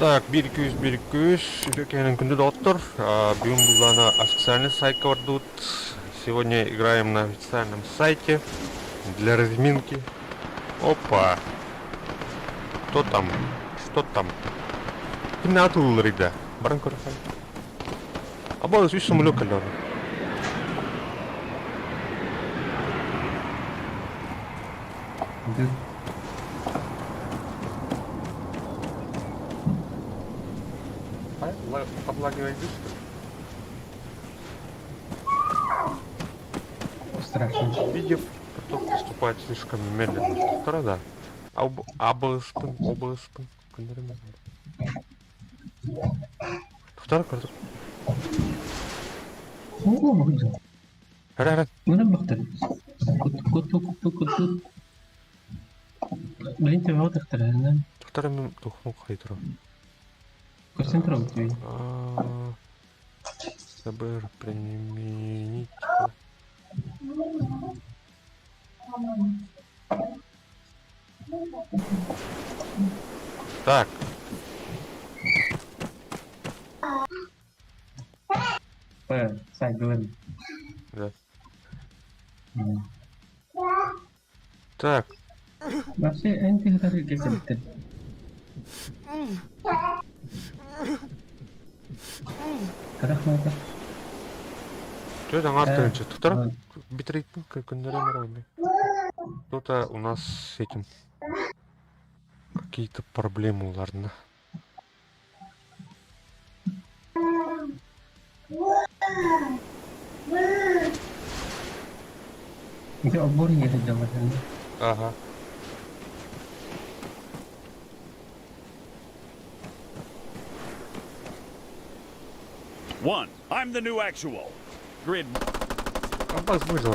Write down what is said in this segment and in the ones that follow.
Так, 1 2 3 1 2 3. Үтүө күндү доҕоттор. Бүгүн буллаана официальный сайтка бардыбыт. Сегодня играем на официальном сайте для разминки. Опа! Кто там? Что там? Кимнээх атыллар да? Баран көрөхөн. Аба үс самолет кэллэ. Подлагивает быстро. Страшно. Видео поток поступает слишком медленно. Вторая, да. Абыспын, обыспын. Второй карту. Оо, бу Хара, Мына бахтар. Кут кут кут кут кут. Блин, ты вот ихтар, Второй мен тухму хайтру. Концентровать тебе. СБР применить. Так. П, сайт говори. Да. Так. Вообще, энти кесепти. Рахмат. Что там артынча? Туктар битрейттің күндері Кто-то у нас с этим какие-то проблемы ладно. Я обор не хотел. Ага. One, I'm the new actual. Grid. Абаз выжил.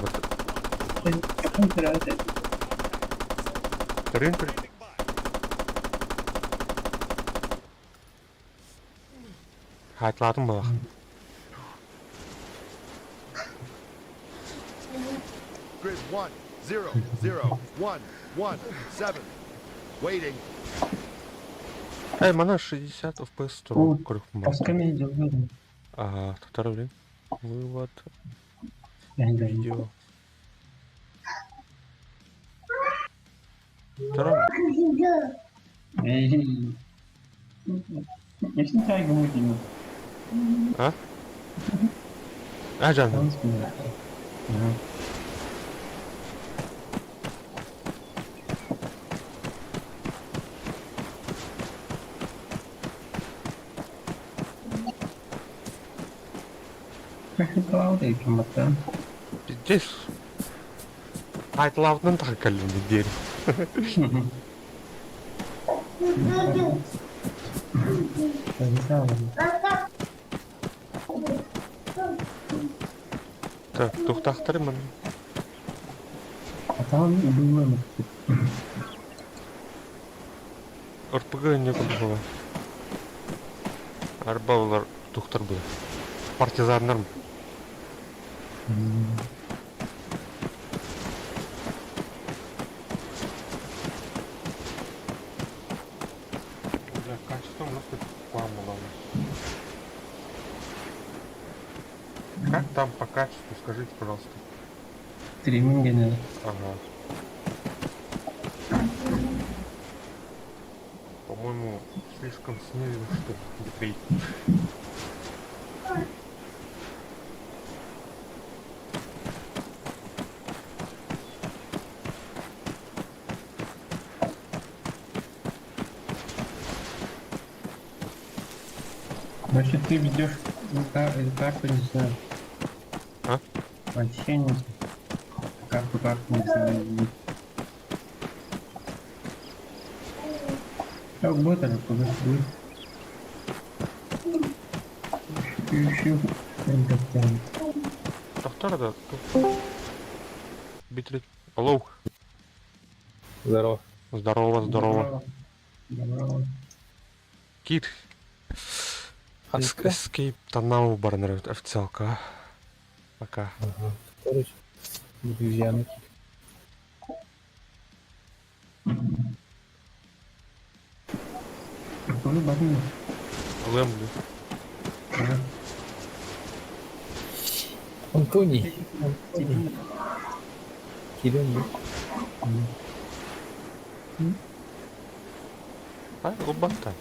Трин Хайтладым ба. Grid 1, 0, 0, 1, 1, 7. Waiting. Эй, мана 60 FPS туру көрүк Пасками делаю. Ага, второй блин. Вывод. Видео. Второй. Эй. Если чай гумудину. А? А, жан. Ага. Пиздец. Хайтлавнын тағы кәлімді дер. Так, тухтахтарымын. Атам было. РПГ не было. Арба тухтар был. Партизаннар. Бля, качество у нас тут Как там по качеству, скажите, пожалуйста. Стриминг не. Ага. По-моему, слишком снизил, что ли, битрейт. Вообще ты ведешь карту, не знаю. А? Вообще не карту, карту не знаю. Так будет, а куда будет. Еще Тохтар да. Битрейт. Алло. Здорово. Здорово, здорово. Здорово. Кит. Escape Танау барнер официалка. Пока. Ага. Короче, друзья. Тоже батын. Ылыам дуу. Антоний. Антоний. Кирилл. А, ылбатта.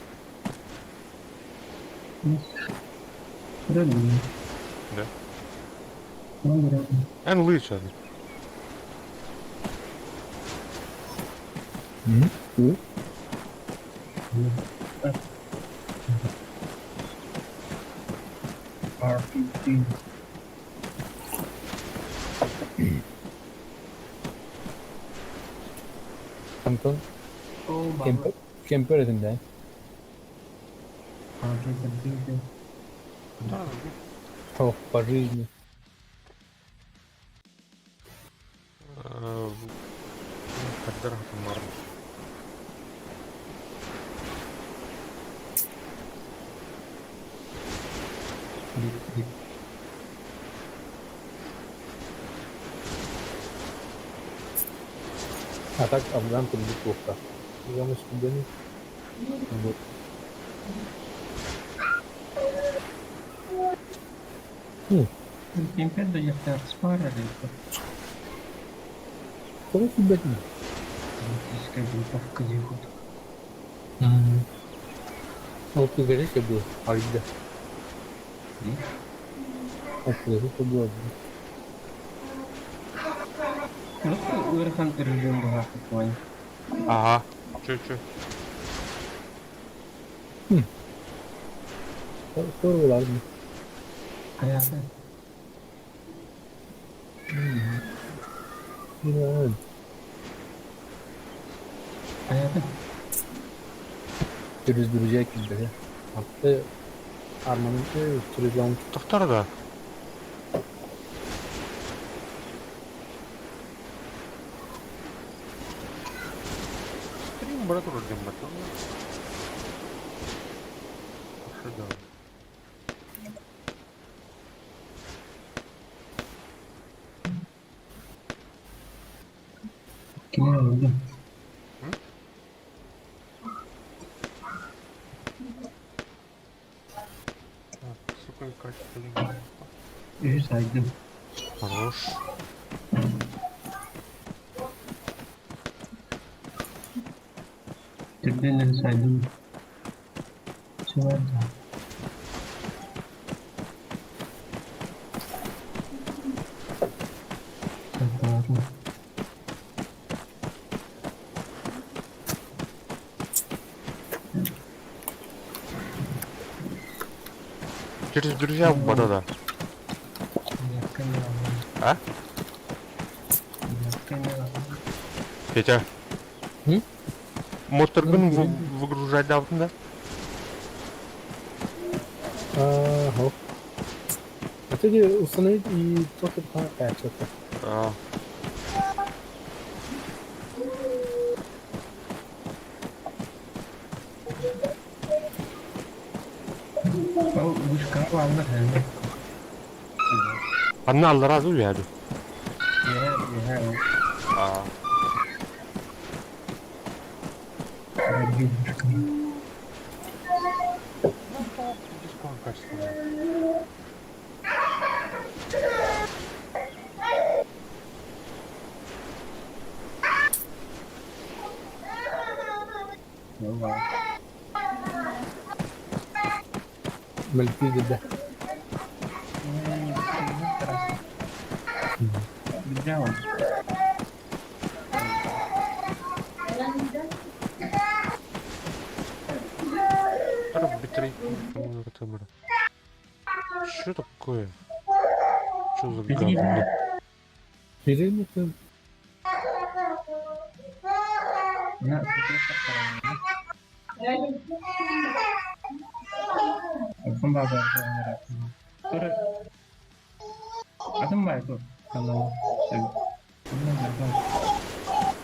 Да. Эн ылыы саҕын. RPG. Антон. Кемпер, кемпер этим, да? О, по жизни. Тардар хатыммар. А так Афган подготовка. Я студент. Вот. Кемпер да спарили. Кого тебя? Политическая групповка дехут. Ол пигарете был, Альда. Ол пигарете был. Ну, ыарахан режим баҕар. Ага. Чё, чё? Ладно. Хайата. Хайата. Через друзья кидали. А ты Арман через лаунч. Тохтор да. Стрим брат вроде брат. Шедевр. Ким oldu? Сука, качество. Үһүс айдым. Хорош. Түрден сайдым. Сыларда. Сайталарым. Через друзья в да. А? Петя. М? Моторгын выгружать давно, да? Ага. А ты установить и только что-то. А. Ол вышка аллар хәлме. Анна аллара ду яду. Я, я, А. вышка. Качество. Мальтиги, да. Где он? Что такое? Что за говно? Периметр.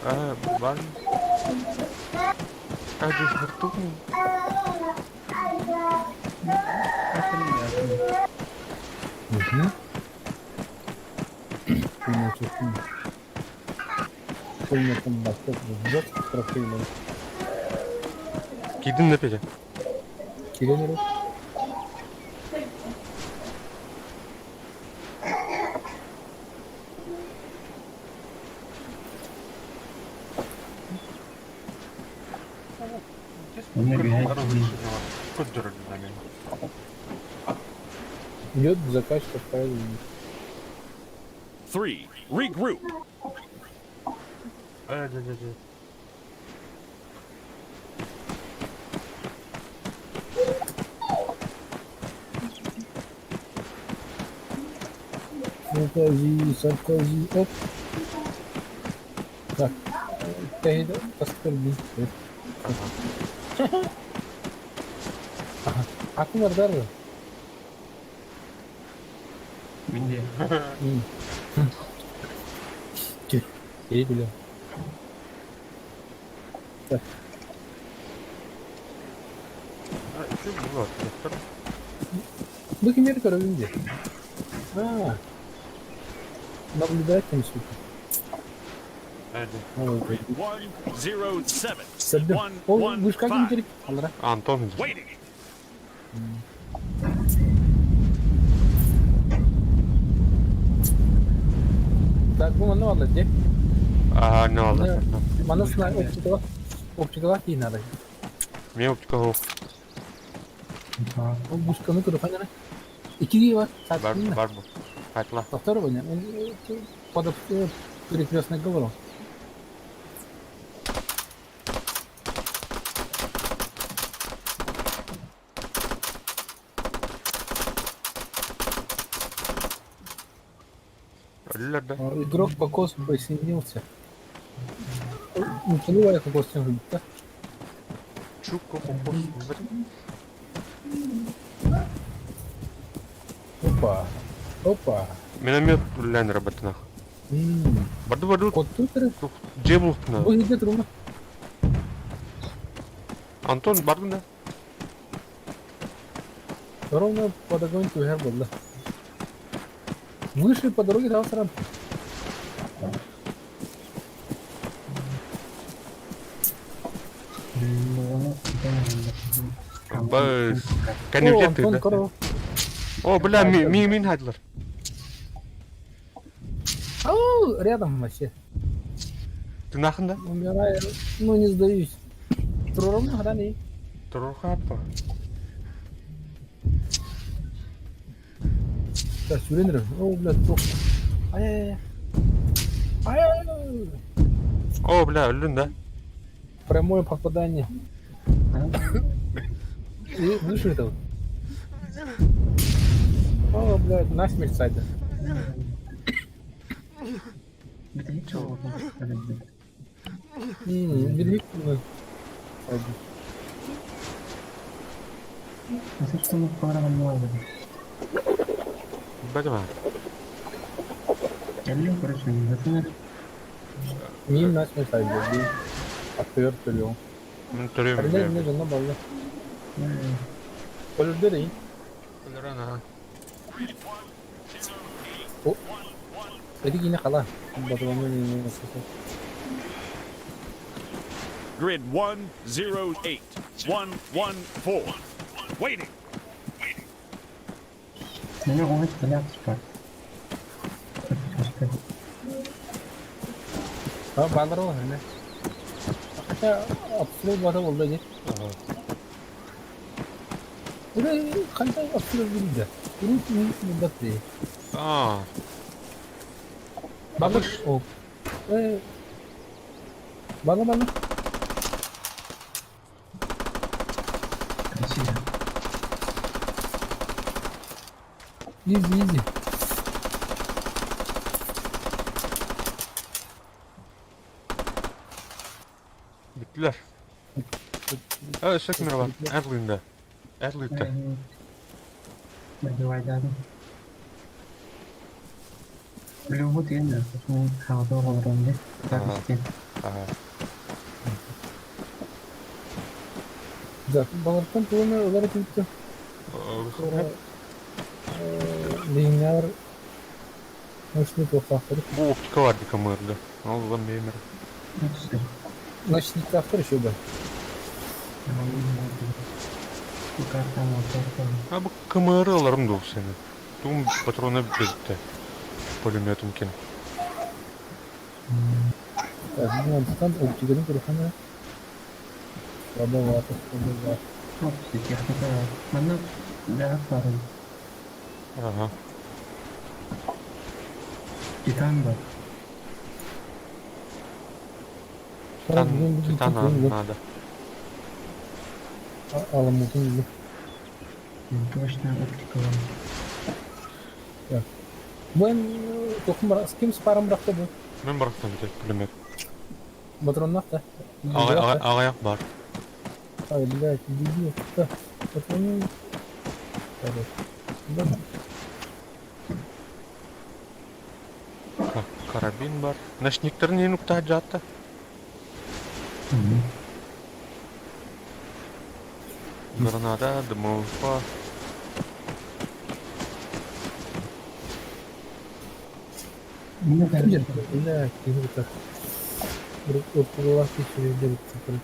А, бан. А, здесь вертухни. Угу. Кидин на Петя. Кирен эрэ. Онно биһиги Идет заказчик правильно. 3. Regroup. Саркози, Саркози, оп. Так, тэһида таскар бит. Атын ардар. Мин диэ. Киһи билэр. Так. Бу кимнэри көрөбүн дии. А, наблюдатель сука. 107. Сырдым. Ол вышка ким керек? Алра. Антон. Waiting. Так, бу манна балла дии. Ага, не алла. Манна сна оптикала. Оптикала кии надо. Мен оптика хоқ. Ол вышканы көрө ханара. Икки бар. Бар, бар бу. Хайтла. Повторю, под перекрестный говорил. Өллөр да. Игрок кокос присоединился. Не понимаю, кокос тем же, да? Чук кокос. Опа. Опа. Миномет үллән работынах. Барды барды. Кот тут. Дже булупна. Бу иде турма. Антон бардың да? Ровно под огонь түһэр буолла. Выше по дороге дал срам. Быз. О, Кәневде Антон да. коров. О, бля, ми ми мин хайдылар. Ау, рядом вообще. Ты нахын да? Умираю, ну не сдаюсь. Ровно храни. Турухапа. Так, сүренер. О, блядь, тух. Ай-яй-яй. Ай-яй-яй. О, бля, өллүн да? Прямое попадание. И выше этого. О, блядь, насмерть сайда. Велик. Бәдіма. Мин насмерть сайда. Отвертывал. Мин төрөм. Харилер мне жена балла. Полюдер и. Өлөрөн, О. Эти кине хала. Батыланы не Grid 108. 114. Waiting. А, баллар не. Хотя обстрел бары болды не. Ура, қандай обстрел bildi. Урут мындат дей. А, Баллар. О. Э. Балла балла. Изи, изи. биттилер. Э, өссө кимер бар? Эрлинде. Эрлинде. Ага. Да, баллартан тугуна олар кетті. Линияр ночник автор. Бу оптика бар дика мырды. Ол зам бемер. Ночник автор еще бы. Бу картаны ортоохтон. А бу КМР ыларым дуу сені. Тугум патроны бүттэ. Пулеметум кин. Так, ну онтон оптиканы көрөхөнө. Слабовато, слабовато. Оп, техника бар. Манна дьаһах баар эбит. Ага. Титан бар. Титан, титан надо. Аламутын билим. Точная оптика бар. Бу эн туохум с ким спарым бырахта бу? Мен бырахтым бит пулемет. Патроннах да? Аҕыйах бар. Ай, блядь, дебил. Патроны... Карабин бар. Ночниктарын не нукта жатта. Граната, дымовка. Бля, киһи Уркулалаах киһи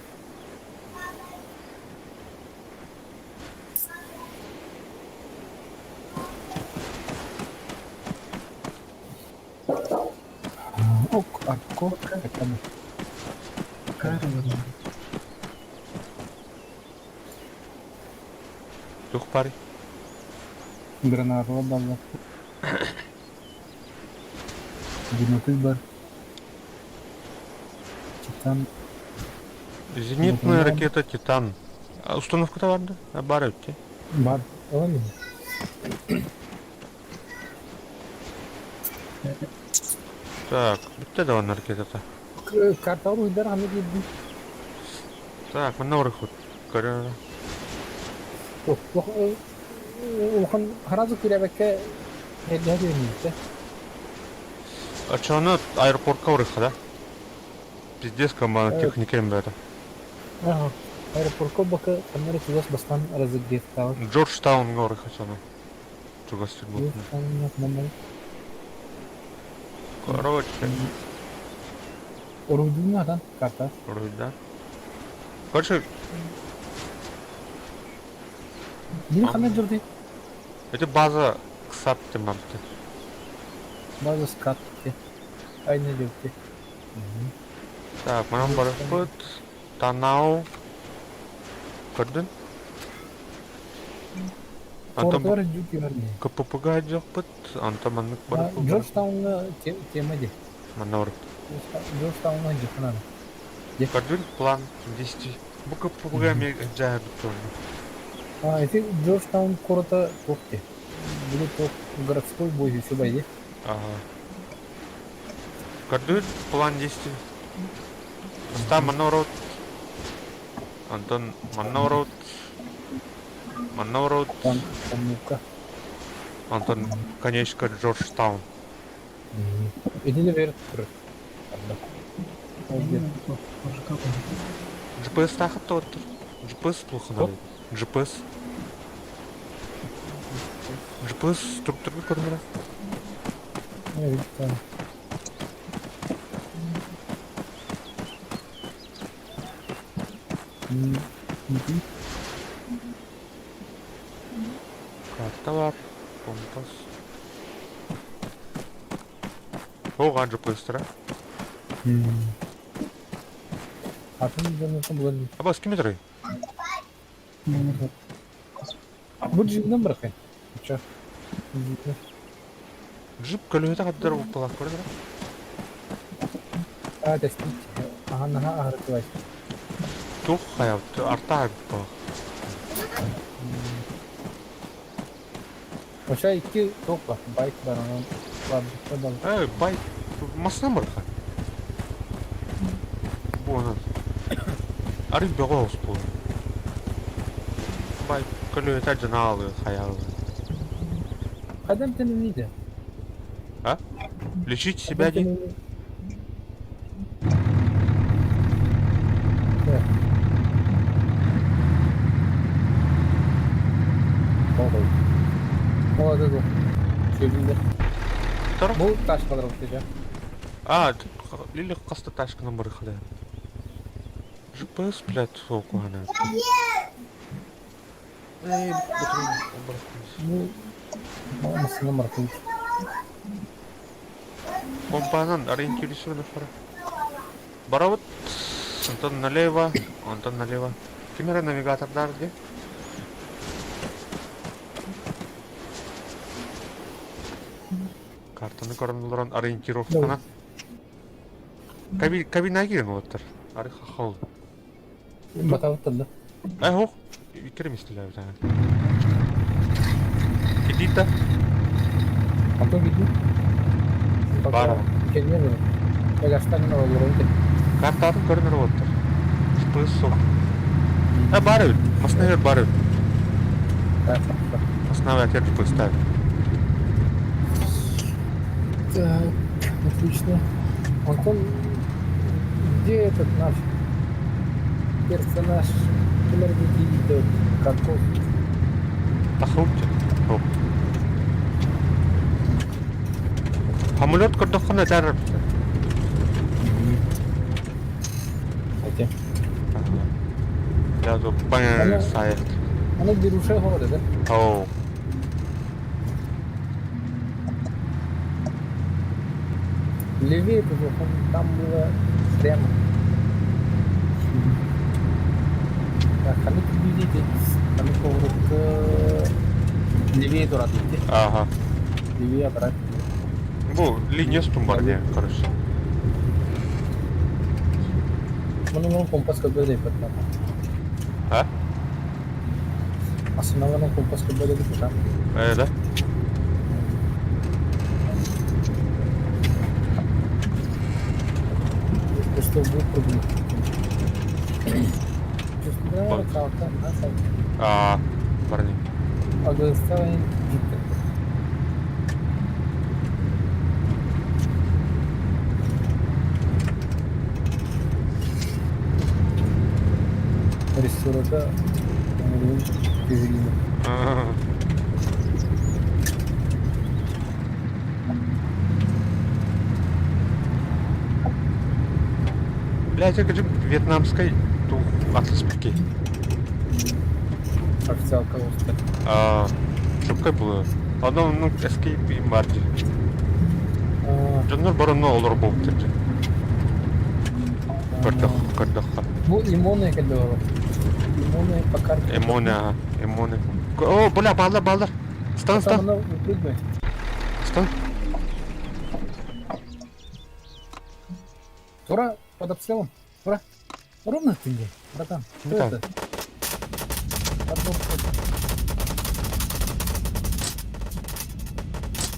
Ок, акко, это Тух пари. Граната балла. Бинокль бар. Титан. Зенитная ракета Титан. А установка-то бар да? Бар өтте. Бар. Ылан Так, бүтте да онна ракетата. Карта уйдар ханы киирдим. Так, манна орыхут. Көрө. Улахан сразу киребекке эрдэһэ түһүннүбүттэ. Ачаны аэропортка орыха, да? Пиздец, команда техника бәрі. Ага. Аэропортка бака ханнары чугас бастан разогревтаабыт. Джорджтаунга орыха чаны. Чугас будет. Короче. Орудийный атан карта. Вроде, да. Короче. Били ханна жүрді? Это база КСАП темапты. База СКАТ. Айна жүрді. Так, манан барыппыт. Танау. Көрдүн? Антон Портер жүк КППга жокпут. Антон маннык барыппыт. Джорджтаунга тема де. Манна барып. Джорджтаунга жакын Көрдүн план действий. Бу КППга мен жаа бүттү. А, эти Джорджтаун корота тохте. Будет тох городской бой еще байде. Ага. Көрдүн план действий. Ста манна Антон манна Манна Там Антон конечка Джорджтаун. Эдини верт тур. GPS тахат тоттур. GPS плохо надо. GPS. GPS структурга көрүнөр. Не, там. Карта бар. Компас. Оған GPS тара. Атын жонотон булар. Абас ким метрой? Бу джиптен быракайын. Ча. Джип көлөтө каддар уппалак көрдөр. А, тестит. Аха, наха ахыртыбай. Тух хаябыт арта бу. Ошо икки топ бар, байк бар, анан бар, бар. Э, байк масына барха. Бу анан. Ары бөгө оспу. Байк көлөтө жаналы хаялы. Кадам тенениде? А? Лечить себя не? Бу ташкалар болчу. А, или каста ташканы барыхада. GPS, блядь, солку она. Эй, Ну, массыына маркуйт. Компанан ориентируйся фара. Барабыт. Онтон налево, онтон налево. Ким эрэ навигатордар дии? Картаны көрөн олорон ориентировканы. Кабина киирэн уоттар. Ары хахал. Батабыттар да. Э, ох, иккere мистилер Кидита. Антон киди. Бар. Кэлиэ бу. Эгастан олорон кэл. Картатын көрөн уоттар. Спыс суох. Э, бар эбит. Масна бар эбит. Масна әтер спыстар. Так, отлично. Антон, где этот наш персонаж? Кимэр идет? Каков? Тахрупча. Хоп. Самолет көрдөххүнэ этэр Хотя. Я тут пан сайт. Она берушая города, да? Оу. Левее там было прямо. Так, ханнык видите, ханнык поворотка левее турат идти. Ага. Левее обратно. Бу линия стумбар диэн короче. Мунун компас көрбөдө деп А? Основной компас көрбөдө деп Э, да? Что выпрыгнуть. Чувствую, да, да, А, парни. Агыстан життик. Рессорада тизилиде. Блядь, это же вьетнамской тух атласпики. Официалка уста. А, шөпкө было. Одно, ну, escape им бар дии. Дьоннор баронно олор буолбуттар дии. Көрдөх, көрдөххө. Бу лимонная кэллэ Лимонная по карте. Эмоне, ага, эмоне. О, бля, баллар, баллар. Стан, стан. Стан. Тура, под обстрелом. Тура. Ровно ты где, братан? Что это?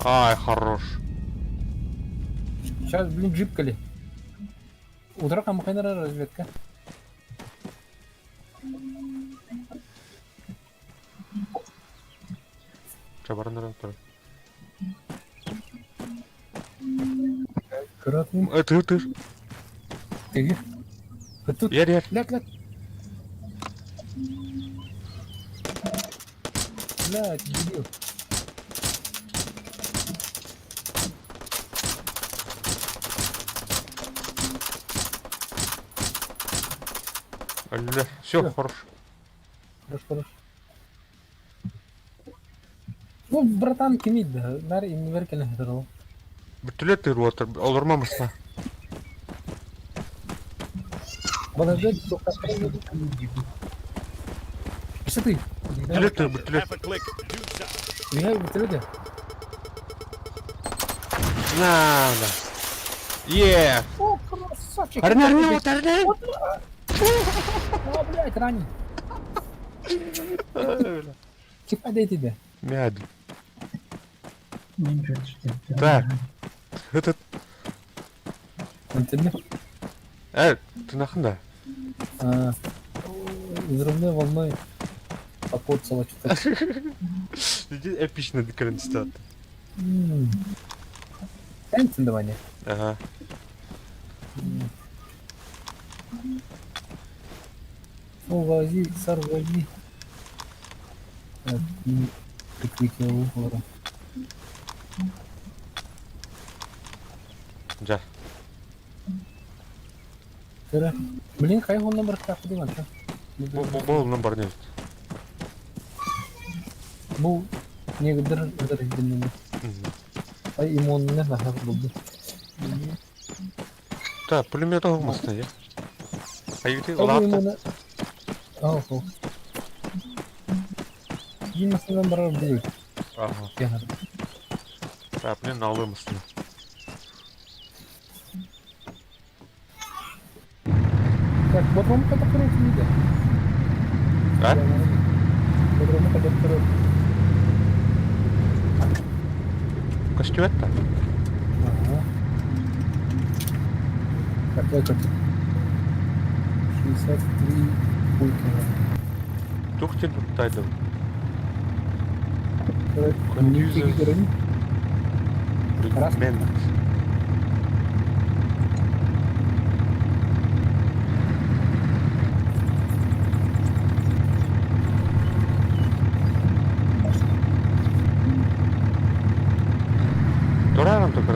Ай, хорош. Сейчас, блин, джип кали. Утра камхайнара разведка. Чабарнара тура. Кыратым. Э, ты, ты. Ты. Тут. Ер, ер. Ляг, ляг. Блядь, дебил. Алле, все, хорош. Хорош, хорош. Ну, братан, кимит, да, нар инверкелен хедерол. Бүтүлет тыр отыр, олорма мысла. Подожди, Что ты? Бүтүлет тыр, бүтүлет. Half a click due south. Я вертолете. На, да. Е! О, красавчик! Арне, арне, вот арне! А, блядь, ранен. Типа, дай тебе. Мяд. Так. Этот... Он тебе? Э, ты нахын да? А, взрывной волной покоцало что-то. Иди эпично дикрен стат. Танцы давай. Ага. О, вози, сорвали. Прикрытие угора. Жа. Блин, хай он номер так подымать, Бу бу номер не. Бу негдер ырдыннын. Ай иммунна наһаа булду. Так, пулемет оҕумаста я. Аюты Ол улаатта. иммуна. Охо. Киин барар дуу. Ага. Яна. Так, блин, налымастын. Так, бодрому когда короче не да. А? Бодрому когда короче. Костюетта? Ага. Так, этот. 63 пульки. Тухтин тайдым. Коньюзер. Раз. Мент. Турарам только.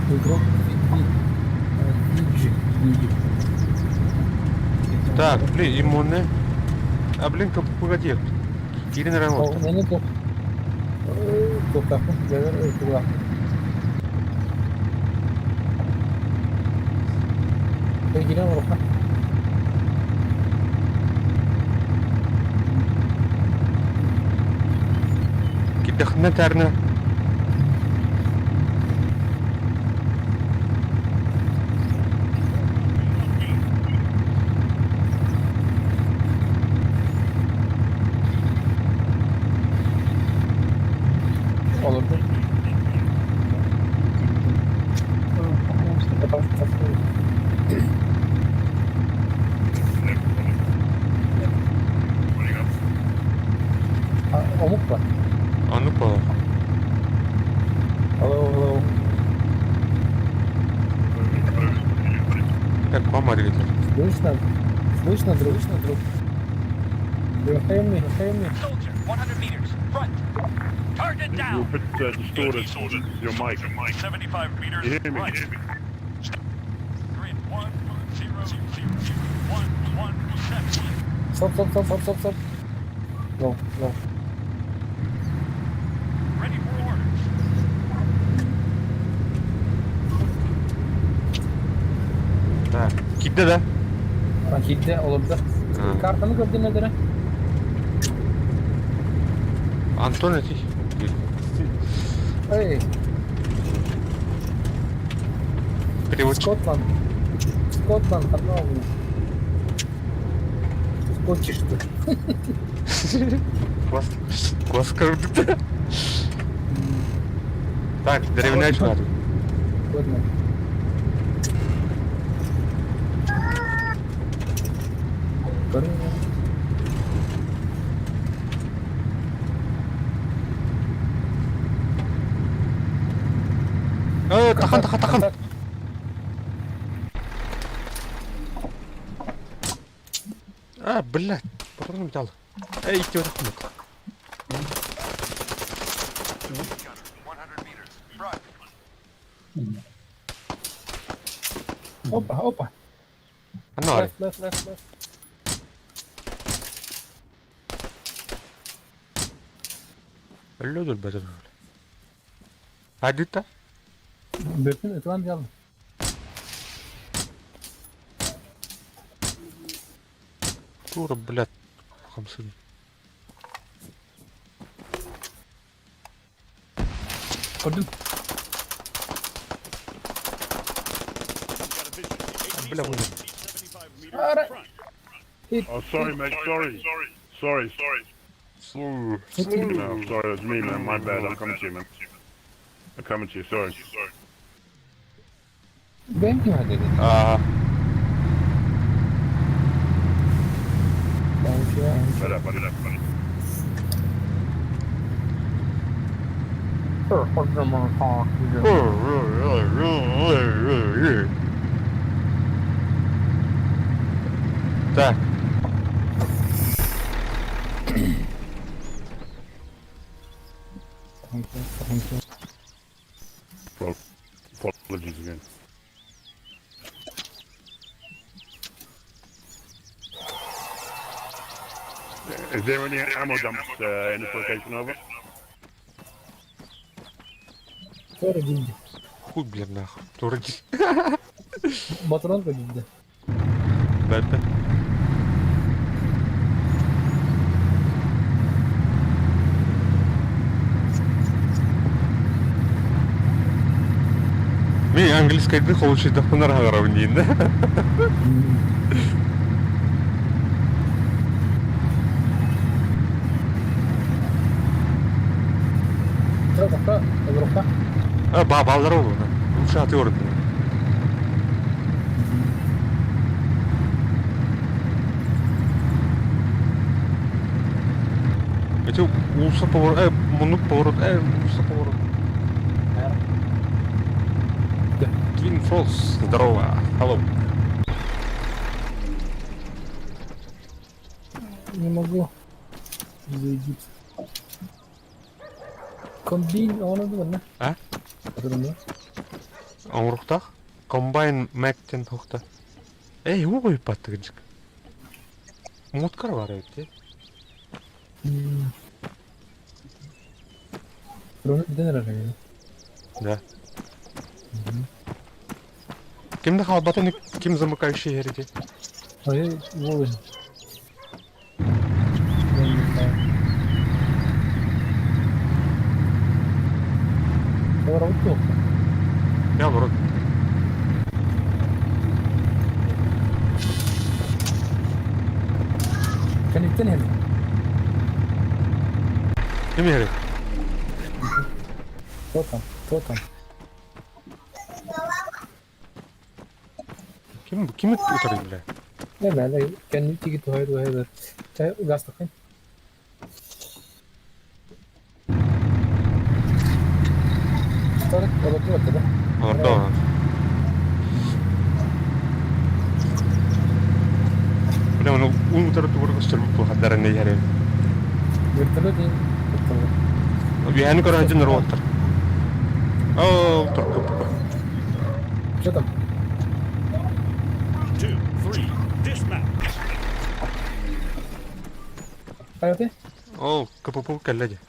Игрок Виджи. Виджи. Так, блин, иммунный. А блин, как погоди. Кирин Рамон. Оны топ. Топтақпын, жайлар туғақпын. Кирин Роха. Кипяхна тарна. Olurdu. Омук ба? Аны по. Hello, hello. Так, вам ответил. Слышно? Слышно, друг? Слышно, друг? You hear me? You hear me? Soldier, 100 meters, front. Target You're a down. bit distorted, your mic. 75 meters, You hear me? right. Grid 1, 0, 0, 0, 1, 1, 7. Стоп, стоп, стоп, стоп, стоп, стоп. Go, go. Ready for orders. Так. Кидде да? А, Кидде olurdu. Ha. Картаны көрдүн эдере. Антон эти. Эй, Переводчик. Скотланд. Скотланд, hello. Скотчишь ты. Класс. Класс круто. Так, деревня надо. Ладно. Тахан, тахан, тахан. А, блядь, патроны металл. Эй, идти вот так. Gunner, 100 meters, front. Опа, опа. Анна, Left, left, left, left. Лёдуль бәдір. Адита? Бөтен өтүан жалды. Тура, блядь, хамсын. Көрдүм. Got a vision. Бля, вон. 75 meters, Ара. front. Oh, sorry, mate. Sorry. Sorry. Sorry. No, sorry, that's me, man. My bad. I'm coming to you, man. I'm coming to you. Sorry. Sorry. Бен ким деди? А, Thank you. Shut up, buddy. Buddy. Так, Thank you. Thank you. Apologies again. Is there any ammo dumps in this location, over? Туора дьиндэ. Хуй, блин, нахуй. Тура дии. Батуран дьиндэ. Бэртэ. Мин английскайдыы холучуйдахпына аһаҕарабын диин да. Тра Европа. А, бааллара олуна. Лучше аты орын. Эти уулусса поворот, муннук поворот, уулусса поворот. Twin Falls, здорово, hello. Не могу зайти. Комбин, он это А? Да? Оҥоруктаах комбайн Мэктен тухта. Эй, уу ыйпаттыгынчык. Муткар бар эбит дии. Дроны бүтэн эрэр Да. Ким да хаалбатын ким замыкающий иһэр Ой, Вовин. Я не знаю. Поворот плохо. Я вроде. Кэнниттэн иһэр. Ким иһэрий? Кто там? Кто там? Ким ким утары бля? Не знаю, кэнники туһай туһай Чай гастахын. Старик, да? Ордо. Бля, оны ун утары тугур көстөр бу хаддарын не иһэр. Вертолет не вертолет. Үһәни көрө дьон роботтар. Оо, турку. Что там? 2, 3, dismount. Хайа Оо, КПП кэллэ дии.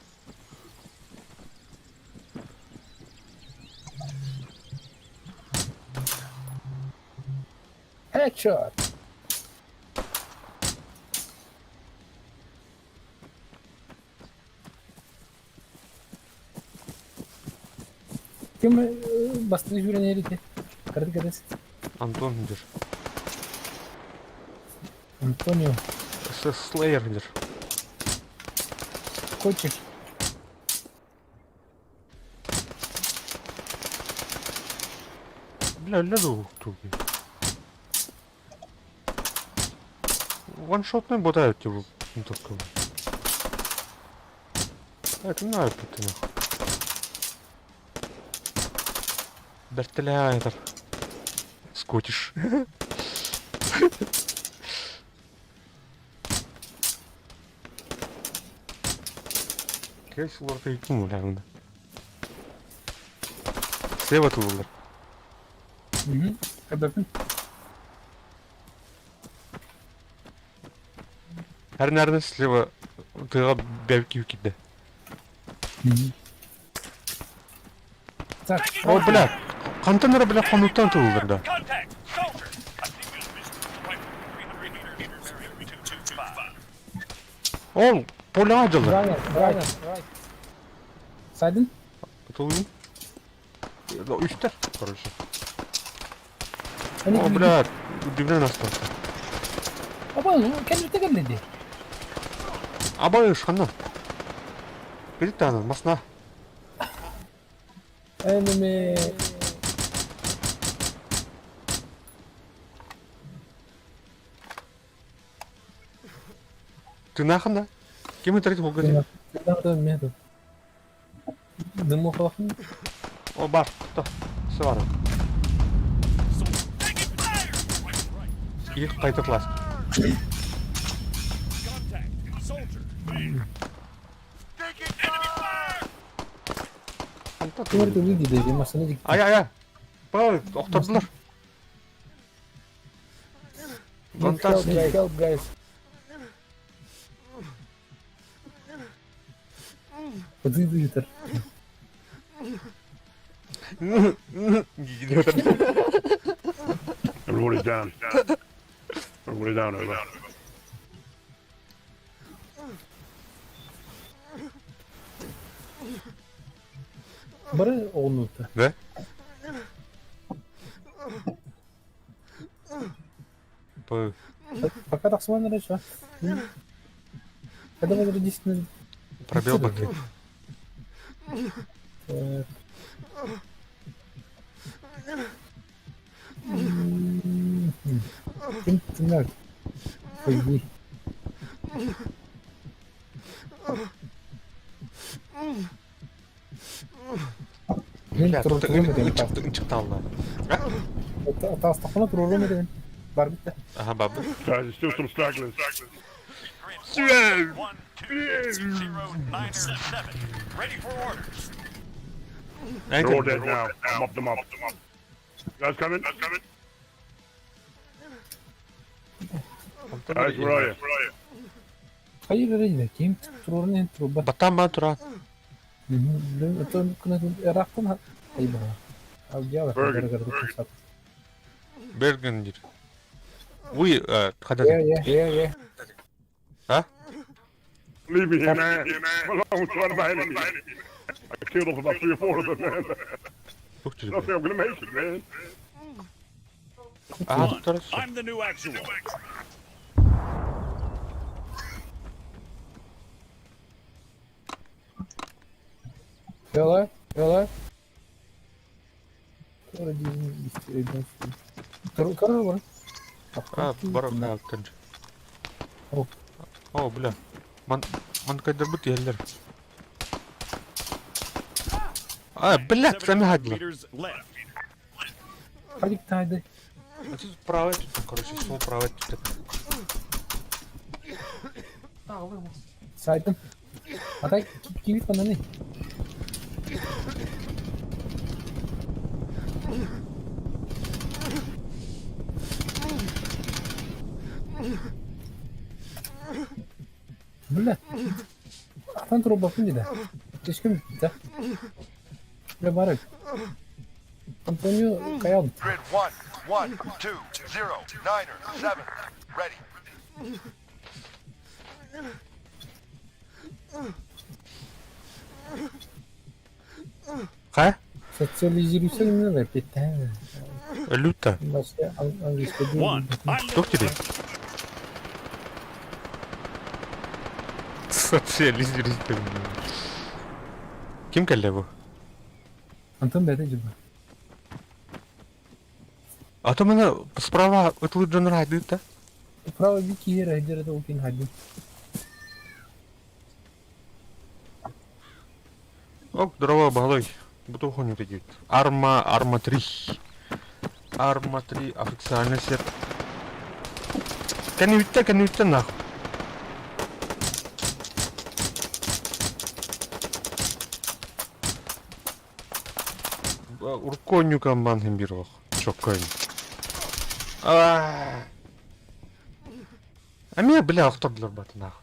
Headshot. Ким бастыы сүүрэн эрите? Карды кадес. Антон диир. Антонио. Слеер диир. Хочешь? Бля, ляду туги. Ваншотный бодают его винтовку. Это не знаю, ты нахуй. Бертелятор. Скотиш. Кейс лорд и ким бля. Слева тулар. Угу. Когда Her nerede слева тыга бәвки китте. Так, О, бля. Хантан бля хонуттан тулар да. Contact! Soldier! I think just missed. Rifle, 300 meters, bearing 225. Ол поля дылы. right, right, right. Сайдын? Тулуйун. Үстер, короче. Они О, бля, удивлен остался. Апа, ну, кәнірте кәлді. Абай ханна. Где она? Масна. Enemy. Ты нахана? Кем это холгати? Да, метод. Дымохлахын. О, бар, кто? Сывара. Taking fire! Right, right. Их кайтатлас. Contact! Soldier! Taking fire! Кемерді выйди, машина дик. Ай, ай, ай. Бай, охтордулар. Don't touch me. Help, guys. Ытыы-ытыы Everybody's down. Everybody's down over. Бары оҕуннуutta. Да? По... Пока тахсыбан эрэ что? Когда вы родительный... Пробел бакы. Ким кимнэр? Пойди. Мин туруорум этим. Ынчыкталла. Таастахпына туруорум этим. Барбыт да. Ага, бабы. Guys, there's still some stragglers. Grid 1, 2, 0, 9, 7. Ready for orders. They're all dead now. I mopped them up. You guys coming? Guys, where are you? Хайыр эрэ ким туруорун иһин турбат. Батан ба тура. Ыраахтан айбаҕа. Алдьяла. Bergen. Берген дир. Вы, хада. Yeah, yeah, yeah. А? Leave me here, man. I'm alone, surrounded by enemies. I killed off about three or four of them, man. Тух I don't think I'm gonna make it, man. А, One, хорошо. I'm the new actual. Hello, hello. Короче, А, бар, тенж. О. О, бля. Ман, ман кайдырбыт еллер. А, блядь, сами 700 гадла. meters left. Хадик тайды. А тут правый, тут, короче, сол правый тут. Сайдым. Атай, кивит пананы. Бля. Atan турбапын диде. Ешкім да. Бля барып. Антонио Каял. Grid 1, 1, 2, 0, 9, 7. Ready. Ха? Социализируйся не надо, питание. Люта. Вообще английский. One, I'm the Тух тебе? Социализируйся. Ким кэллэ бу? Антон бәді жиба. А то мене справа өтіліп дьоннор хайдыт да? Право вики ера хедерде окин хади. Ок, здорово, балой. Буду хуйню такие. Арма, Арма 3. Арма 3, официальный сет. Кэннибиттэ, кэннибиттэ нахуй. Урконнюкам бан бир ох. Чоккойн. А Эмиэ, бля, охтордулар баты нахуй.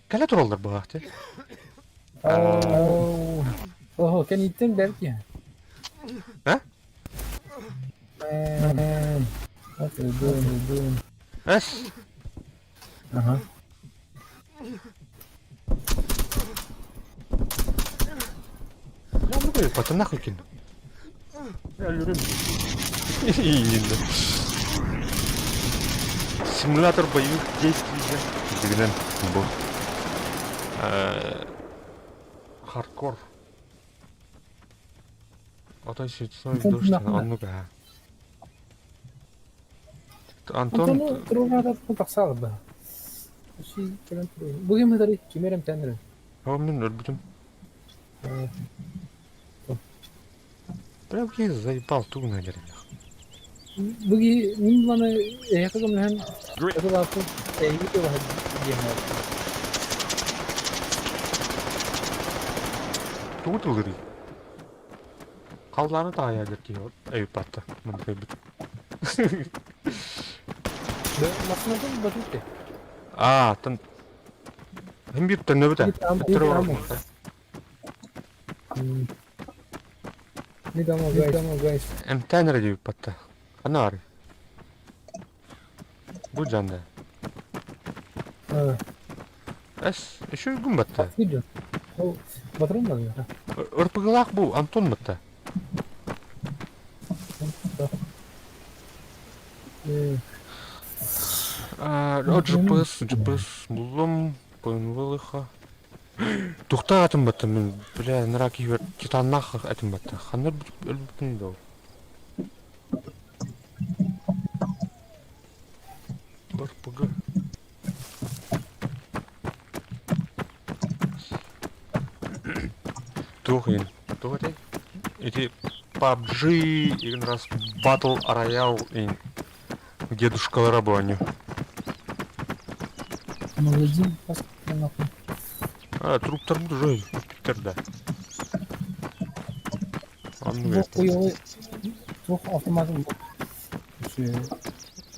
Кэлэ тураллар быһаах ти. Ого, кэнниттэн бэрт А? Man. What are you doing? What are you doing? Эс. Ага. Ну, баты нахуй кин. Я люблю. Именно. Симулятор боевых действий. Дигинен бу. Хардкор. Отой сетсой Антон, дождь, нахуй. оннук аа. Антон Антон туругата тахсаал ба. Бу ким ытарый? Кимерем тэннэрин. О, мин өлбүтүм. Прям я заебал тугу нагерин. Бу мин планы эһиэхэ көмөлөһөн Grid ытылааппын эһиги тылаһа диэхэ. Тугу тылырый? Халлааны таайа киһи өйүппатта. Мантайбыт. Массыынатын батутте. Аа, тан Хим бир төннөбүтэ. Бит ам- Өттөрө бит ам. Need ammo, guys. Эмтээн эрэ диэбит батта. Ханна баарый? Бу дьанда. А, Эс, еще үгүн батта. видео. Ол патрон надо. РПГлаах бу Антон батта. О, GPS, GPS буллум, ПНВ-лыха. Тухта атым батта мин, бля, нырак киһибэр титаннаах этим батта. Ханна өлбүппүн да ол. РПГ. Туох иһин, туох этэй? Ити PUBG игин раз Battle Royale иһин дедушкалара буонньу. Магазин нахуй. А, труптарбыт уже бүппүттэр да. Оннук Двух эбит. хуёвый. Двух автоматов. Вообще,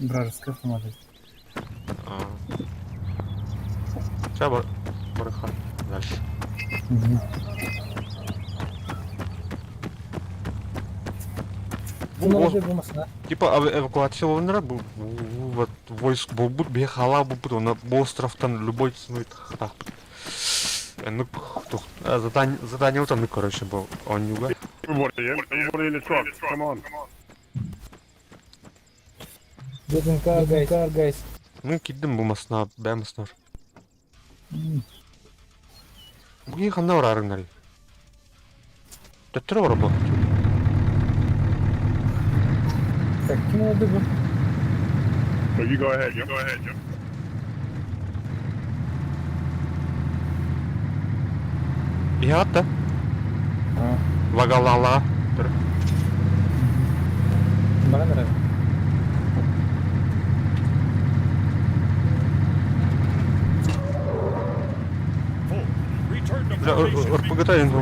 вражеский автомат. А. Ча бар барыха дальше. Бу булмасын, Типа эвакуацияланнара бу вот войск буолбут биһи халаа буолбут уонна бу островтан любой ценой тахтаахпыт. Ну, задание, задание вот оно, короче, был оонньууга. Everybody, yeah? Everybody in the truck. Come on. Get in car, guys. Car, guys. Ну, киирдим бу массыына, бээ массыынар. Бу киһи ханна бараарыҥнарый? Төттөрү барар буолбут. Так, ким oldu bu? So you go ahead. You go ahead. Yeah? Иһэҕит да? А, Вагалала. баран эрэр. Four. Return to Бля, formation. РПГ-та енді.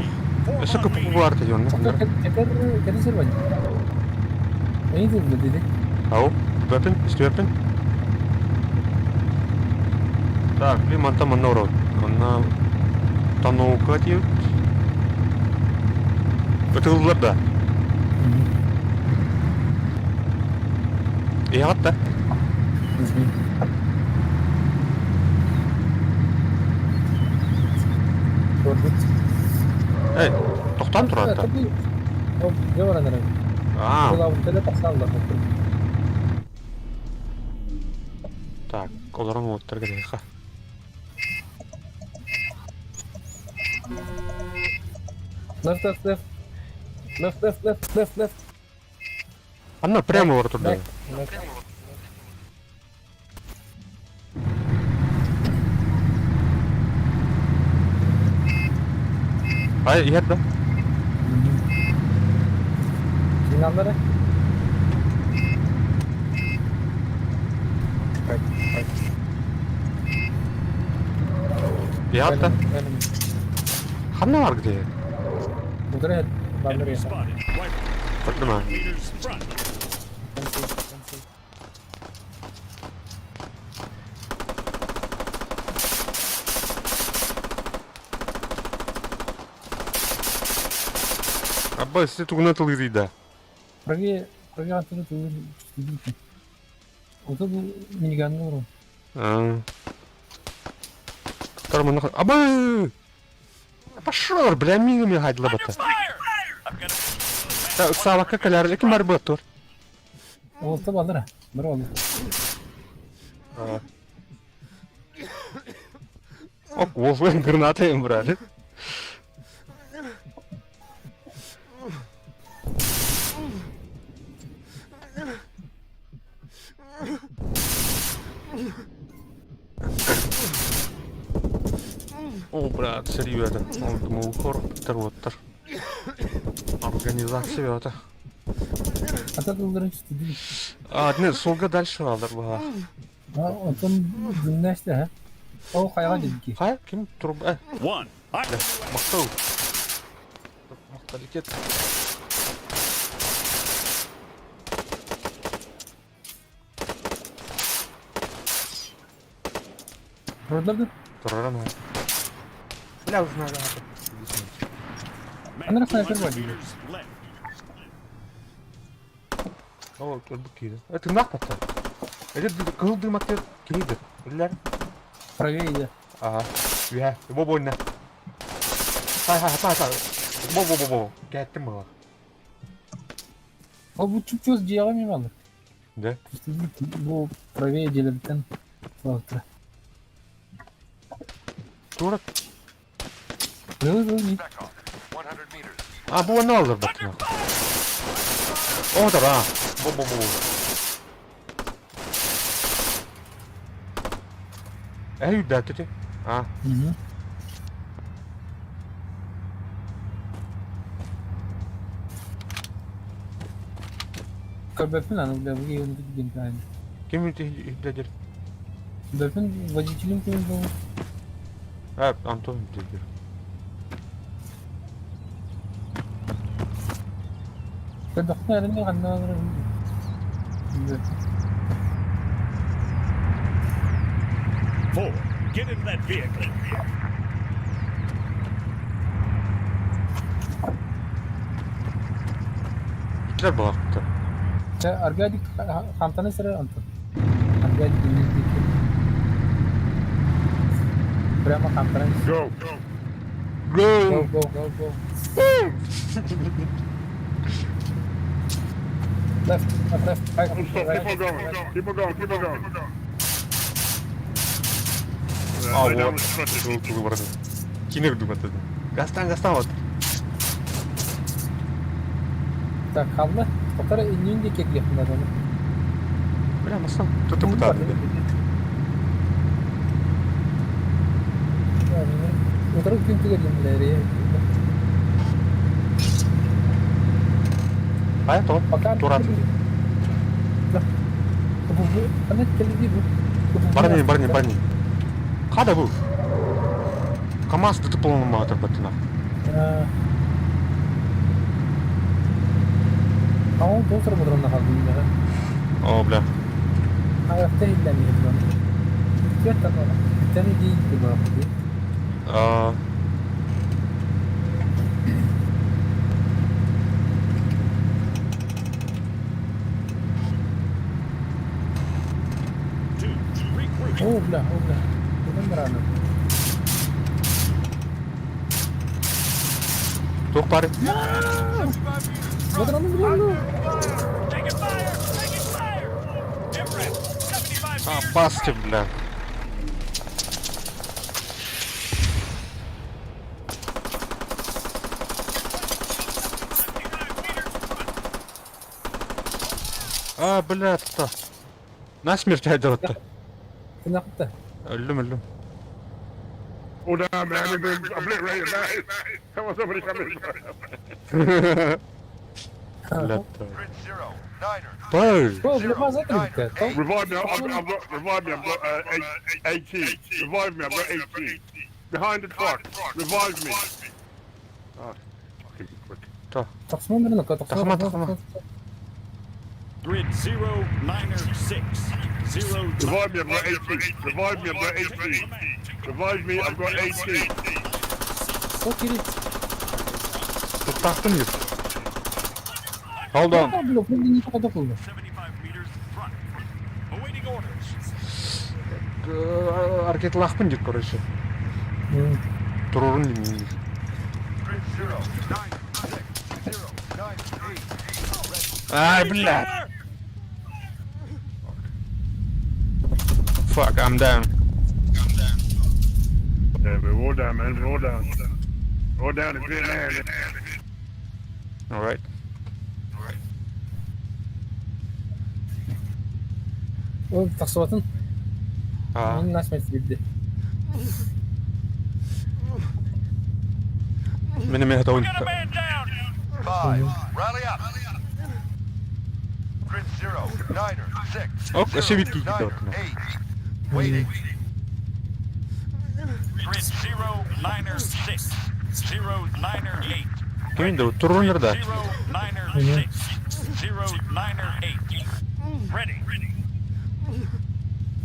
Өссө КПП баар дии онно. Кэтэ сир бань. Эйин тылды диди. Ау, weapon, is weapon? Так, блин, манта манна урод. Онно тонаука диэбит. Ытыллар да. Иһэҕит да? Көрбүт. Эй, тохтоон турар да. Ол дьэ баран эрэр. А, Кулабыт эле тахсаллар. так, олорон уоттар кэлиэхэ. Left, left, left. Left, left, left, left, left. Анна прямо олоро турда. Back. Left. Ай, иһэр да? Финаллары. Right, right. Иһэҕит да? Enemy. Ханна бар где? Удары баннер Enemy яса. spotted. Rifle. Көрдүм аа. Meters front. Cancel, cancel. Абба, сити тугунан тылыырый да. Проги, проги антыны тылы чувствуете. Вот это миниган урон. А. Тохтор манна Абы! Пошел, бля, минами гадла Under бата. fire! I've got a Савакка кэлэр, лекин бар буолар. Ол та баллар. Бір oldu. Ок, вов, гранаты им брали. О, брат, серьезно. Он думал, хор, вот Организация это. А та тылдырын чувствуете. А, нет, солга дальше алдар была. А, онтон дүннәшті, ха? Ол қайға дедіки. Хай, ким труба? One. I Мактау. Макталитет. Продарды? Турарам. Бля, узнаю. Анара Man, снайпер 200 бар дии. meters left. Ол өлбүт киһи. Э, тыыннаах батта. Эдэр кыһыл дыматтыр киһидир. Үллэр. Правее да. Ага. Үһэ. Бо бойна. Хай хай хай хай. Бо бо бо бо. Кэттим была. Ол бу чуп-чугас дьиэҕэ эмиэ маннык. Да. Бу правее дьиэлэриттэн туһахтара. Тура. Ы-ы-ы, Back off. 100 meters. А, бу онно алыр баттына. О, да, а. Бо бо бо. Эй, да, ты. А, Мгм. Көрбөппүн аны бля бу киһи диэн ким дедер? Көрбөппүн водителем ким был? А, Антон дедер. Көрдөхпүн эрэ ханна 4. Get in that vehicle. Итлер балакты. Чэ, Аркадий хантаны сыры Антон. Аркадий Дмитриевич. Прямо хантаны. Go. Go, Go! go, go, go. Left, left, left, right, Don't stop. right. Keep on going. Keep on going. Keep on going. А, Lay down вот. the stretcher. Кыл барды. Кинер думат эди. Гастан, гастан вот. Так, халла. Который иннин де кеглих надо. Бля, масам. Тут ты пытады. Утырып күн түгел бля. А это Пока. Турат. Бу бу ана келди бу. Барни, барни, барни. Када бу? КамАЗ ДТП матыр баттына. А он тоже мудрон халды. О, бля. Ayakta illenmeyelim onu. Fiyat da Bir tane değil ki bu. А, 2. Regroup. О, бля, о, бля. Buradan rağmen. Туох бары. Бодранı biliyorum. Taking fire! Taking fire! MRAP, 75 А, meters. пасти, бля. А, бля, та. Насмерть айдырытты. Tırnakta. Өлдüm, өлдüm. Oh, down, man. I've been obliterated, man. Come on, somebody come in. Бля, та. Grid 0, niner. Пой. О, бля, база тридцать. Revive me. I've got, revive me. I've got AT. Revive me. I've got AT. Behind the truck. Revive me. Ah, fucking quick. Та. Тақсыман бірін, Тақыма, тақыма. Grid 0, 9, 6. 0, Revive me. I've got AT. Revive me. I've got AT. Revive me. I've got AT. Çok iyi. Tuttақтым деп. Hold on. Бля, bu ne kadar oldu? 75 meters front. Awaiting orders. Аркетлахпын деп, короче. Турурун деймін. Grid 0, 9, 6, 0, 9, 8. Ай, бля. Fuck, I'm down. Yeah, we're all down, man. We're all down. We're all down in Vietnam. man. Alright. О, тақсыбатын. А, Мен насмерть bildi. мені мен готовый. Got a man down. 5. Rally up. Grid 0, 9, 6, Ок, 0, ошибки 9, какие-то. 8. Waiting. Grid 0, 9, 6. 0, 9, 8. Кимин да, турурунер да. 0, 9, 6. 0, 9, 8. Ready.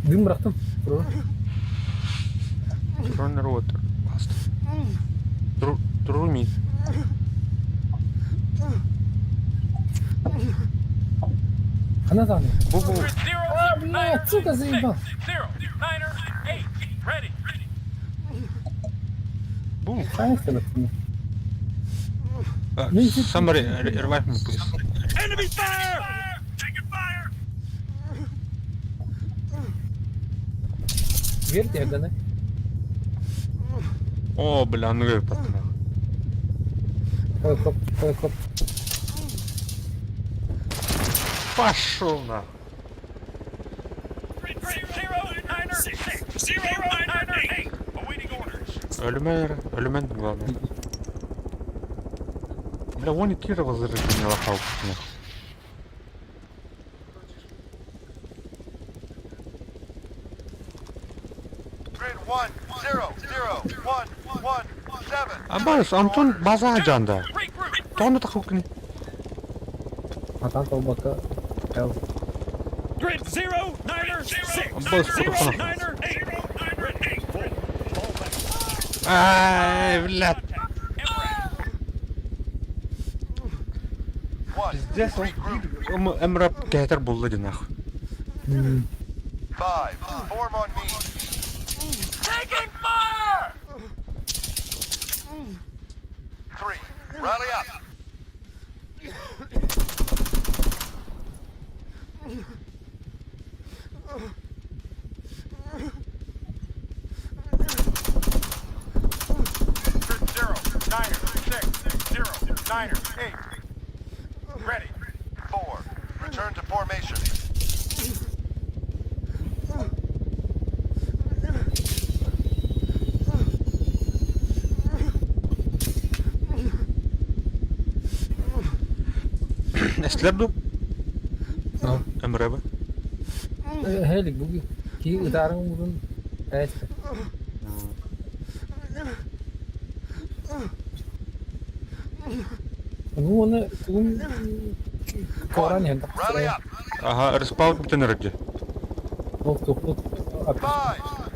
Дым bıraktım. Bro. Турурунер вот. Турурумит. Хана даҕаны. Бу бу. А, блядь, сука, заебал. Бу. Конечно, пацаны. Somebody revive me, please. Enemy fire! Taking fire! Верьте, Ганы. О, бля, ну я пацаны. Колокоп, колокоп. Пошел нахуй. 0 9 6 0 9 8. Awaiting orders. Өлүмэр, өлүмэн главное. Бля, вон и Кирова зарыли лохал. Grid 1, 0, 0, 1, 1, 7. Абас, Антон база жанда. Regroup. Тону тахукни. Атан толбака. Эл. Grid 0 9 6 Абас, 0 фотофон. 9 8. Ready. Fall back. Ай, бля. 1, Пиздец, он regroup. Эмрап театр булла ди нахуй. 5, form on me. Taking fire! 3, rally up. Grid 0, 9, 6, 0, 9, 8. Ready. 4, return to formation. Эстлер ду? Ну. Эмрэбе. Хелик буги. Ки ударым урун. Эсте. Ну, оны тугун Коран 1, енді. rally up. Ага, респаун бүтэн өрөдө. Ол тухут. 5,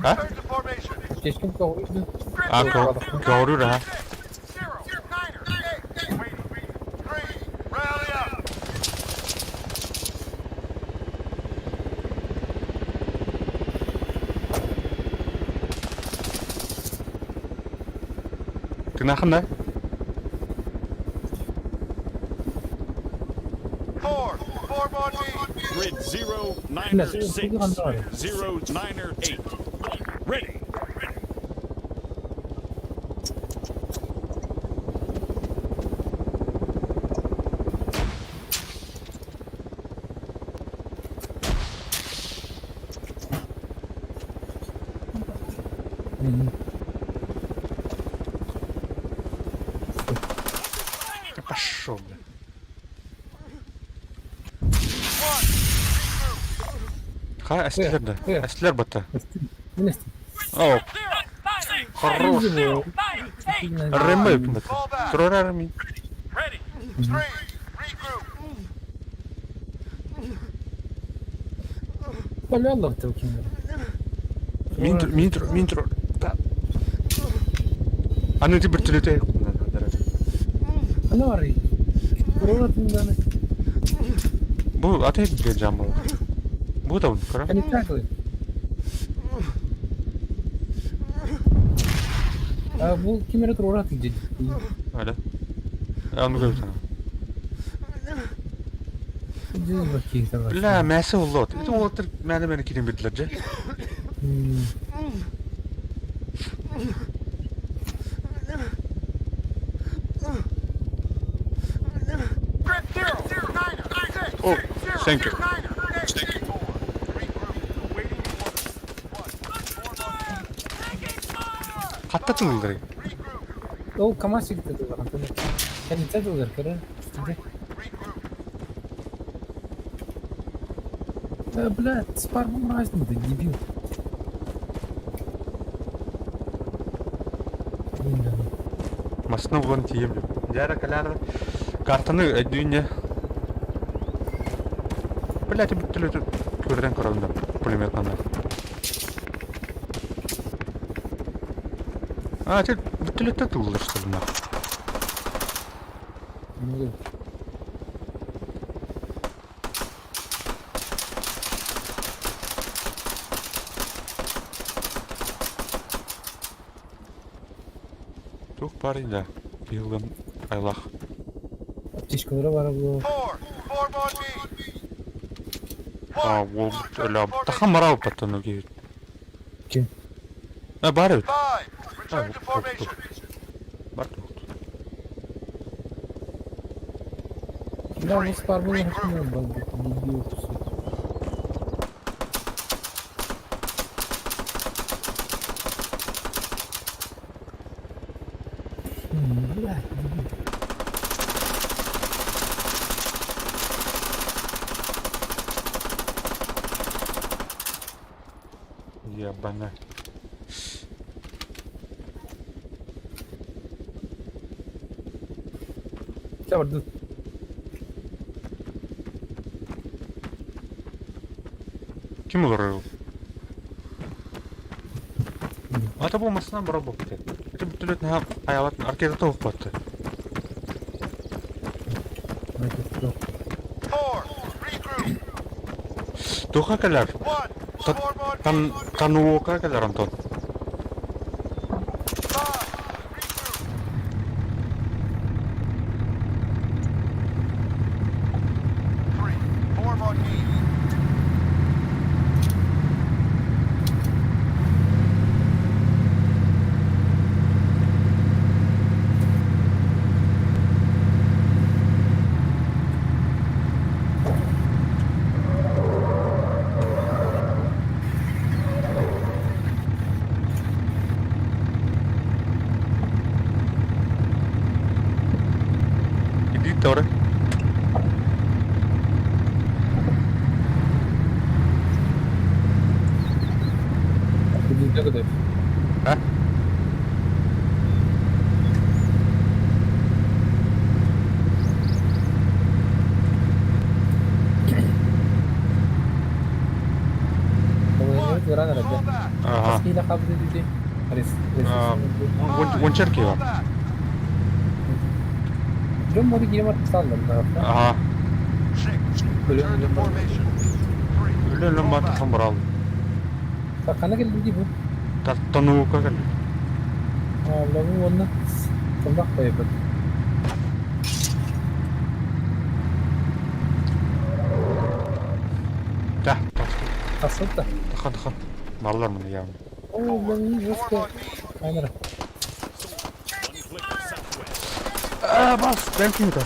А? return to formation. Аптечкам кауырды. А, көөрүр а. 0, 9, 8. Waiting. 3, rally up. Тынахан да? 4, form on me. Grid 0 9 Бля, 6 туган 0 9 8. Ready. Пошел, бля. 1, regroup. Ха, эстлер да. Э. Эстлер бата. Мінесті. О, хорош. Ремейк бата. Fall back. Трорарми. Ready. 3, regroup. Поляллах тылкин. Минтр, минтр, минтр. Да. Аны ти бір түлете. Ана бар. Корона тынданы. Бу атай бир жамбыл. Бу да кара. Они так ли? А бу кимере турурат иди. Аля. Аны көрсөң. Бля, мәсе болот. Это олар мәне мәне кирен бердилер же. Grid 0, 9, 6, О, thank you. 9, 8. 4, regroup. Waiting orders. 1, form on me. Катта тылдыр. Regroup. Ол камасик dedi var. Kendi tadılır kere. Regroup. Да, блядь, с парнем разный, ты дебил. Блин, да. Масына булан тием. Жара каляра. Картаны өйдүүнне. Блядь, бүттүлөтү көрдөн көрөмдө пулеметнан. А, ти бүттүлөтө тылдыр что ли нахуй. Ну, да. Туох баарый да быйылгын айлах. Аптечкалара баара буолуо. Four, form on me. Аа One, уолбут return to өлөөбүт. formation. Тахан бараабыппаттан киһи. Ким? Э баар эбит. Five, А, return to formation. Бар туох. Да, у нас пар было дебил кусок. Блядь, дебил. Ебана. Чэ, бардын. Ким олорор? Ата бу масынан бара буолбут. Ити бүтүлүт наһаа хайалатын аркеда тоҕук батты. Four, regroup. Туха кэлэр? One, Та- form on me. Тан тануука кэлэр Антон. Five, regroup. Three, form on me. Иди Торе. Иди куда? А? Рано Fall рада. back. Ага. Скиля хабды диди. Рис. А, Уончер Fall киһи. back. Дьон бары киирэ барбыстааллар да. Ага. Six, Өлөн return to өлөн бар. formation. Three, Үлэ fall бар back. тахан барал. Ханна кэллим дии бу. Тануука кэлэр. Лабы уонна тыллах байбыт. Да, Тахсыт да. тахан тахан. Баллар мына явно. О, лабы Form жестко. on me. Камера. А, бас, дай ким это.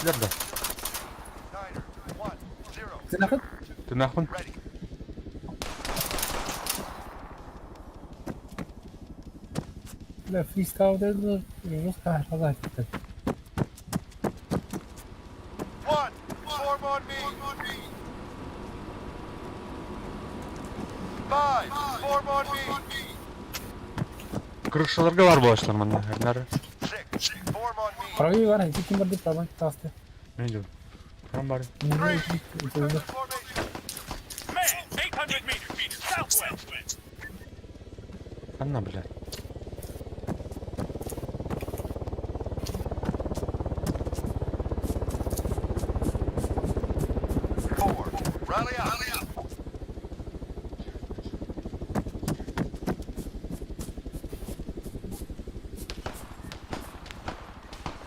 Лерда. Niner, one, zero. Тынахыт? Ты нахуй? Ready. Бля, фристайл да жестко разать. One, form on me. Five, form on me. Крышаларга бар булаштар мына. Эрнары. Six, form on me. Правее бар, ити ким барды праван тасты. Мен жок. Прям бар. Three, return to formation. Man, 800 meters, southwest. Анна, блядь. Four, rally up.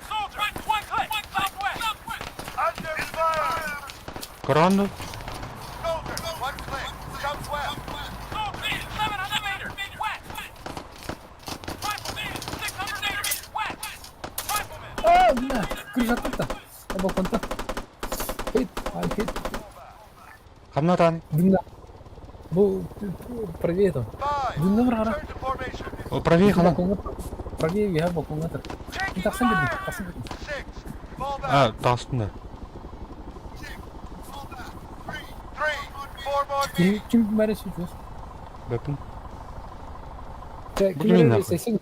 Soldier, one click, southwest. Under fire. Коранду? Soldier, one click. Southwest. Soldier, 700 meters, west. Rifleman, 600 meters, west. Rifleman. А, бля, крыша тут-то. Оба конта. Хит, ай, хит. Хамна тани. Дымна. Бу, правее там. Five, Дымна бар, return to formation. О, правее хана. Правее я балкон метр. Taking Тахсан бирдим, fire. тахсан бирдим. Six, fall back. А, тастында. Six, fall back. Three, three, form on me. Ким ким бары сүтүс? Бэпин. Ким Бу кимин бары нахуй? сесин?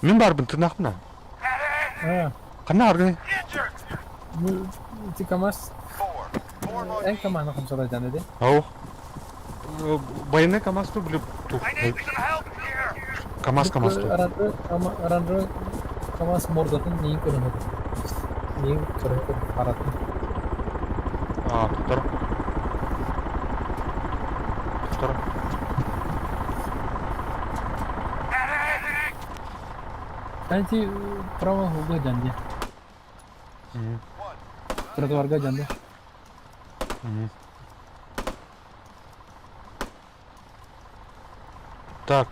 Мен барбын тынахмына. А, Кана аргы? Injured. бу ти КамАЗ, Four, form on эн me. КамАЗ хамсалайдан эди. Ау. Военный КамАЗ ту, блин, ту. I need some help here. КамАЗ КамАЗ ту. Аранды, аранды КамАЗ мордатын неин көрүнөт. Неин көрүнөт каратын. А, туттар. Олохтоохторо. Ити право уга дьанде. Тротуарга дьанде. Так.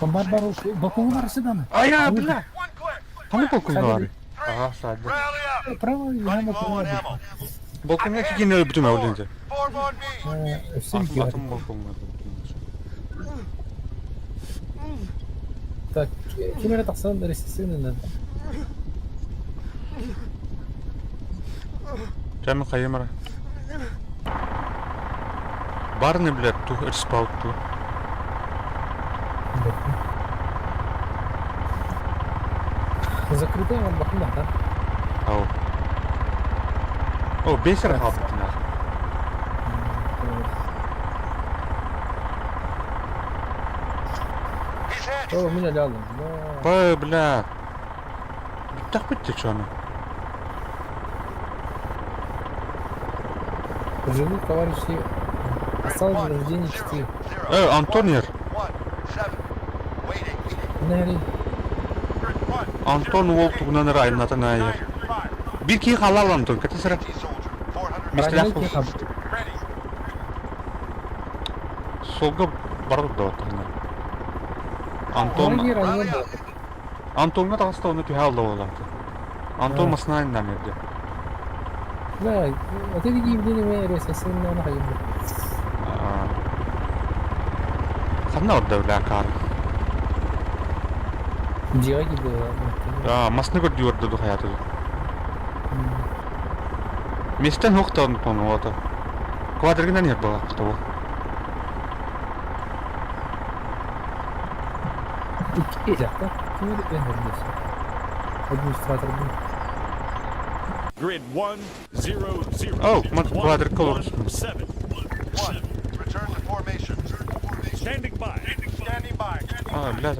Бар бар бокуҥу барсыданы. Ая, бля! Ханнык болкуҥҥа баарый? Ага, саадьа. Право яма Болкуҥҥа кигин өлбүтүм өлүнчэ. Өссө Атын болкуҥҥа. Так, ким эрэ тахсан ресесинынан. Чэ, хайым ара. Барны, блядь, ту респаут ту. Закрытая барбахын да. Ау. О, бесер хаалбытын О, меня ляло. Ба, бля. Бүттэх бүттэ чону. Живых товарищей осталось рождение 4. Антон ер. Нэри. Антон уол тугунан эрэ айаннатан айар. Биир киһи хаалла Антон, кэтэс эрэ. Мистлээх Суолга барар да баттахына. Антон Антоҥҥа таҕыста уонна түһэ алла буолаата. Антон массыына айаннаан эрдэ. Да, это киирдин эмэ РСС-нан хайым. Ханна орда бля каар? Дьиэҕэ киирдэ. Аа, масны көрдүү орда ду хаяты. Местен хохтон понуота. Квадригынан ер балакта бу. Икки Ким Администратор Grid 1 0 0. Oh, квадрик 1 7. Return to formation. Standing by. Standing by. А, бля.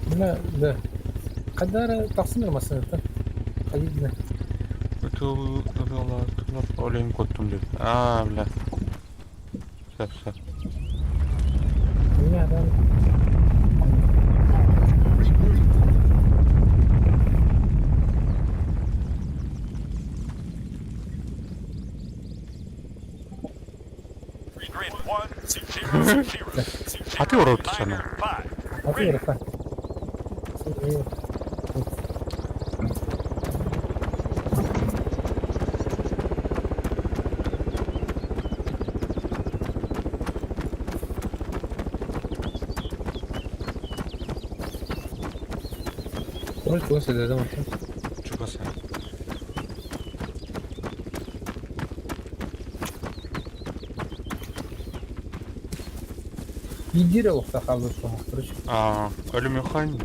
Бля, да. Кадара тахсыныр масыната. Хайдна. Олень коттум деп. А, бля. Все, все. Меня там. Grid 1 0 0. А ты урод сана. 5. А ты урод. Может, после да, Чугаса. Идире лохта хаалбыт короче. А, алюмихань.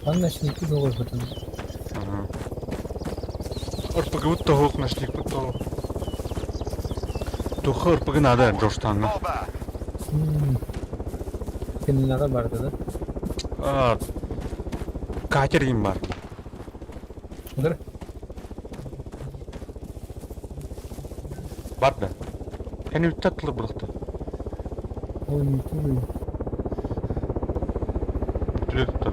Анна ночники долго потом. Ага. РПГ того ночник того. Тухы РПГ надо, Джорджтанга. Fall back. Кининага барды да? А, катер им бар. Удар. Бар да. Кәне үттәтлі бұлықты. Ой, не туй. Түлетті.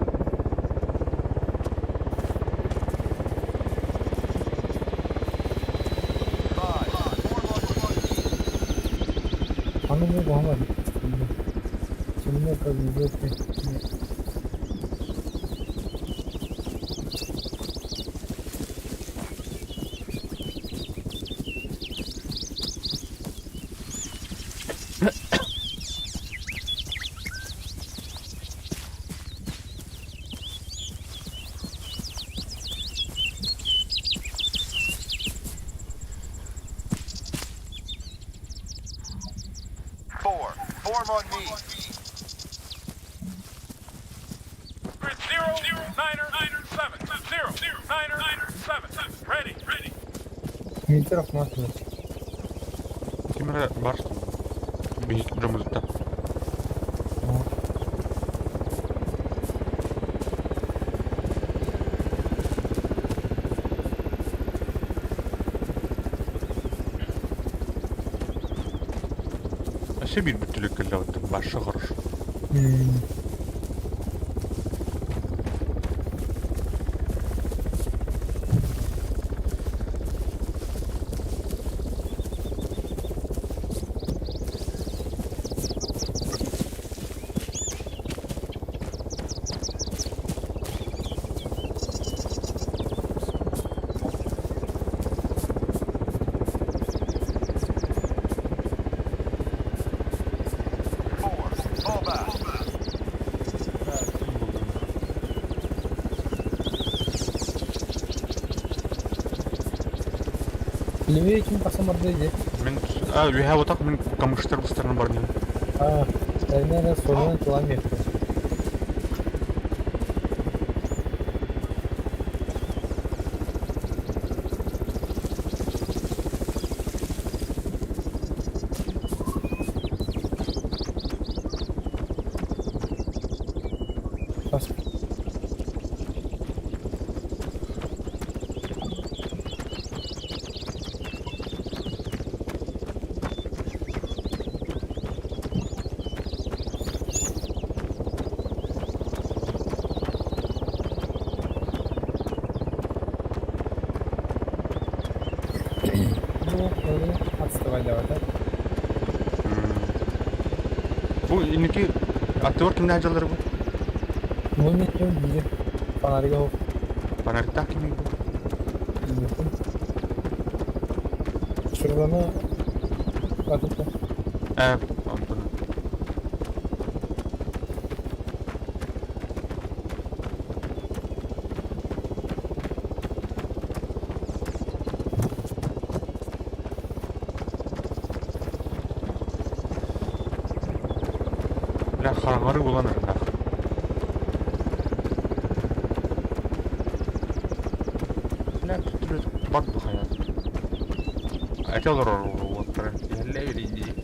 Аны бу бама. Темно как в жопе. Four. Form on me. Grid 0 9 9 7 0 9 9 7. Ready. Ready. Метров нахуй. Кемера бар. Бейт жамылытта. Өссө биир бүттүлүк кэллэҕиттэн барша хорошо. 4. Fall back. Левее ким тахсан барда дии. Мин а үһэ отак мин камыштар быстарынан барньым. А, наверное, сонун километр. Бас. Ну, отставай давай, да? Бу инники аттыбар кимнээх дьаллар бу? Ну, не биир. Фонарига ол. Фонариктаах кимий бу? Шырданы атыта. Э, онтон. Бля, хараҥары булан эрэлээх. Бля, бат бу хайа. Эти олорор уоттара. Иһэллэ дии.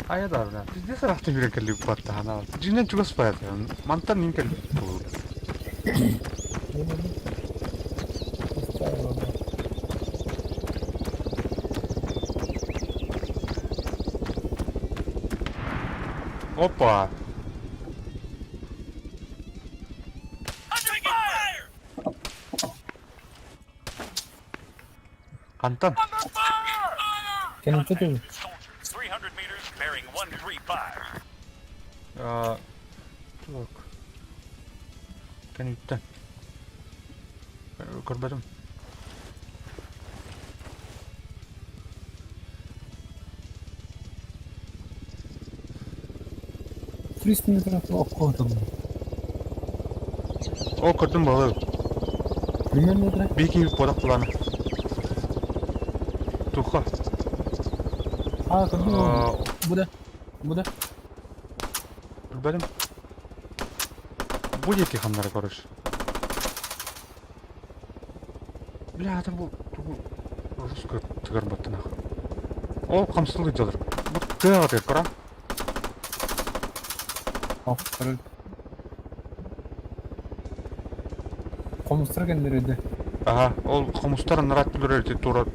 Хайа да, бля. Пиздец ыраахта үүрэн кэллибит баттаһана. Дьиҥинэн чугас баайата. Мантан мин кэлбит буолуо. Опа! Хантан? Кэнники түн. Soldier, 300 meters, bearing 135. Так. Кэнниттэн. Көрбөтүм. 300 метров окко там. О, көрдүм балык. Примерно это. Бики куорат кулана. Туха. А, көрдүм. Буда. Буда. Билбэтим. Бу диэки ханнара короче. Бля, это бу тугу жестко тыгар баттанах. Ол хамсылы дьалар. Бу тыаҕа тыгар кора. Хомустар кэннэридэ. Аха, ол хомустар нараат түлөрөр ити тура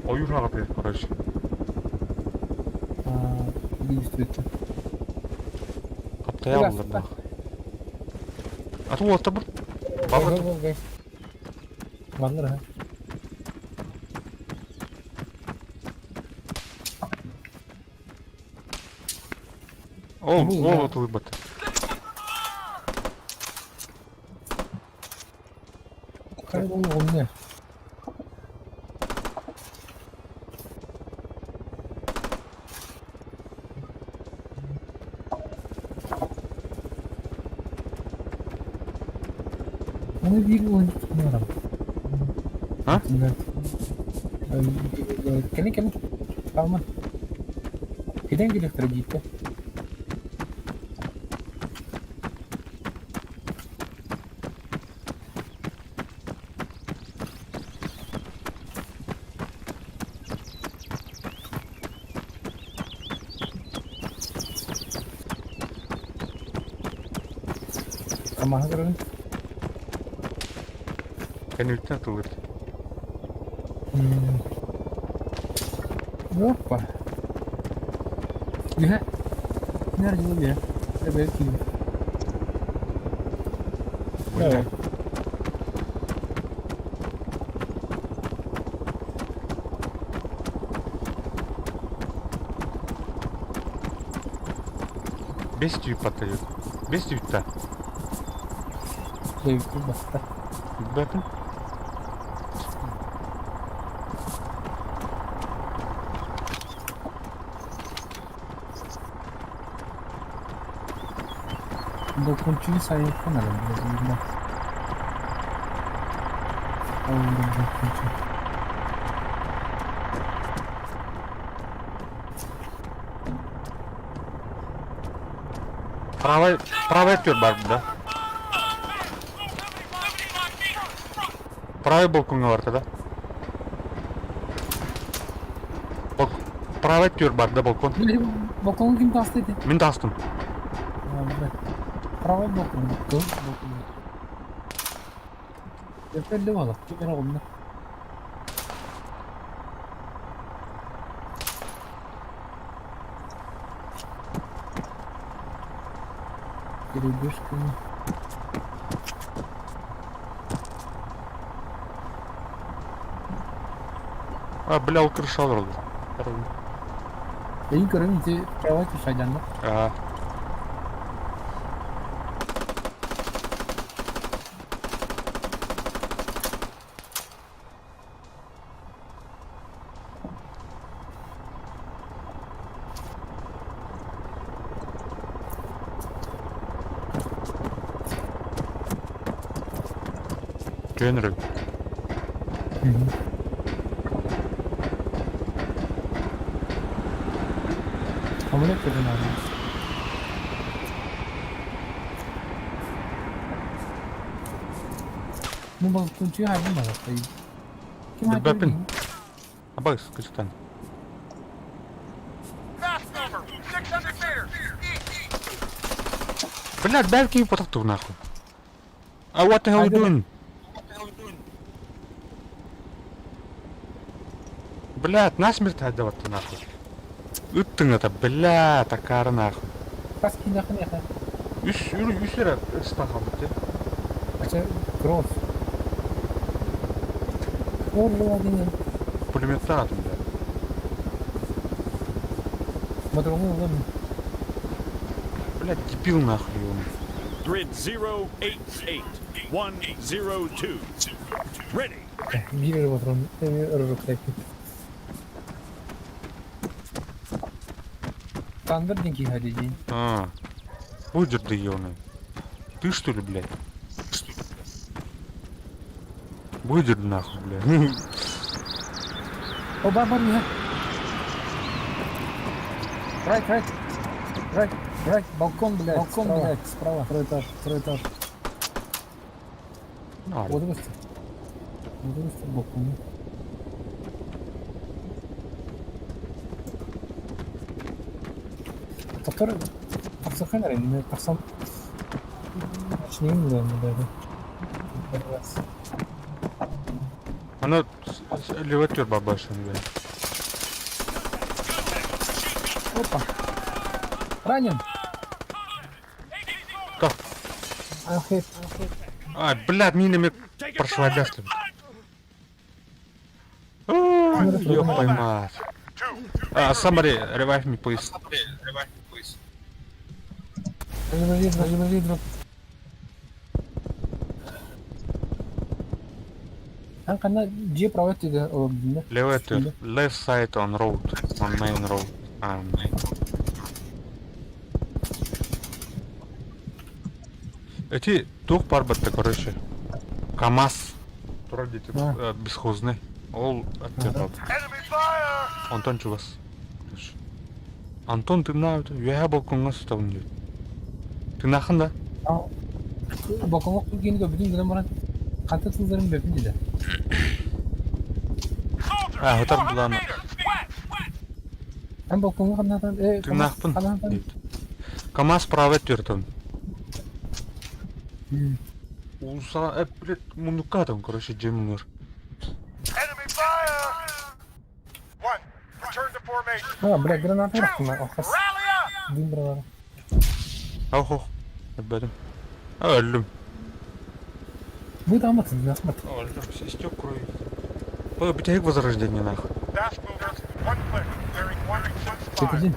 ойуур хаҕа короче. Действительно. Хаптайа буллар А то уолта бу. Баба. Маннар ha. Ол, ол отулуйбат. Хайа 없네. Аны биир уон А? Кини кини. Kalma. Киден келектір дейді. Камаһы көрөбүн. Кэнниттэн атыллыр. Опа. Үһэ. Нэр дьылы үһэ. Эбэ киин. Бля. Бес түйіп баттайы. Бес түйіпті. Дэвид баста. Бәпін. Балкончугу сайыппын эрэ билигин. Балкончу. Правай, правай өттүгэр баар да? Правай балкоҥҥа барта да? Бал... Правай өттүгэр бар да балкон? Балкоҥҥа ким таҕыста ити? Мин таҕыстым. Правай балкон. Балкон. Өпөллө буолар. Ким эрэ оҕунна. Перебежками. А, бля, ол крыша олороллор. Эйин көрөм ити кровать шайданна. Аа. Генри. Хамына көрөн аҕай. Бу балкончуга хайдах барыахтай? Ким Билбэппин. хайдах Абагыс кычтан. Fast mover, 600 meters, east. Блядь, дай киһи потохтур нахуй. А what the hell you doing? Блядь, насмерть отдавать нахуй. Ыттыҥ это, блядь, акаары нахуй. Хас киинэхин эхэ? Үс, үс эрэ ыстан хаалбыт дии. Ача кровь. Орлова диэн. Пулеметтаах атым блядь. Ботуруҥу ылым. Блядь, дебил нахуй он. Grid 088102. Ready. Биир эрэ ботурун өрүрүктээппит. Тандыр диэн киһи дии. А, Выдер да ебаный. Ты что ли, блядь? Выдер нахуй, блядь. О, бар, бар, не. Right, right. Right, right. Балкон, блядь. Балкон, справа. блядь, справа. Второй этаж, второй этаж. А, Вот выступ. Вот выступ балкон. Повтор... Тахсахан эрэ, тахсан... Начнем, да, да, да. Раз. Она левотер бабашин, блядь. Опа. Ранен. Как? I'm hit. А, блядь, минами прошла гасли. Ёб твою мать. А, somebody revive me, please. Подожди, подожди, подожди, друг. Ан ханна дьиэ право өттүгэр олордунна. Левый left side on road, on main road. А, main. Эти туох барбатта, короче. КамАЗ. Турар диэти А. бесхозный. Ол аттыгар Enemy fire! Антон чугас. Короче. Антон ты на үөһэ балкоҥҥа сытабын диэт. Тынаахын да? Балкоҥҥа киини көрбүтүм гынан баран хантан сылдьарын билбэппин диэтэ. Soldier, А, вот так 400 была она. meters, west. Эн балкоҥҥа ханнаатан э Тынаахпын ханнаатан диэт. КамАЗ правый өттүгэр. Уулуссаҕа эппилет муннукка атан короче дьиэ муннугар. Enemy fire! One, return to formation. А, бля, граната Two, рахтына, охас. rally up! Дым граната. Ох ох. Эббэтим. А, өллүм. Бу тамат, нахмат. Өллүм. Истек крови. Ой, бүтэһик возрождение нахуй. Fast mover, one click, bearing one six five. Кетидин.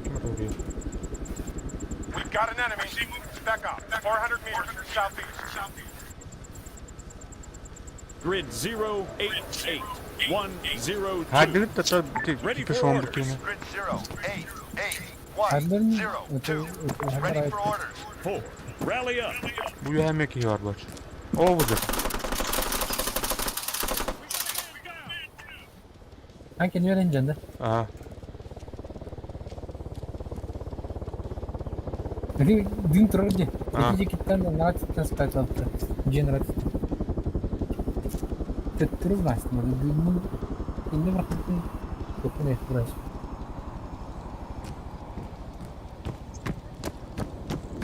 Ким это убил? We've got an enemy. Spec up, 400 meters southeast. Grid 088 102. Хагрид это Ready for пешом orders. буквально. Grid 0, 8, 8, 1, Хардерни, 0, это 2. это Ready хаграйт. for orders. 4. Rally up. Бу үөһэ киһи бар буолчу. Оо бу А, кенверен жанда. Аа. Ты дым трорди. А. Иди киттан нравится спать лапта. Джен нравится. Ты трудность, но дым. Инде брахтын. Көпүнө бурас.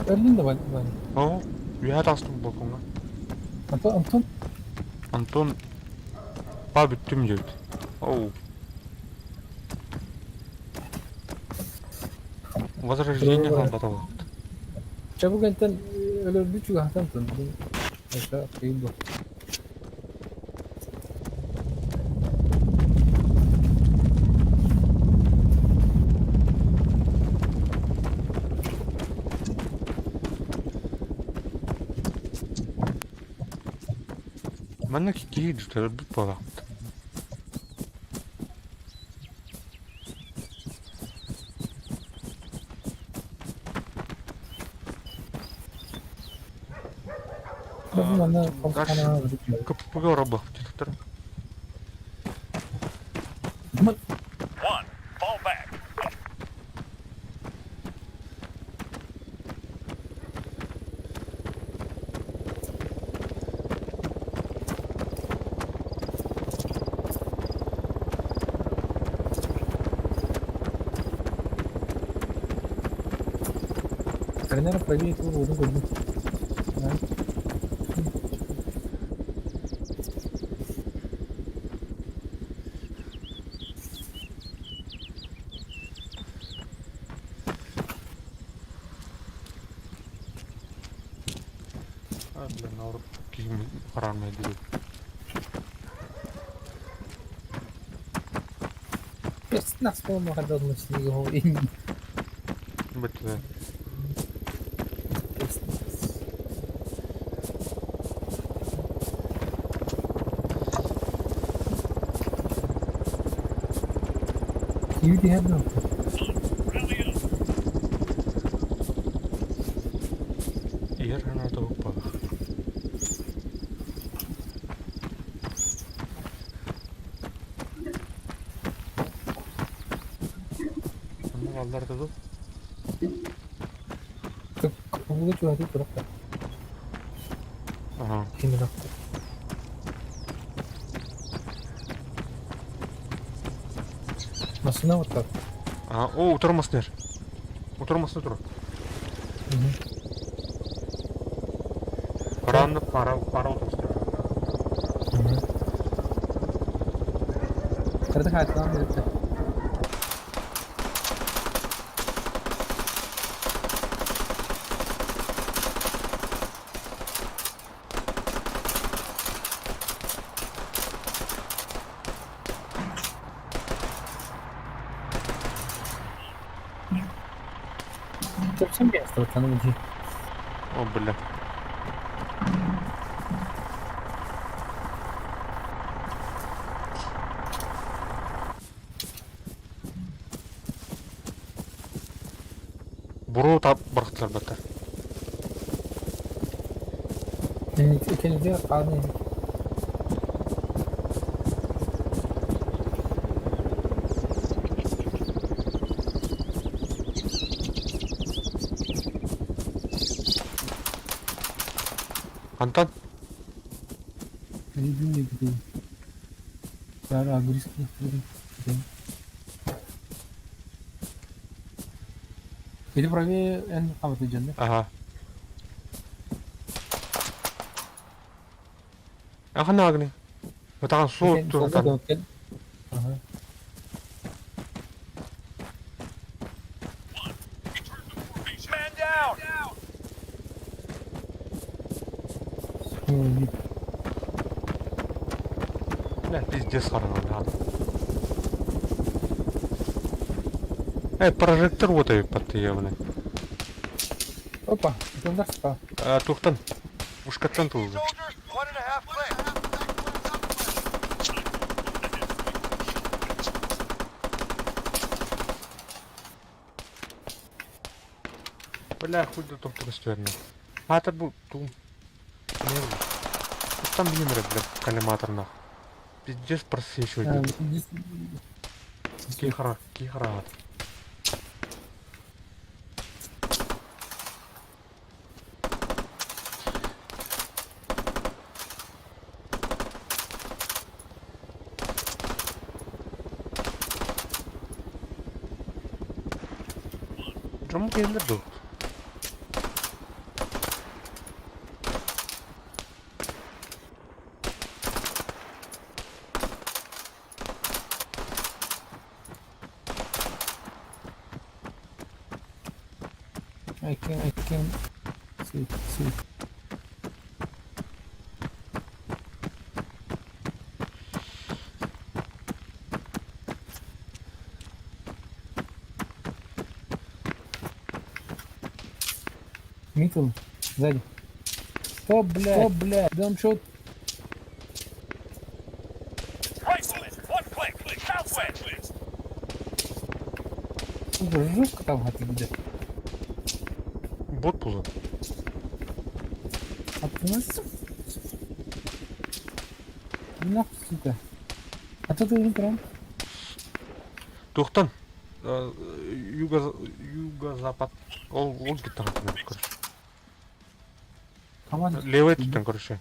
Өлдүн да Ваня. Оо. Үөһэ таастым балкоҥҥа. Антон, Антон, Антон па бүттүм диэбит. Оу. Возрождение халбатала. чабук энтен өлөрдү чугахтан тон. Это кыйбы. Манна киһи өлбүт буолаахпыт. Манна Дальше. компана. КПП оробах дедиктер. 1. Fall back. Тренера проверить его воду году. Да. А, блин, ауыр киһим хараамай диир. Нас, по-моему, хотел на снегу. И Бэтэ. Киви хәдді. Rally up. Иһэр ханаата укпалах. Онно алларда ду. Кубуга чугаты туракта. Аха. Именно. Машина вот так. Аа, оо, утармас нэр. Утармасны тур. Хараанны пара пара утармас. Кырды хатынан берді. Совсем место вот оно где. О, бля. Буруу тап барахтылар баттар. Кенде қаны. Антон, Любимый где. Да, английский. Или правее Н хамат дьонно. Ага. Ахан агни. Ватан суут туртан. Ага. Man down! Бля, пиздец хараҥа. Э, прожектор вот и подъемный. Опа, это А, тухтан. Ушкаттан тулды. Soldier, 1.5 clicks. Бля, хуй да тоқтық үстеріне. Атыр бұл тум. Не бұл? Там бинер, бля, коллиматор нах. Пиздец просвечивает. Кихара, кихара. Чому кендер ду? I can see, see. Митл, сзади. Стоп, блядь. Стоп, блядь. Дам шот. Rifleman, 1 click. Southwest. Сука, жестко там гад будет. Бот пузо. А ты нас... Нахуй, сука. А то ты уже прям. Тухтан. Юго, юго-запад. Ол, ол гитара, короче. Команда. Левый там, короче.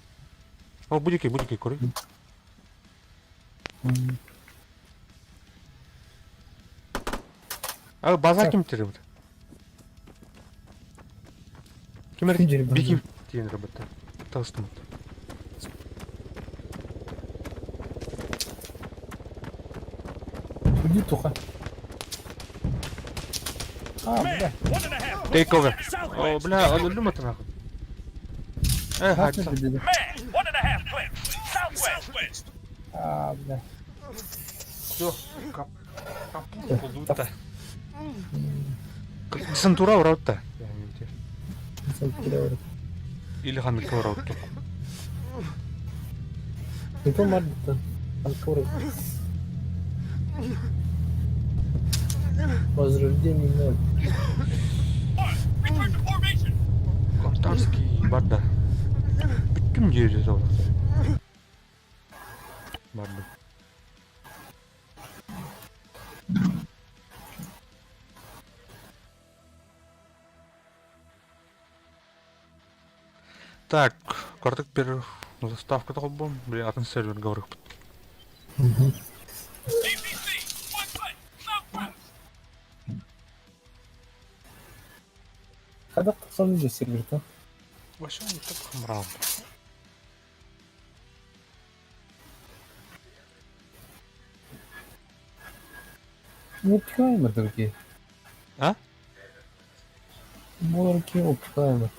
Ол, будики, будики, куры. А база ким теребит? Ким Ким жеребит? Бики тиен работа. Толстым. Иди туха. А, бля. Man, 1.5. Take over. Southwest. О, бля, он люмат нахуй. Э, Красный хадса. победа. Man, 1.5 clicks. Southwest. А, бля. Все, кап. Капут полута. Десантура ураутта. Или ханылка ураутта. Это марта. Анкоры. Возрождение ноль. 1, return to formation. Картарский барда. Бүтүм жерде сол. Барда. Так, картык бер заставка толбом, блин, атын сервер говорю. APC, 1 click. Southwest. Когда тахсан же сервер, то? Вообще не так хамрал. Ну, Оптихаймер такие. А? Морки Оптихаймер.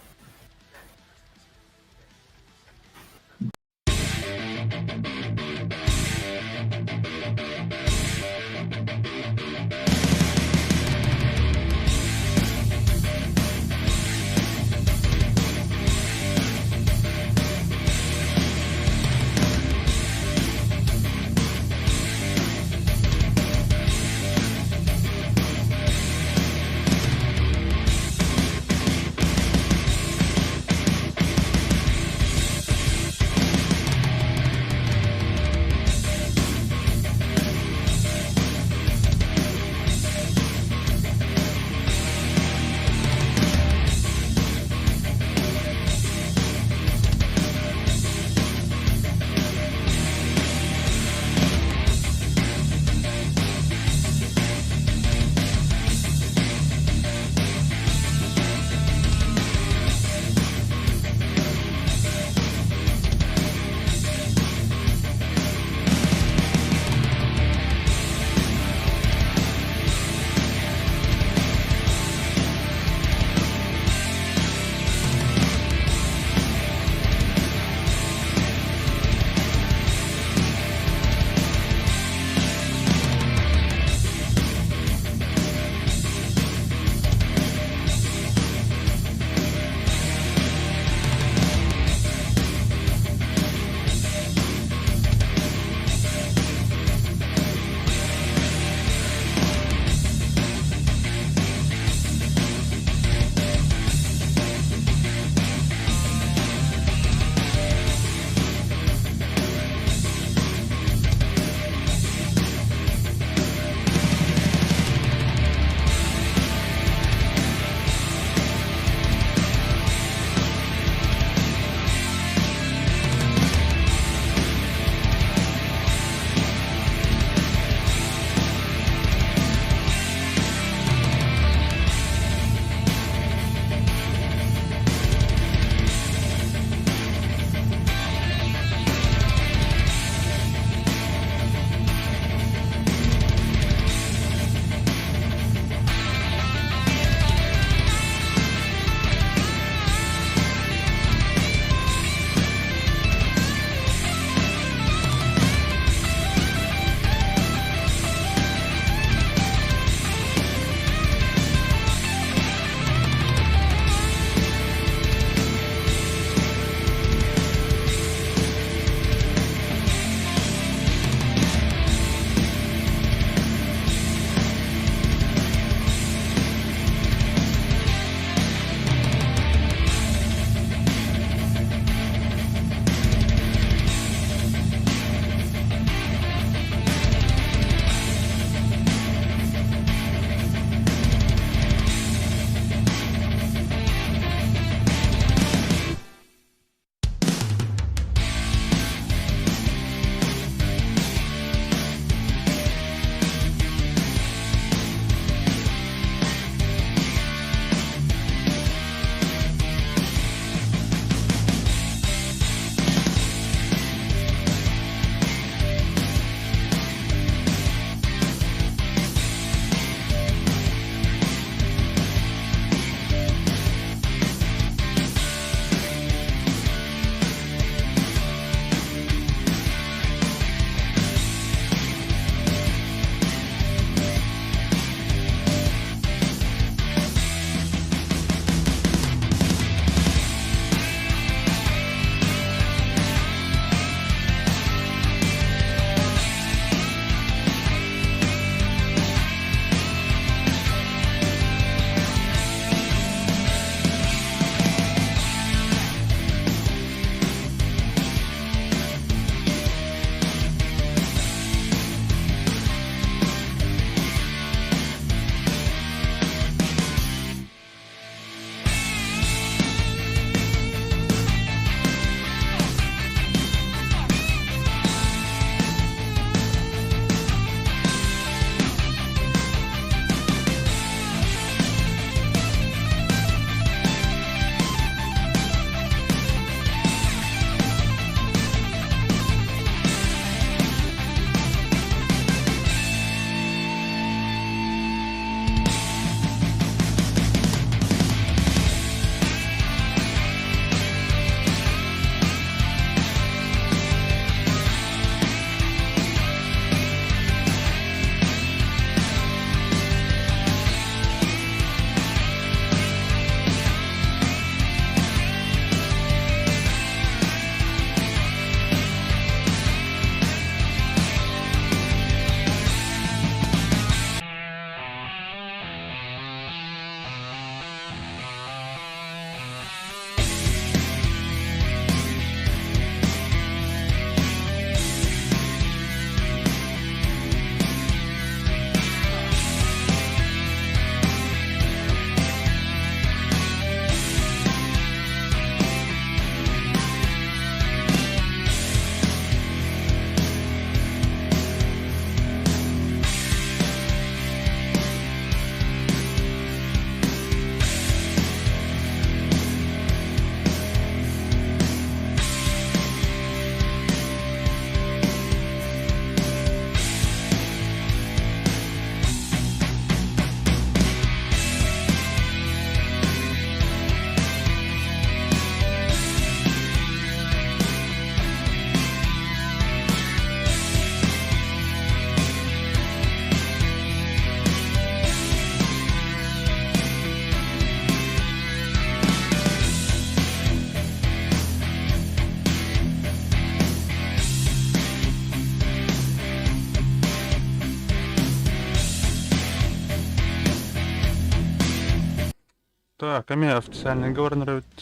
Так, эмиэ официальный говорнер эбит.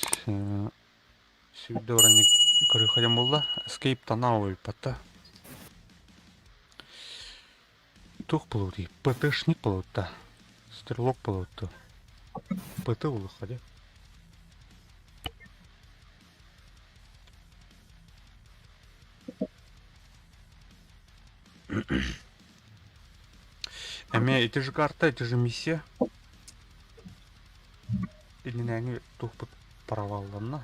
Сүүрдэ баран көрүөххэ буолла. Escape Танау ыйпатта. Туох буолуо ПТшник буолуотта. Стрелок буолуотта. ПТ буолуохха дии. Эмиэ ити же карта, ити же миссия. Иннинээҥи туохпут провалланна.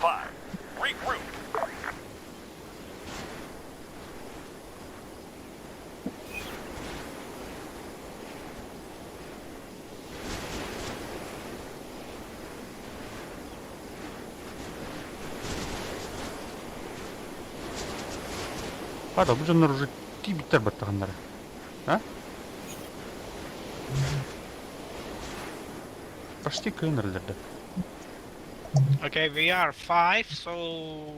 5. Regroup. Пардон, бу дьоннор уже тиийбиттэр баттаҕыннара. А? Почти кыайан да. Okay, we are 5, so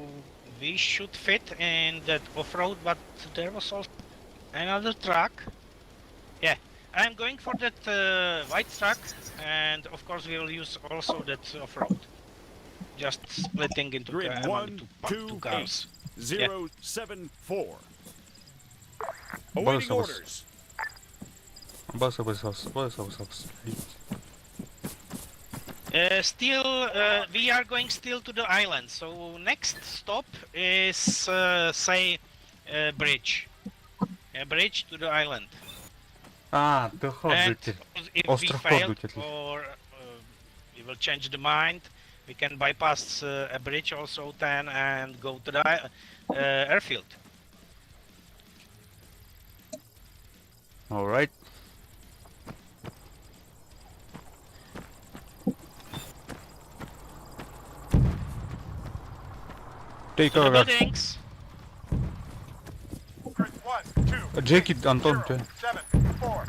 we should fit in that off-road, but there was also another truck. Yeah, I'm going for that white truck, and of course we will use also that off-road. Just splitting into Grid among 1, two 2, cars. 8, 0, 7, 4. База Awaiting вас. orders. Баса, баса, баса, баса, Still, we are going still to the island. So next stop is, say, bridge. A bridge to the island. А, ты And ходите. if we Остров fail Ходути. or we will change the mind, we can bypass a bridge also then and go to the airfield. Alright. Take To the over. buildings. Grid 1, 2, Джеки, Антон, 0, ты. 7, 4.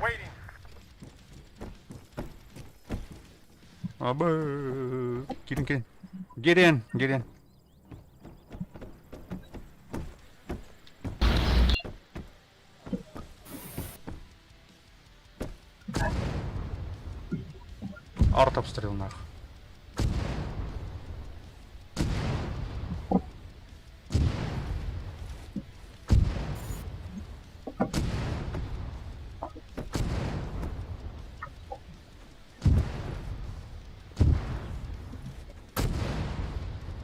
Waiting. Абы. Кирин, кирин. Get in, get in. Арт обстрел нах.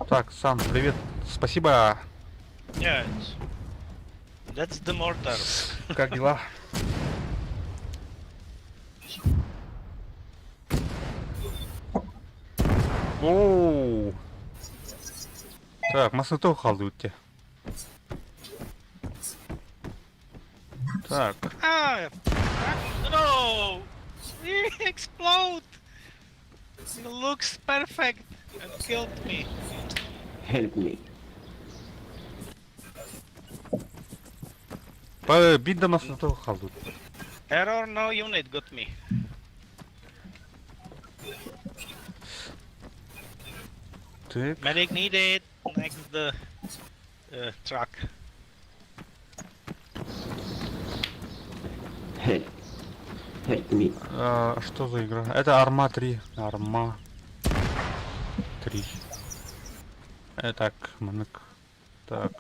Так, Сан, привет. Спасибо. Yeah, that's the mortar. Как дела? Оу. Так, массыына хаалла дии. Так, Ah, fuck, no! Explode! It looks perfect and killed me. Help me. Биир массыына хаалла. Error, no unit got me. Так. Medic needed. Next the truck. Help. Help me. А, что за игра? Это Арма 3. Арма 3. Так, маннык. Так,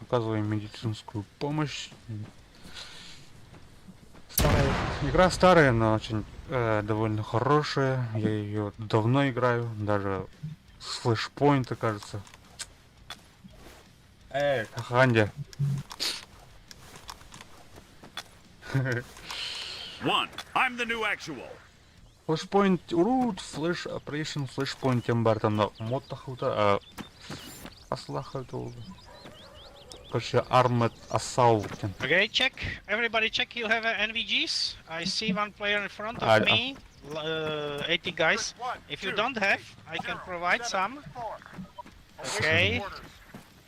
оказываем медицинскую помощь. Старая. Игра старая, но очень довольно хорошая. Я ее давно играю, даже с флешпоинта, кажется. Эй, Ханди. 1. I'm the new actual. Flashpoint, урут, Flash Operation Flashpoint диэн баар там мод тахсыбыта, аслаха это Короче, Armored Assault. Okay, check. Everybody check you have NVGs. I see one player in front of me. 80 guys. One, If you two, don't have, eight, I can zero, provide seven, some. four. Okay. Awaiting orders.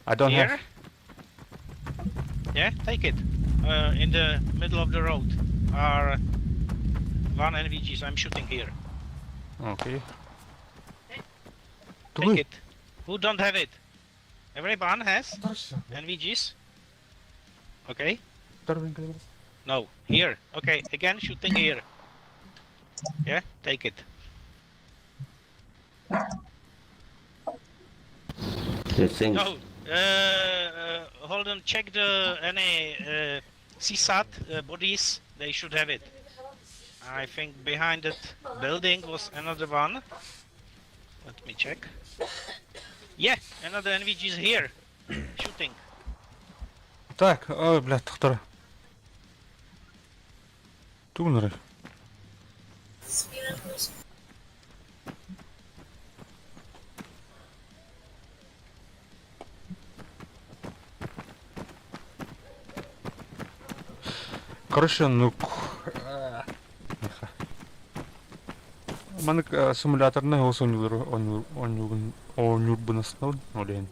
I don't Here. have. Yeah, take it. In the middle of the road are one NVGs. I'm shooting here. Окей. Take Тугуй? it. Who don't have it? Everyone has NVGs? Okay. No, here. Okay, again shooting here. Yeah, take it. The things. No, hold on. Check the any CSAT bodies. They should have it. I think behind that building was another one. Let me check. Yeah, another NVG is here, shooting. Так, ой, блядь, тохтор. Тунры. Короче, ну... Маннык симуляторный ос онюрбунасна олен.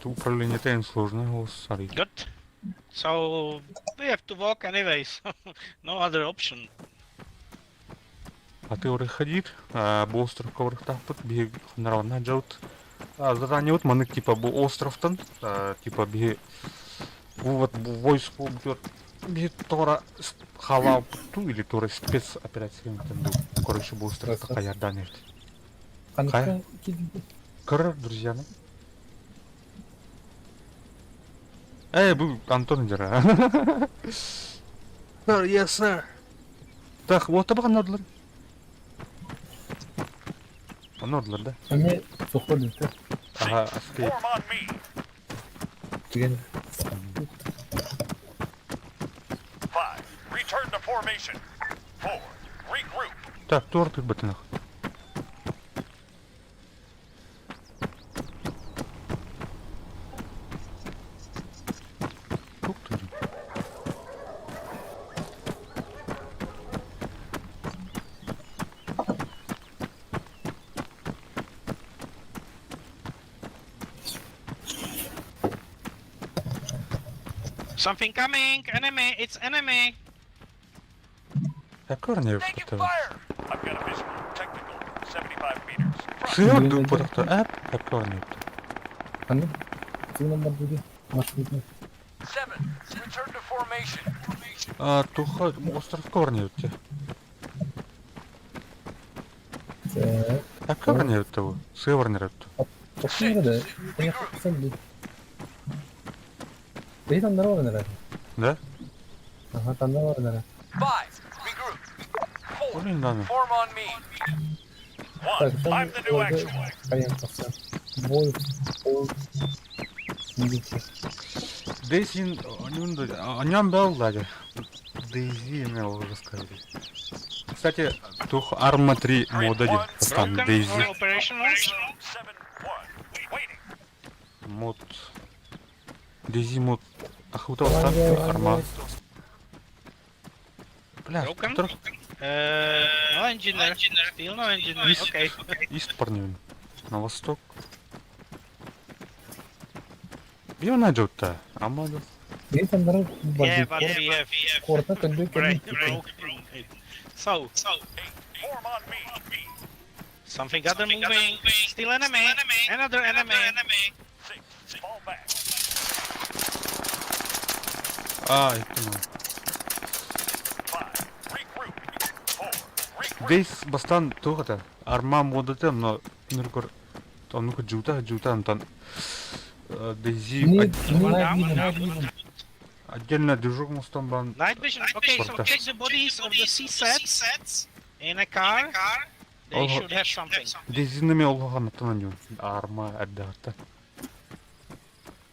Ту управление тен сложно, ос сари. Good. So we have to walk anyways. No other option. А ты ходит, бу островка орыхтаахпыт, биһи ханараванна дьаут. Заранее вот маннык типа бу островтан, типа биһи бу вот бу войско бутер биһи тора халауппуту или тора спецоперация ду. Короче, бу островта хаярдан эрт. Ханыкка киирбит. Кыр, друзья. Ну. Эй, бу Антон дера. Sir, yes, sir. Так, вот табаган надылар. Надылар, да? Эмиэ сухой да. Ага, escape. Form on me. Түгэн. 5. Return to formation. 4. Regroup. Так, торт батынах. Тук ты. Something coming! Enemy! It's enemy! Я корни Taking fire! I've got a visual. Technical. 75 meters. Front. Сыр ду потахта эп, эп корни. Ханнык тыынан бар дии. Маршрутный. 7. Return to formation. А, туха, остров корни те. Так. Эп корни того. Сыр не Тохтуур да. Бэйт аннара бар эрэ. Да? Аха, таннара бар эрэ. 5. Regroup. 4. Блин, да. Form on me. 1. Так, I'm the new actual. Хайан тахсан. Волк, Волк. Видите. Дейзи, о нем был, да. Дейзи мне уже сказали. Кстати, тух Арма 3 мод 1. Там Broken Дейзи. or operational? 7 1. Waiting. Мод. Дейзи мод. Ахутал там Арма. Бля, Broken? которых No engineer. Still no engineer. Есть. Okay. Ист парнем. На восток. Где он найдет-то? Амада. Бэйт аннара бар Yeah, дии. but we have Корта көндө break, кэлин. broken. So, 8. Form on me. something other moving. Still enemy. Another enemy. 6. Fall back. А, это ну. 5. Regroup. 4. Regroup. Дейс бастан туғата. Арма модаты, но нұркор. Онука жута, жута, антон. Дейзи Night vision. отдельно движок мостом бан. Night vision. Okay, so Порта. check the bodies of the CSATs in a car. They Oh. should have something. Дейзинами олған аттан Арма әддағата.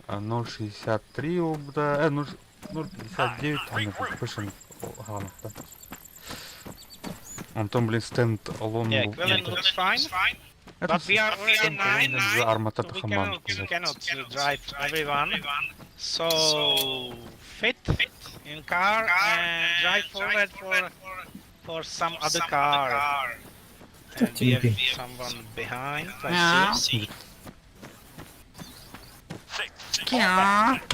0.63 обда, 0.59 там это, ганахта. Антон, блин, стенд алон. Yeah, Quillen looks fine. But we are already 9, За армата so we хаман. cannot drive everyone. So fit in car and drive forward for some other car. And we have someone behind. I see. 6. Fall back.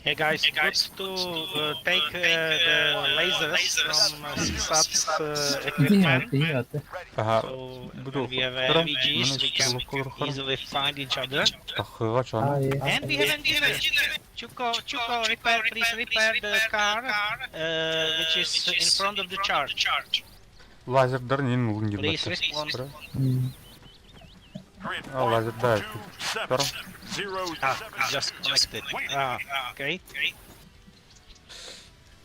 Hey guys, good to take the lasers from CSAT's equipment. Иһэ аты. Аха. So Буду when we have втором. MVGs, we can easily find each other. Тахыга чана. Аа, And we have engineer. Chuko, Chuko, repair, please repair the car, which is in front of the church. Лазердар нин улун Please дибатта. respond. Grid А, 1, лазердар. 2, 7, Втором. 0, Ah, 7, just connected. Waiting. Ah, okay.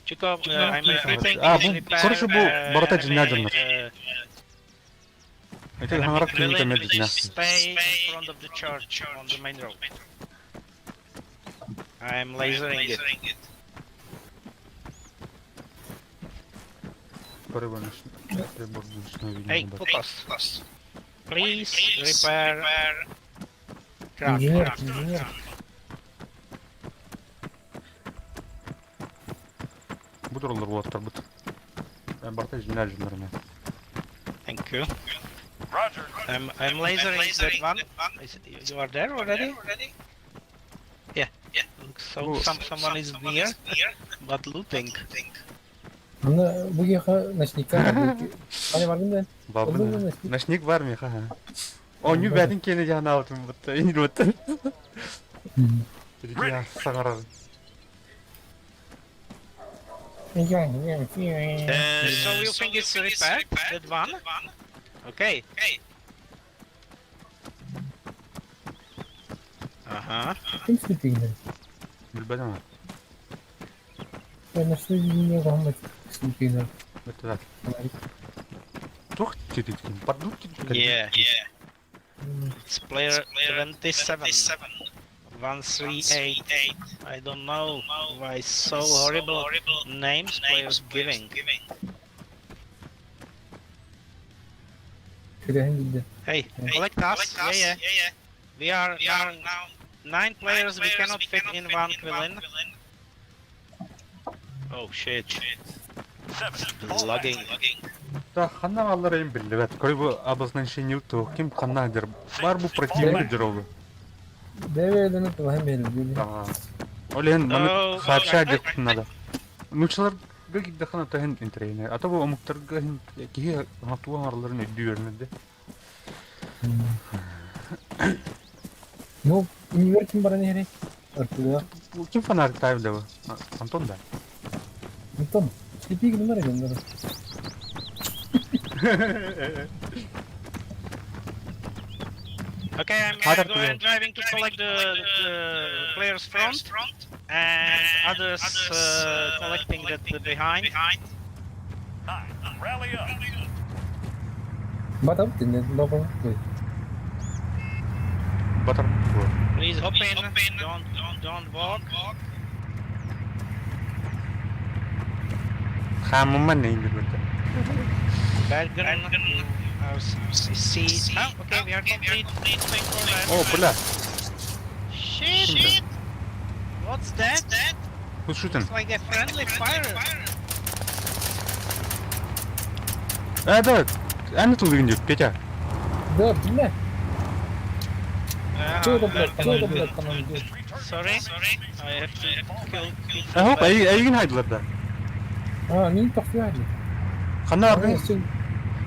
Chuko, I'm repeating. А, please бу- repair, короче, бу барыта enemy, жинадыннар. Эти ханарак enemy кините village, медина. Stay in front of the church on the main road. I'm lasering it. Hey, Pukos. Please repair truck. Инженер, инженер. Будурлар улаттар бут. Барыта жинадыннар мен. Thank you. Roger. I'm lasering that one. Is, you are there already? Yeah. Looks so Oh. someone is near, but looting. Мына бу киһиэхэ ночникка Аня бардым да. Бабын. Ночник бар меха. О, не бәдин кене жана алтын бутта. Инди бутта. Я саңарар. So you think it's repaired? That one? Okay. Uh-huh. Ким слепигнер? Билбедим. Я нашли не гаммат слепигнер. Бутта. Тух титит. Падут титит. Yeah. It's player 27. 138. I don't know why so horrible names players giving. Күрәһин билде. Hey, collect us. Yeah, yeah. We are now nine players. We cannot fit in one Quillin. Oh shit. 7. The lagging. Да, ханна аллар эм билбет. Көрү бу обозначение то ким ханна дер. Бар бу противник дерогу. Дэвидны туһан берилди. А. Олен маны Oh, сообщать деп надо. Нучалар гыгдахана тахин интерейне. А то бу омуктар гыхин кихи хатуан арларын өйдүөрнүдө. Ну, универ ким баран иһэрий? Артура. Ким фонарик тайып деп? Антон да. Антон, слепигнер эген. Okay, I'm Other going, player. driving to collect the players front and others collecting that behind. 9. Rally up. Батап тинде лопа. Батыр. Please hop in. Don't walk. Хамман не билбет. Bergen. See. Oh, okay, we are complete. Thank for that. О, бля. Shit! What's that? Who's shooting? It's like a friendly fire. Э, да. Аны тулыгын деп, Петя. Да, бля. Uh, Что это, блядь, что это, блядь, по нам идет? Sorry, I have to kill people. Э, хоп, айгин хайдылар да. А, мин тохуяли. Ханна аргын.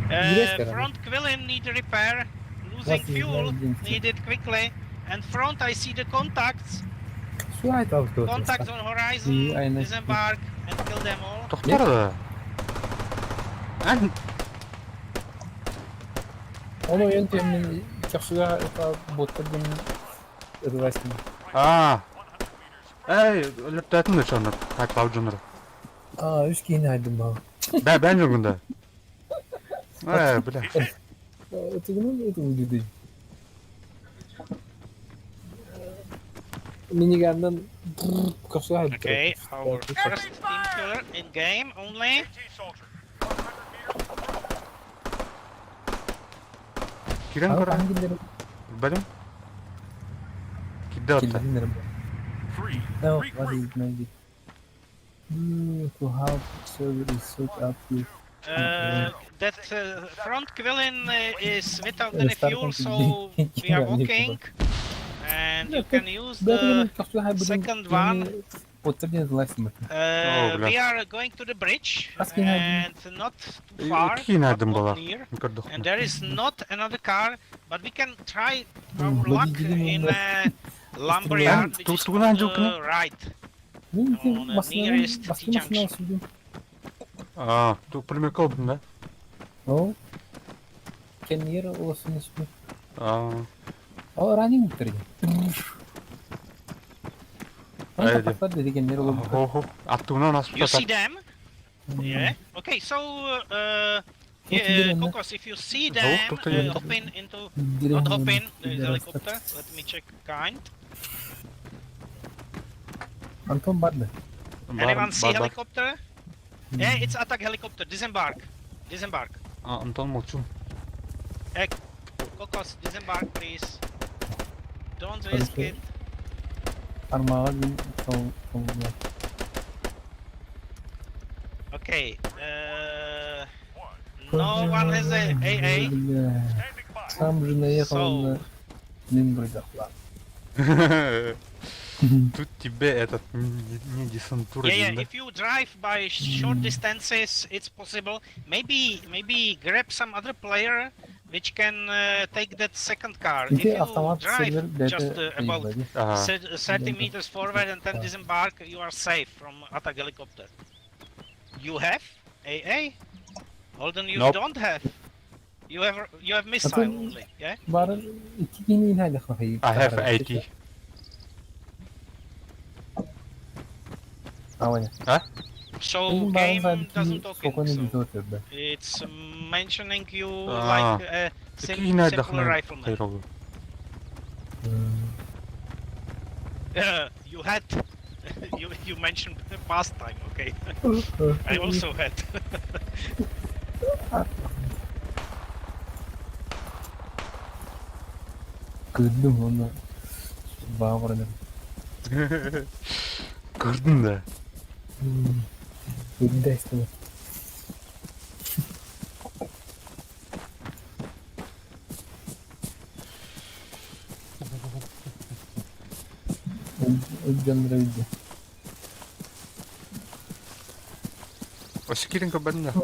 Front Quillin need repair. Losing fuel. Need it quickly. And front I see the contacts. Суайт авто. Contacts on horizon. Disembark and kill them all. Тохтар да. Ан Оно енте мен чаксыга это боттар мен ыргайсың. А. Эй, өлөптөтүн да чонор. Хайтлау жонор. А, үс кийин айдым ба. Да, бен жүргүндө. Э, бля. Это это үлдү. Минигандан капсуга айдым. Okay, our first team killer in game only. AT soldier. 100 meters. Кирен кора. Ангелдер Билбедим. Кидде атта. килдиндер. 3. No, Regroup. what is maybe? To help server is set up with That front Quillin is without any Start fuel, from so the we are beginning. walking. And you can use the second one. Оттор диэн тыллаах О, бля. We are going to the bridge Хас киһи and not too far, Икки but найдем not была. near. And Көрдөхпүнэ. there is not another car, but we can try our М, luck водитель in он, a lumberyard, which Ту- is тугунан on дьылкыны? the right. Мин On the массыынанан nearest бастакы массыынаҕа T-junction. сүүрдүм. А, ту пулемётка ылбытын да? Ол кэннигэр олорсон испит. А, Ол ранен бүттэр дии. Аны Айди. таппаттар диэти кэннигэр олорбуттар. хо-хо. Аттыгынан You see аспыта. them? Yeah. Okay, so Вот yeah, именно. Kokos, if you see Звук them, тут и- hop in into not hop in the helicopter. Let me check kind. Антон барды. Anyone see Бар, бар. helicopter? Yeah, it's attack helicopter. Disembark. Disembark. А, Антон молчу. Kokos, disembark, please. Don't risk Хорошо. it. Армаҕа мин сол сол Okay. No one has a AA. Бля, Standing by. Сам же наехал So- на Нимбридахла. Тут тебе этот не не десантура Yeah, yeah. да? If you drive by short distances, it's possible. Maybe grab some other player which can take that second car. If Ити you автомат drive сервер just бэйэтэ about ыйбади. Ага. 30 meters forward and then disembark, you are safe from attack helicopter. You have AA? Holden, you Nope. don't have. You have missile Антон- only, yeah? Бары икки киһини иһэ I have 80. Аваня. So Мин game баарын doesn't talking. соконы So бүтөтөр it's mentioning you Ah. like a Икки simple найдахна. rifleman. You had you mentioned past time, okay? I also had. Көрдүм оны. Баабырын. Көрдүң да. Көрдү истем. Өдден рейди. Осы кирин көбәдин да.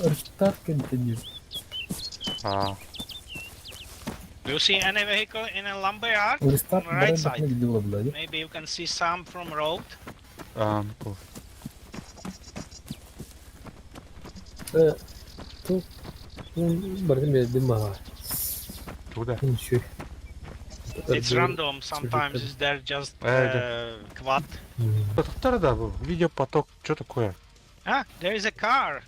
Рестарт контейнер. А, Do you see any vehicle in a lumberyard? Рестарт On the right баран side. бахна блади. Maybe you can see some from road. а, ну, Ту бардым бердим мага. туда. Еще. It's random. Sometimes it's there just quad. Потоктар да был. Видеопоток, что такое? Ah, there is a car.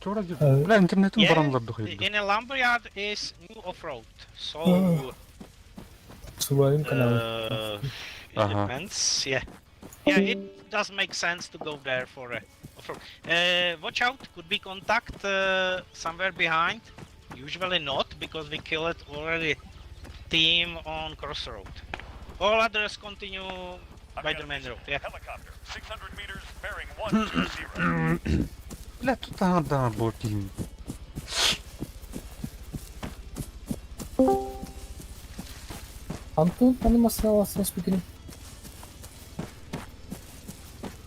Чё вроде? А, Бля, интернетым Yeah, баранлар духайды. In a lumberyard is new off-road. So Сурайым каналы. it Uh-huh. depends. Yeah, yeah. It does make sense to go there for a off-road. Watch out, could be contact somewhere behind. Usually not, because we killed already team on crossroad. All others continue I've by got the a main visual. road. Yeah. Helicopter, 600 meters, bearing 120. Бля, тут ага, был кин. Антон танымасына аласың спикерин.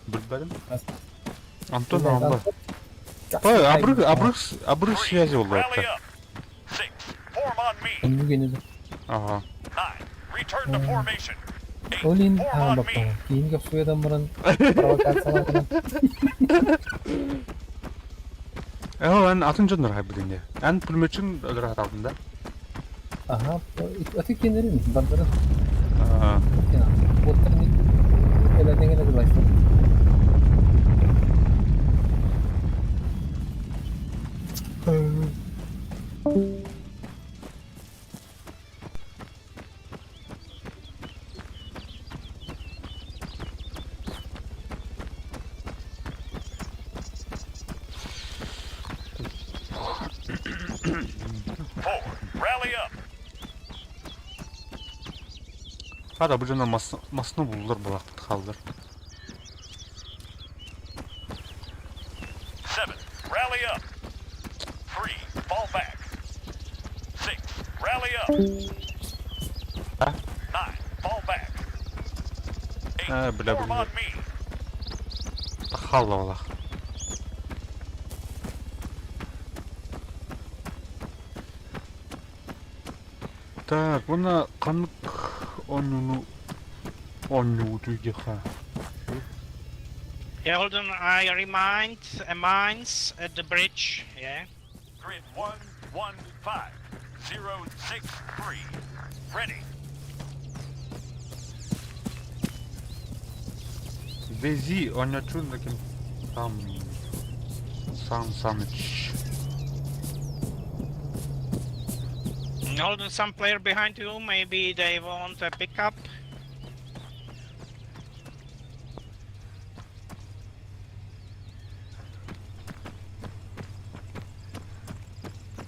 Билбедим. Ас- Антон алла. Ой, обрыв, обрыв, обрыв связи Three, был rally это. up. 6, form on me. Бүгін Ага. 9, return to formation. 8, Олин form on me. баппа. Кейинге суядан бұрын провокацияларынан Э, эн атын жоннор хайбыдын Эн пулеметчин өлөр хаталдын да. Аха, өтө кенерин бардырын. А, Оттырын эледен эле лайф. Four, rally up. Хада бу жона масны булдур булактык халдыр. 7, rally up. 3, fall back. 6, rally up. А? 9, fall back. 8, Eight, А, бля, form бля. on me. Тахаллалах. Так, уонна ханнык оонньууну оонньуубутуй диэххэ. Yeah, hold on. I remind mines at the bridge. Yeah. Grid 1, 1, 5, 0, 6, 3. Ready. Вези оонньооччу таким там Сан Саныч. Hold on, some player behind you. Maybe they want a pickup.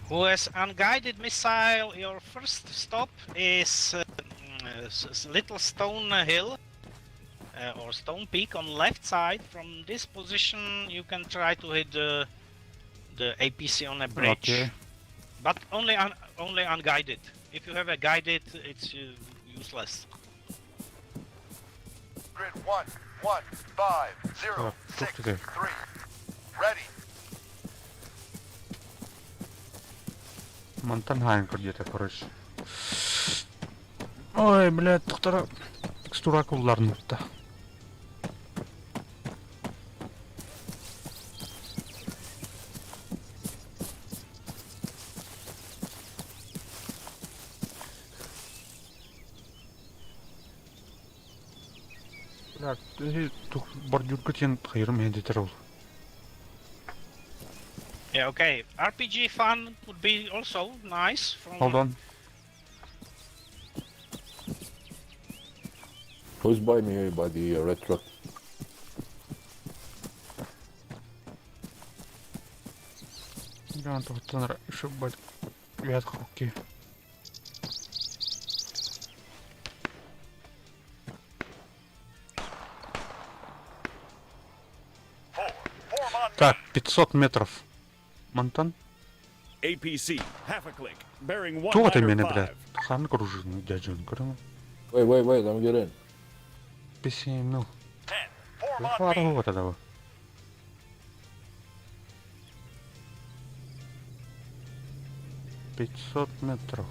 Who has unguided missile? Your first stop is Little Stone Hill or Stone Peak on left side. From this position, you can try to hit the APC on a bridge. Окей. But only unguided. If you have a guided, it's useless. Grid 1, 1, 5, 0, Так, 6, тух ты. 3. Ready. Мантан хаайан көрдүөтэ, короче. Ой, блядь, тохтора текстура кулларнытта. Бля, тух бордюрка тен хайырым хендетер ол. Yeah, okay. RPG fun would be also nice. From Hold on. Who's by me here by the red truck? Я тохтанар шыббат вят хокки. 4, form on me. Так, 500 метров. Мантан? APC, half a click, bearing Туох это меня, 195. блядь? Хан кружин, дяджун, көрөм. Wait, wait, wait, let me get in. 5 мил. 10, form on me. Вот этого. 500 метров.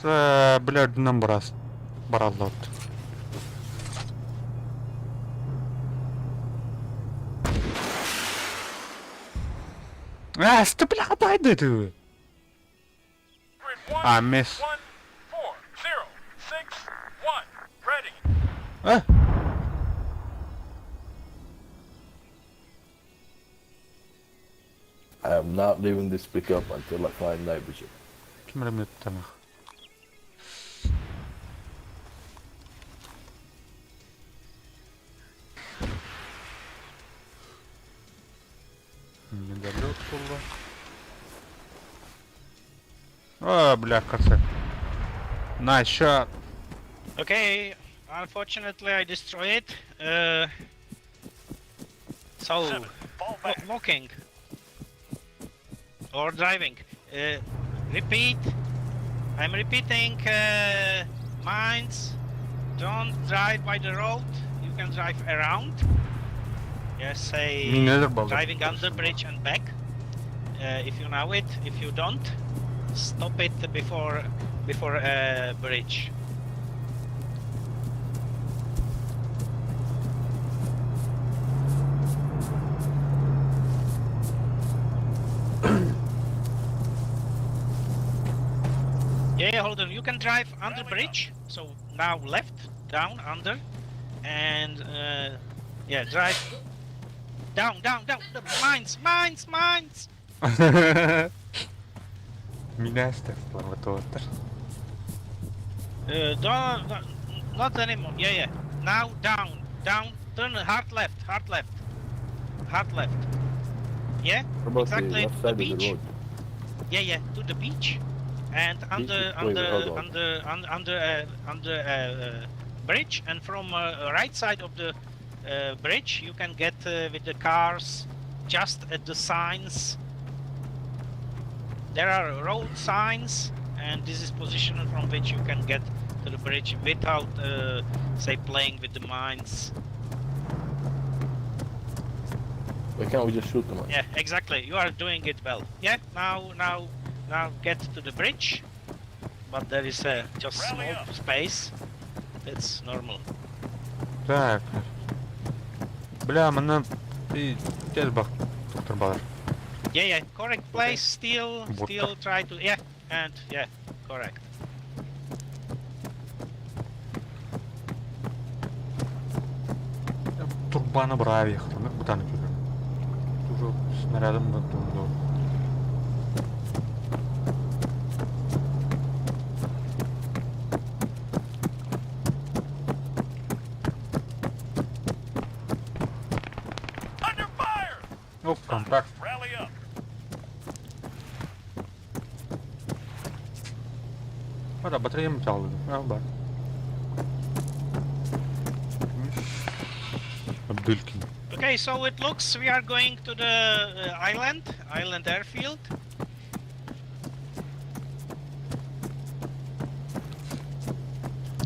500. Блядь, нам брас. Баралот. А, что, бля, дай ты. Grid 1, А, miss. 1, 4, 0, 6, 1. Ready. А? I am not leaving this pickup until I find night vision. Ким ремнеттанах. Недолет было. А, бля, корсет. Nice shot. Okay. Unfortunately, I destroy it. So 7, fall back. walking or driving. Repeat. I'm repeating. Mines. Don't drive by the road. You can drive around. Yes, say Минелер балды. driving under bridge and back. If you know it, if you don't, stop it before bridge. Yeah, hold on. You can drive under bridge. So now left, down, under, and yeah, drive down, down, down. The mines, mines, mines. Минәстер, лаватуаттар. Don't, not anymore. Yeah. Now down, down. Turn hard left, hard left, hard left. Yeah, What about exactly the left to the side of the beach. road? Yeah, to the beach, and under, Wait, under, hold on. under, under, under bridge, and from right side of the bridge you can get with the cars just at the signs. There are road signs, and this is position from which you can get to the bridge without, say, playing with the mines. Why can't we just shoot them? Yeah, exactly. You are doing it well. Yeah. Now get to the bridge. But there is a just Rally small up. space. That's normal. Так. Бля, манна и бах доктор баар. Yeah. Correct place. Still, What still try to. Yeah, and yeah, correct. Турбана брави, хтонок бутан күрүм. Уже снарядом на тунду. Under fire! Оп, контакт. Rally up. Бара, батареям чалды. А, бар. Абдылькин. Okay, so it looks we are going to the island airfield.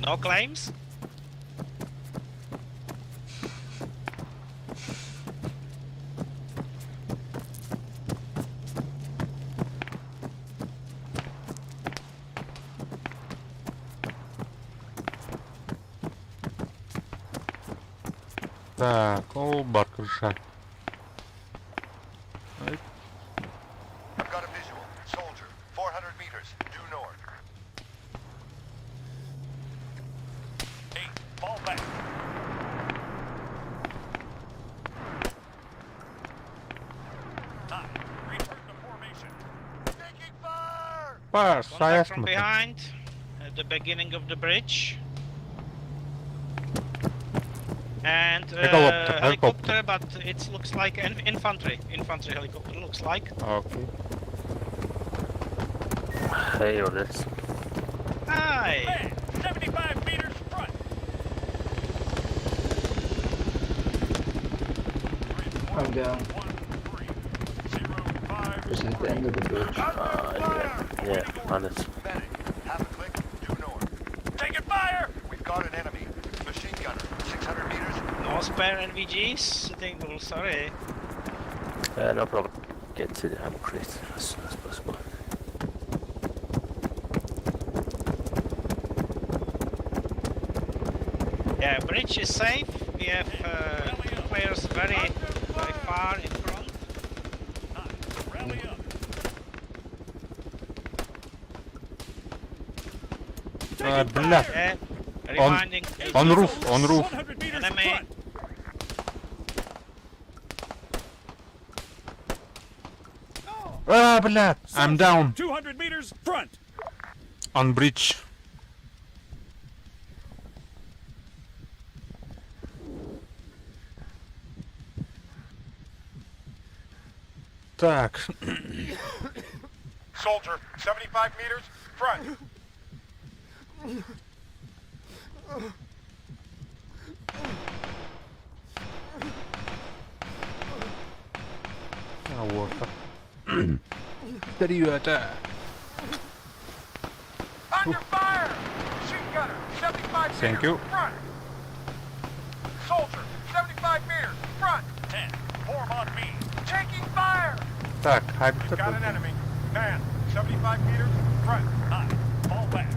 No claims. Так, ол бар крыша. Ай, I've got a visual. Soldier, 400 meters, due north. 8, fall back. 9, return to formation. Taking fire! Пар, Contact from саясмы. behind at the beginning of the bridge. And Helicopter, helicopter, but it looks like an infantry. Infantry helicopter looks like. Окей. Hey, Otis. Hi. Man, 75 meters front. I'm down. 1, 3, 0, 5, Just at the end of the bridge. Yeah, yeah, on it. Medic, half a click, due north. Taking fire! We've got an enemy. Machine gunner, 600 meters. No spare NVGs. Sitting bull, sorry. No problem. Get to the ammo crate as soon as possible. Yeah, bridge is safe. We have two players very, very far in front. 9, rally up. А, бля. Yeah. Reminding On roof, on roof. 100 meters Enemy. front. А, бля. I'm down. 200 meters front. On bridge. Так, Soldier, 75 meters, front. а вот. Ребята. Under fire! Machine gunner, 75 Thank meters, you. front. Soldier, 75 meters, front. 10, form on me. Taking fire! Так, We've got an enemy. Man, 75 meters, front. 9, fall back.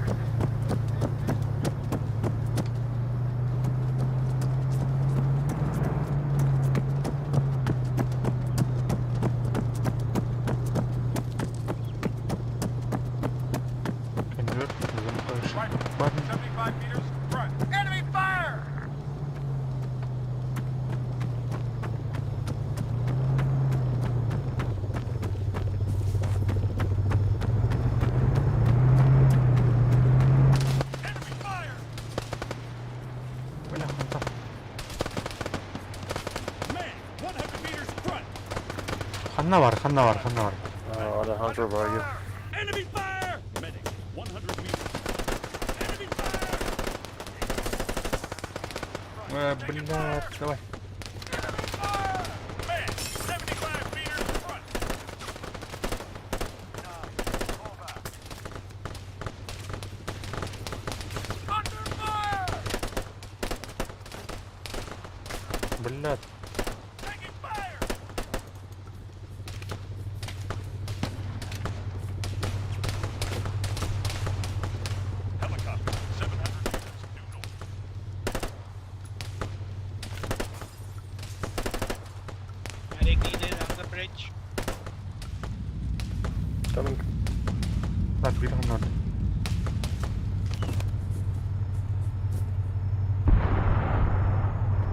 Rifle, 75 meters, front. Enemy fire! Enemy fire! Бля, ханта. Man, 100 meters front. Ханна бар, ханна бар, ханна бар. Alejandro, where are you? Enemy fire! Medic, 100 meters. Enemy fire! Бля, давай. Man, 75 meters front. Блядь. Taking fire! Helicopter, 700 meters due north. Medic needed on the bridge. Coming. Так, бегом надо.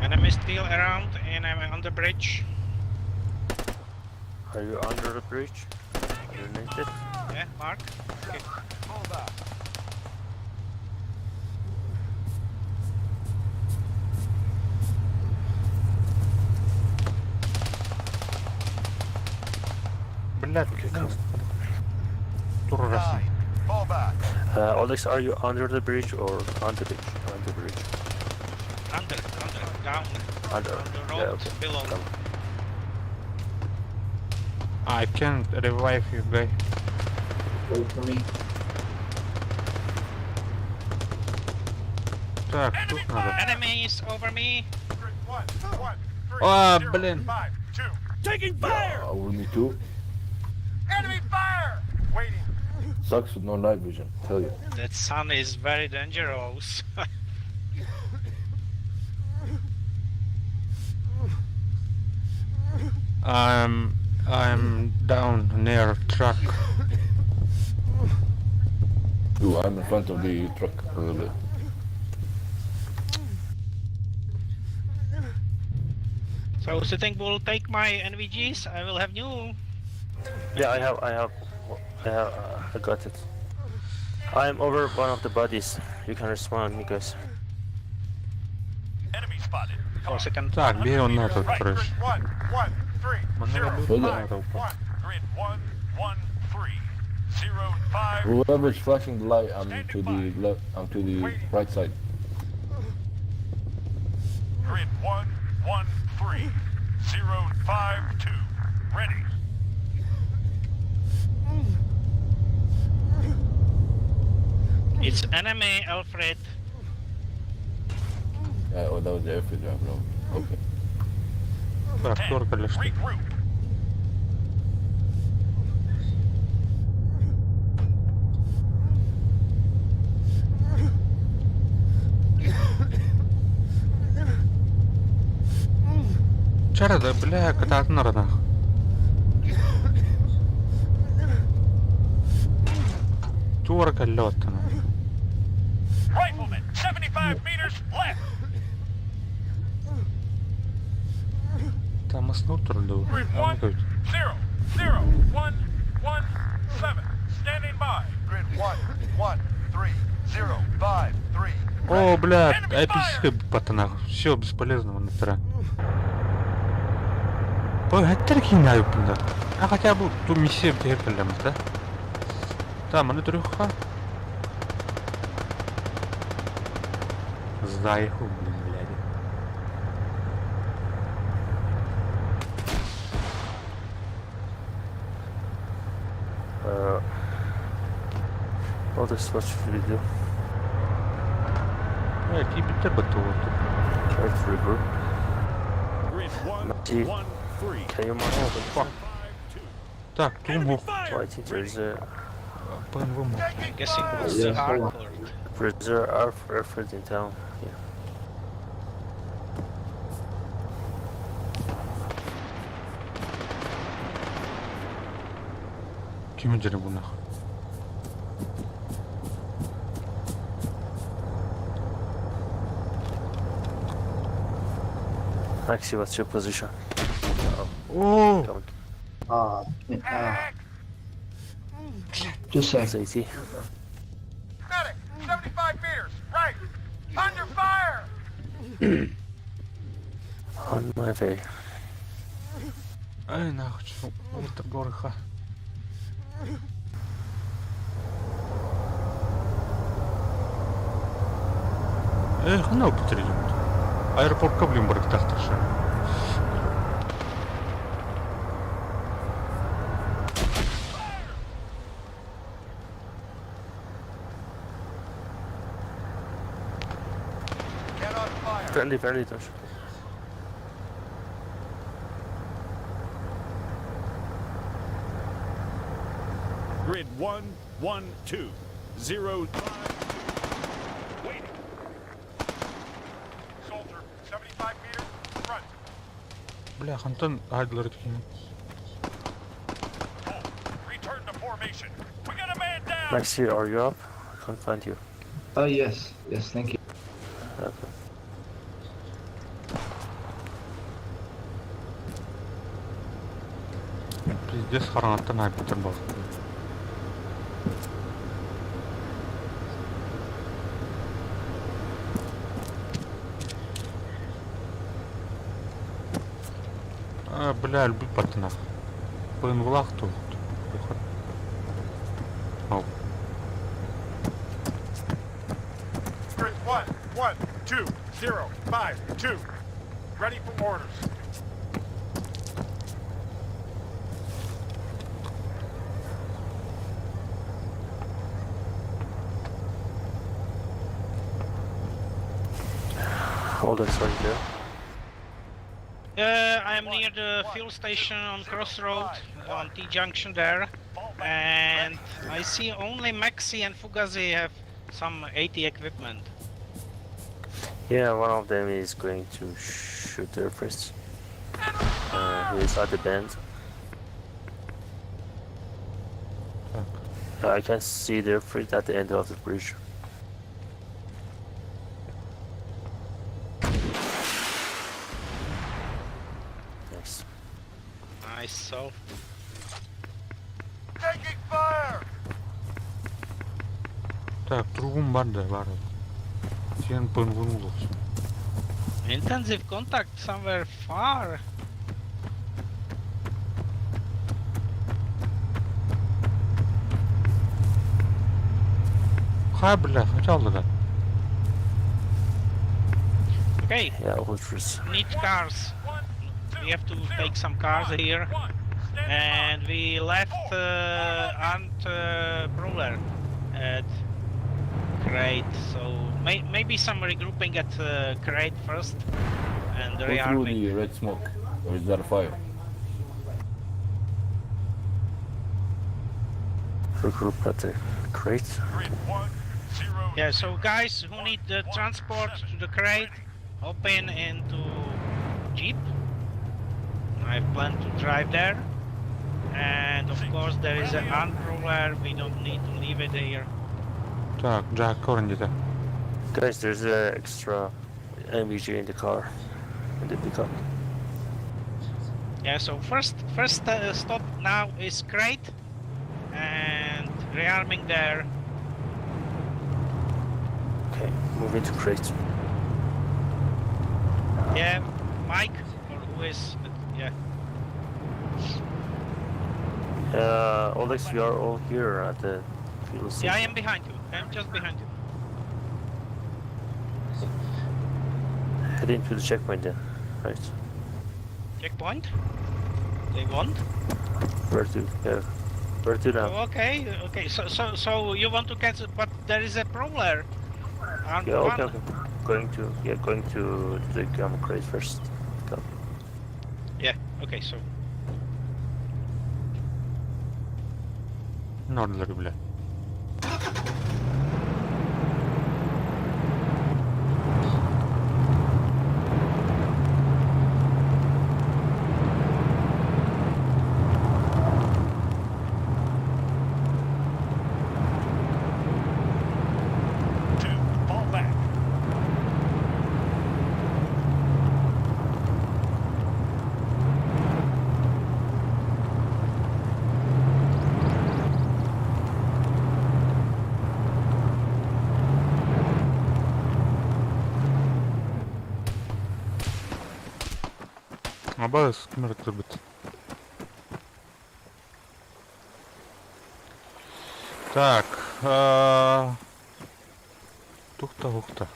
Enemy still around and I'm on the bridge. Are you under the bridge? Underneath it? Yeah, Mark. Okay. Fall back. Блядь, Тур раз. 9. Fall back. Alex, are you under the bridge or on the bridge? On the bridge. Under, under, down. Under. On the road Yeah, okay. below. Come. I can't revive you, guy. Wait for me. Так, тут надо. Enemy is over me. Grid 1, 1, 3, А, 0, блин. 5, 2. Taking fire! Over me too. Enemy fire! Waiting. Sucks with no night vision, tell you. That sun is very dangerous. I'm down near truck. Ooh, I'm in front of the truck a little bit. So Sitting will take my NVGs. I will have new. Yeah, I got it. I'm over one of the bodies. You can respond, me guys. Enemy spotted. For a second. Так, бей он на этот Right. трэш. Grid 1, 1, 3, Много 0, будет 5, на 1. Grid 1, 1, 3, 0, 5. Whoever's flashing the light, I'm to the left. I'm to the right side. Grid 1, 1, 3, 0, 5, 2. Ready. It's enemy, Alfred. Yeah, oh, that was the airfield driver. No. Okay. Так, 10. только лишь. Regroup. Чара, да, бля, кататься на нах. Турка лётана. Rifleman, 75 meters left. Там основу турду. Grid 1, 0, 0, 1, 1, 7. Standing by. Grid 1, 1, 3, 0, 5, 3. О, бля, APC патанах. Все бесполезно натра. Ой, это херня, бля. А хотя бы ту миссию бтерпелем, да? Там, она трюха. Заехал, блин, блядь. Otis, what should we do? Э, тебе батут. Try to regroup. Grid 1, Matthew. 1, 3, Can you mark? Fuck. 5, 2. Так, Enemy туму. fire! I think there's a ПНВ мог. I'm guessing it's the Yeah. Harcourt. there's a airfield in town. Yeah. Ким дереву нахуй. Maxi, what's your position? О, Coming. Ah, Just a sec. It's AT. Medic, 75 meters, right. Under fire! On my way. Ай, нахуй, чё, вот горха. Эх, ну, потеряли. Аэропорт блин, барктахтарша. Cannot fire. Friendly, friendly, don't shoot. Grid 1, 1, 2, 0, 5, 2. Waiting. Soldier, 75 meters, front. Бля, хантан айдылар этин. Hold. Return to formation. We got a man down. Maxi, are you up? I can't find you. Oh yes, yes, thank you. Okay. Пиздец хараҥаттан айбыттар буолла. А, бля, өлбүт баттынах. ПНВлаах туох. Ау. Grid 1, 1, 2, 0, 5, 2. Ready for orders. Hold on, sorry, there. I am near the fuel station on Crossroad, on T junction there, and I see only Maxi and Fugazi have some AT equipment. Yeah, one of them is going to shoot there first. He is at the bend. I can see the fruit at the end of the bridge. Nice. Nice, so Taking fire! Так, трубум бар да бар. Сен ПНВ улуксун. Intensive contact somewhere far. Ха, бля, хотел да. Okay, Yeah, ultras. need cars. We have to take some cars here. And we left armed Prowler at crate, so maybe some regrouping at crate first and Go through rearming. the red smoke. Or is that a fire? Regroup at the crate. Grid 1, 0, Yeah, so guys who need the transport to the crate, hop in into jeep. I plan to drive there. And of course there is an armed Prowler, we don't need to leave it here. Так, Джак Корн где-то. Guys, there's an extra MVG in the car, in the pickup. Yeah, so first stop now is crate and rearming there. Okay, moving to crate. Yeah, Mike or who is yeah. Olex, we are all here at the fuel station. Yeah, I am behind you. I am just behind you. Heading to the checkpoint then, right? Checkpoint? They want? Where to? Yeah. Where to now? Oh, okay, okay. So you want to cancel, but there is a Prowler. Armed Yeah, okay, one. okay. Going to the gamma crate first. Go. Yeah. Okay, so Нордлер, бля. 2, fall back. Абас, ким эрэ көрбүт. Так, тухта ухта.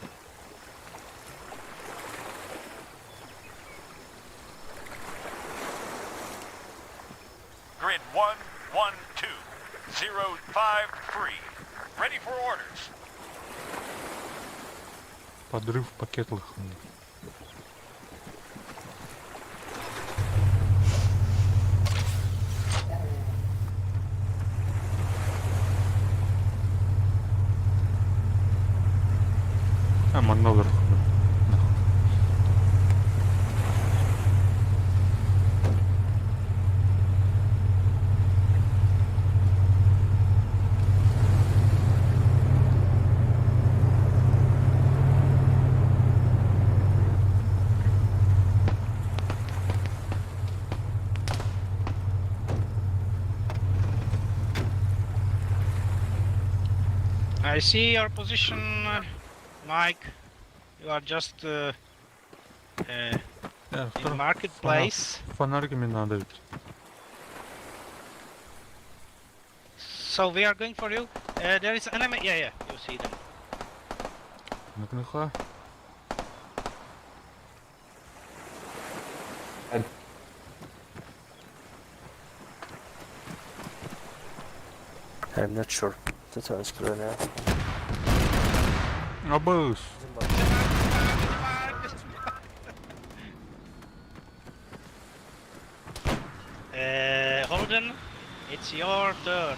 Grid 1, 1, 2, 0, 5, 3. Ready for orders. Подрыв пакетлых. Манна олорор. I see your position, Mike. You are just in marketplace. Фонариками надо ведь. So we are going for you. There is enemy. Yeah, you see them. Накныха. I'm not sure. The town is clear now. Абыс. Holden, it's your turn.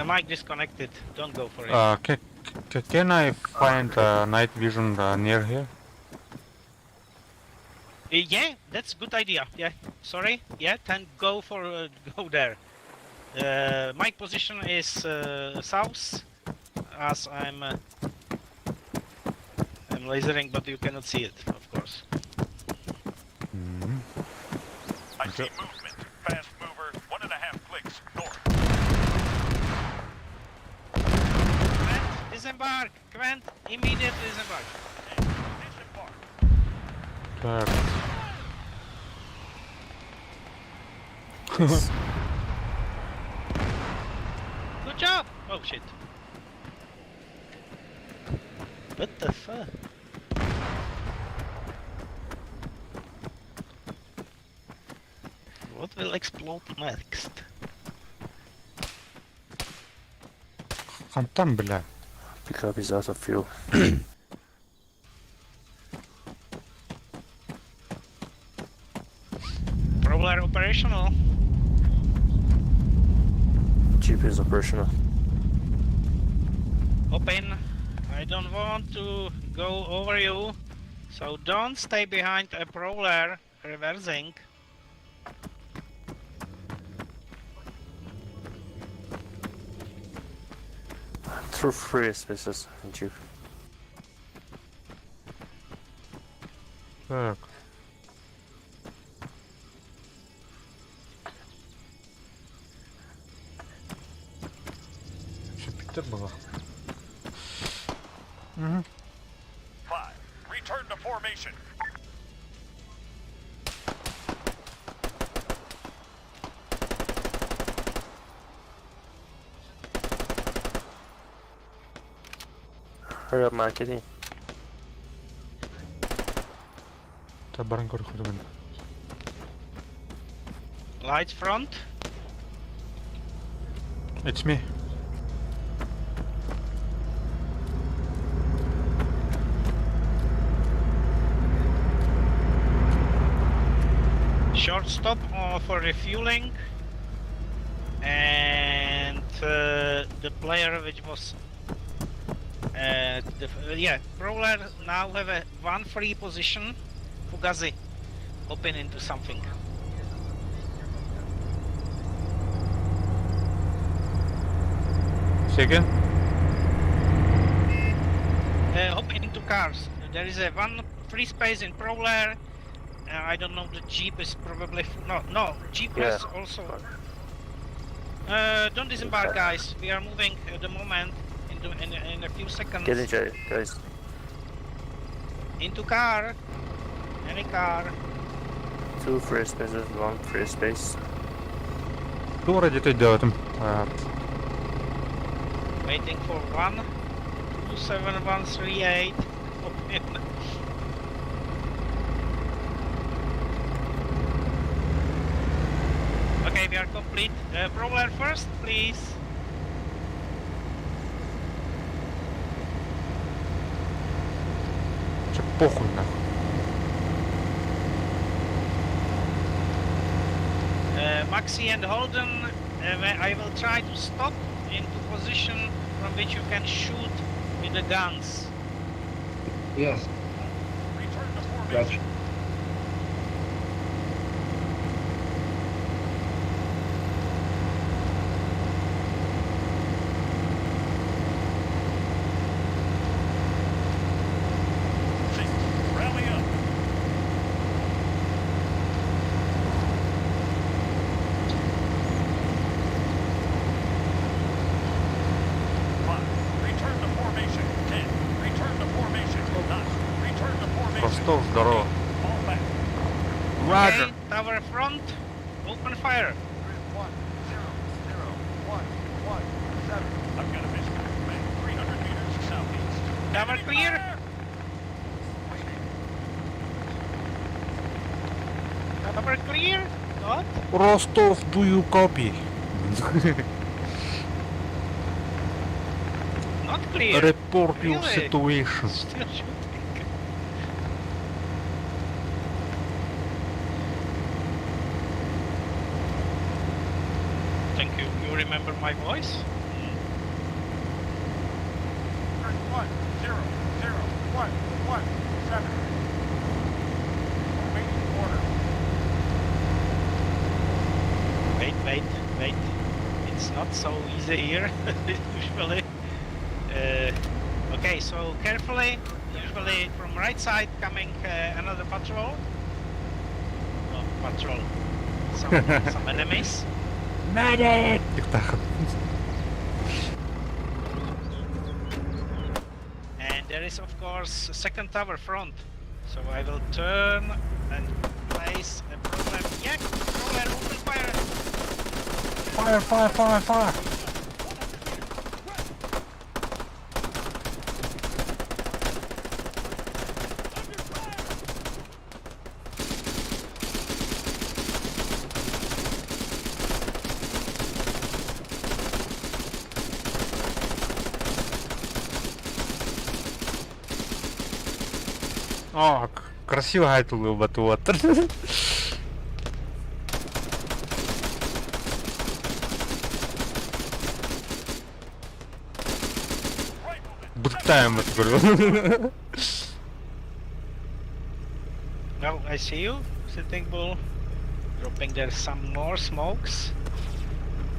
Mic disconnected. Don't go for it. Can I find night vision near here? Yeah, that's a good idea. Yeah, sorry. Yeah, then go for go there. My position is south, as I'm lasering, but you cannot see it, of course. I see movement. Fast mover, 1.5 clicks north. Quent, disembark! Quent, immediately disembark. Disembark. Так. Good job! Oh shit. What the fuck? What will explode next? Хантан, бля. Pickup is out of fuel. Prowler operational. Jeep is operational. Open. I don't want to go over you, so don't stay behind a prowler reversing. Through 3 spaces in Jeep. Так. Что, Питер была? Угу. 5. Return to formation. Hurry up, man, get in. Та баран көрөх. Lights front. It's me. Short stop for refueling, and the player which was the yeah, Prowler now have a 1 free position. Fugazi, open into something. Second. Hop into cars. There is a 1 free space in Prowler. I don't know, the Jeep is probably no, no, Jeep has also. Don't disembark, guys. We are moving at the moment in a few seconds. Get in, guys. Into car. Any car. 2 free spaces, 1 free space. Вроде ты делать. Waiting for 1, 2, 7, 1, 3, 8. Open. Okay, we are complete. Prowler first, please. Че похуй нахуй. Max Taxi and Holden, I will try to stop into position from which you can shoot with the guns. Yes. Return to formation. Gotcha. Six. Rally up. Five. Return to formation. 10. Return to formation. 9. Return to formation. Ростов, здорово. Fall back. Roger. Okay, tower front, open fire. Grid 1, 0, 0, 1, 1, 7. I've got a visual. Man, 300 meters southeast. Tower Enemy clear. fire! Waiting. Tower clear. Not. Rostov, do you copy? Not clear. Report your Really? situation. Still shooting. Thank you. You remember my voice? Grid 1, 0, 0, 1, 1, 7. Awaiting orders. Wait, wait, wait. It's not so easy here, usually. Okay, so carefully. Usually from right side coming another patrol. Oh, patrol. Some enemies. Medic! Тихо. And there is of course a second tower front. So I will turn and place a problem. Yeah, problem, open fire! Fire, fire, fire, fire! О, красиво гайтулы батуаттар. Бытаем это, говорю. Well, I see you, Sitting Bull, dropping there some more smokes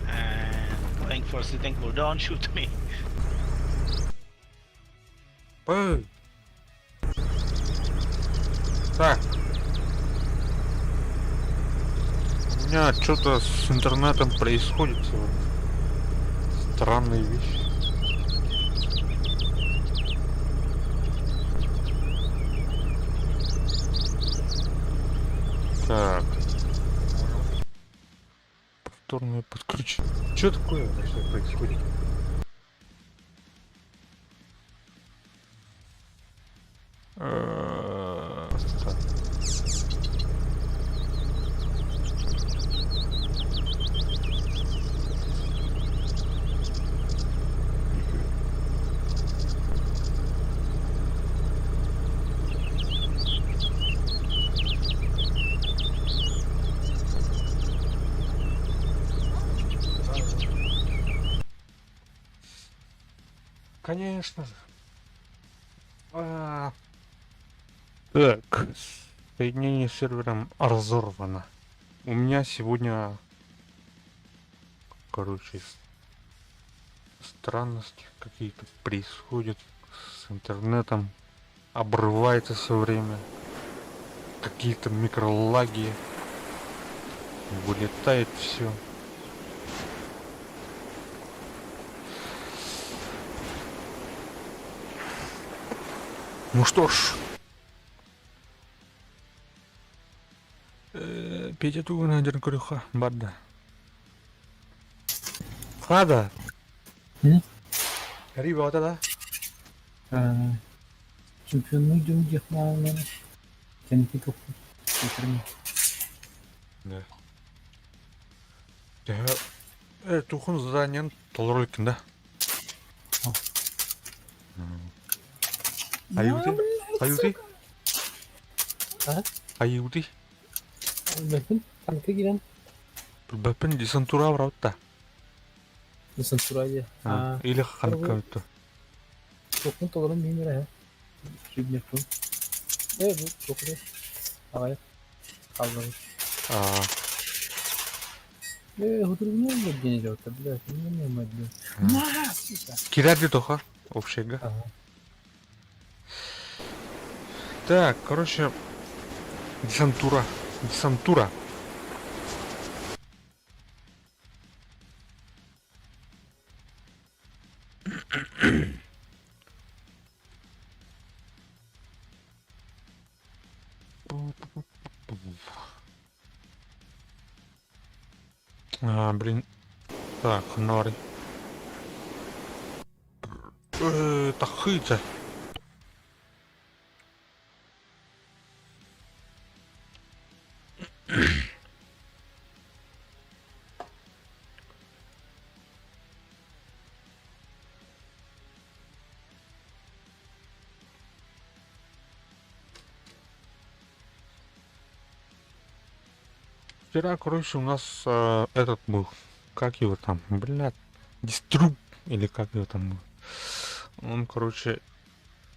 and going for Sitting Bull. Don't shoot me. Эй. Так. У меня что-то с интернетом происходит сегодня. Странные вещи. Так. Повторное подключение. Что такое вообще происходит? Так. Конечно же. А. Так, соединение с сервером разорвано. У меня сегодня, странности какие-то происходят с интернетом. Обрывается все время. Какие-то микролаги. Вылетает все. Ну что ж. Петя Туган, Крюха, Барда. Хада. М? Риба, вот это. Чемпионы идем на Кентиков. Да. Тухун заданиен толору да? Аюты? Аюты? А? Аюты? Бәхин, танка кирен. Билбэппин десантура барабыт Десантура дии. да. Или ханка Тохун толорун миин эрэ. Сүбнекпун. Э бу тохуре. Аҕай. Хааллабыт. Аа. Э хутургунан диэн дьоттор бля. Не Кирәди тоха общага. Так, короче, десантура. Десантура. А, блин. Так, норы. Тахыта. Вчера, короче, у нас этот был. Как его там? Блядь. Диструб. Или как его там был. Он, короче,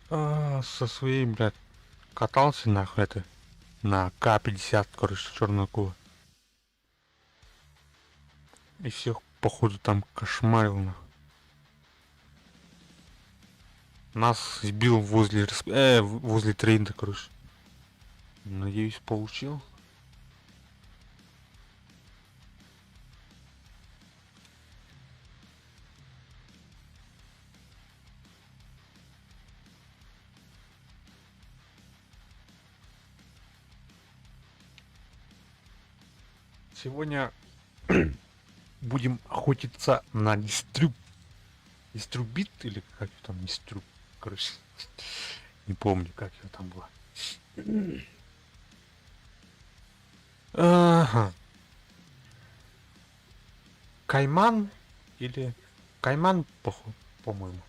со своей, блядь, катался нахуй это. На К-50, короче, черную акула. И всех, походу, там кошмарил, нахуй. Нас сбил возле, возле трейда, короче. Надеюсь, получил. Сегодня будем охотиться на дистриб. Диструбит или как там диструб, короче. Не помню, как его там было. Ага. Кайман или Кайман, по-моему.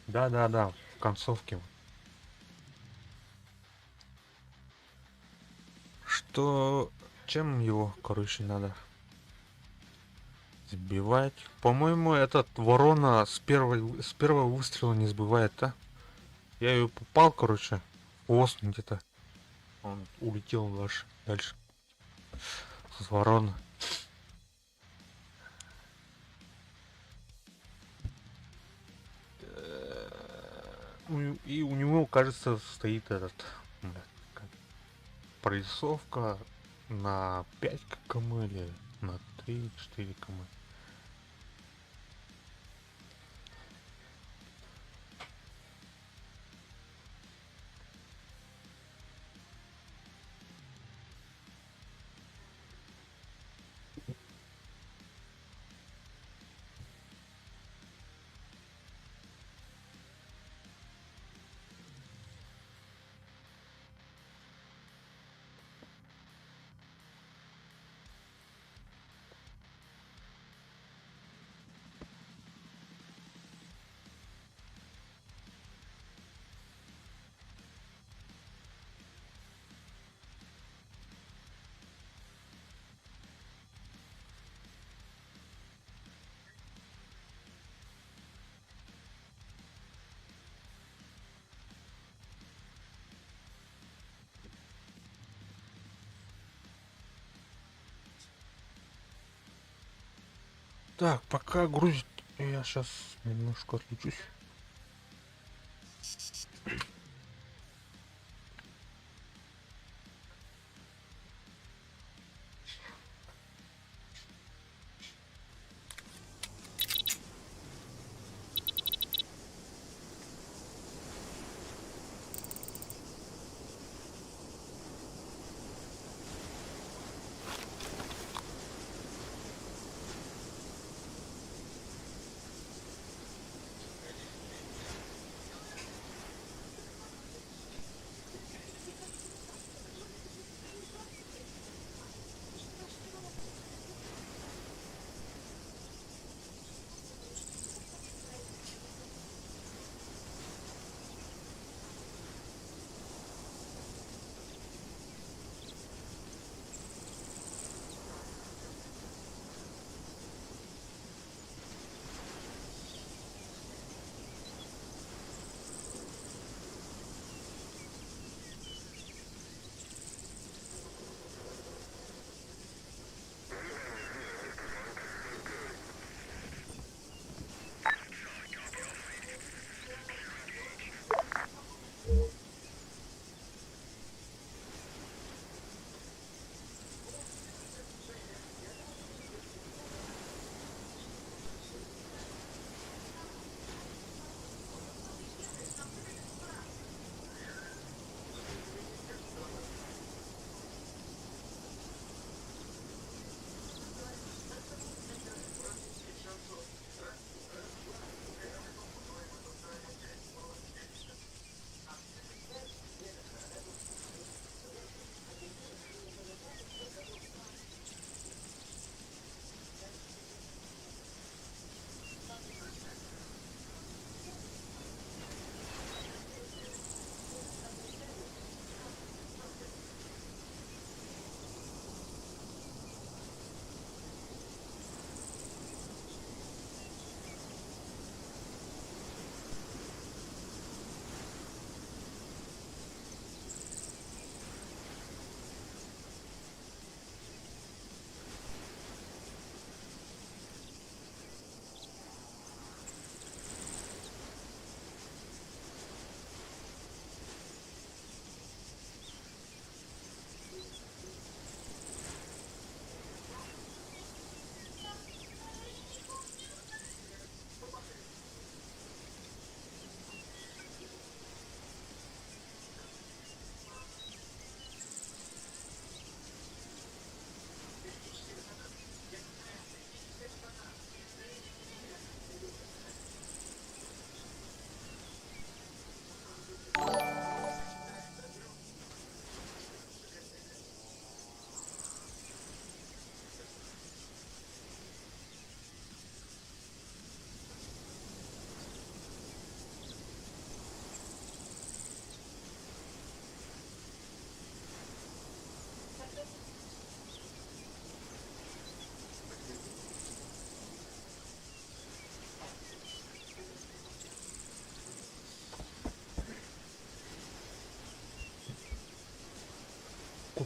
Да-да-да, в концовке. Что, чем его, короче, надо сбивать? По-моему, этот ворона с первого выстрела не сбивает, да? Я ее попал, короче, хвост где-то. Он улетел дальше, дальше. С вороны. И у него, кажется, стоит этот, блядь, как, прорисовка на 5 км или на 3-4 км. Так, пока грузит, я щас немножко отключусь.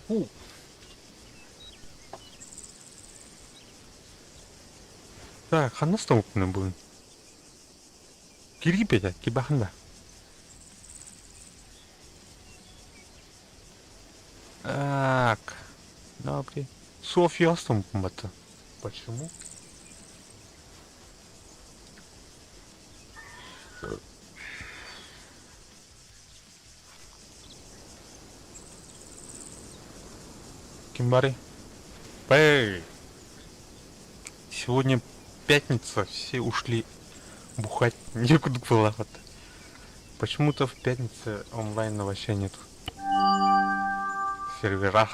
Ху-ху. Так, ханна станокпунан бүгүн? Киргиппэтэ, кибахан да. Так, добре. Софья астаммата. Почему? Ким барый? Эй! Сегодня пятница, все ушли бухать. Некуда было. Вот. Почему-то в пятницу онлайн вообще нет. В серверах.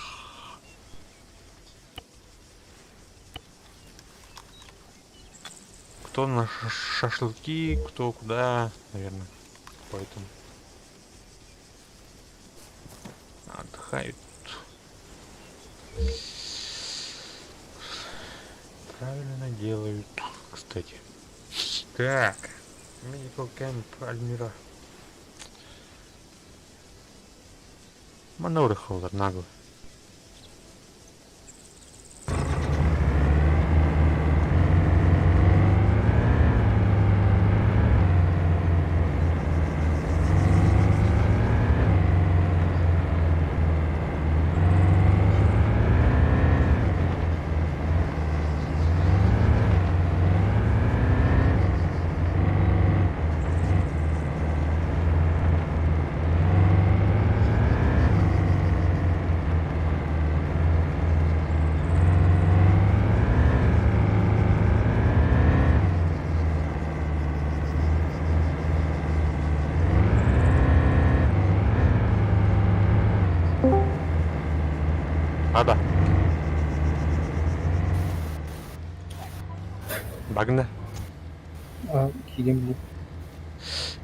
Кто на шашлыки, кто куда, наверное. Поэтому отдыхают. Правильно делают, кстати. Так, Medical Camp Альмира. Маневры холлар нагло. Ада. Багна. Киирэн бу.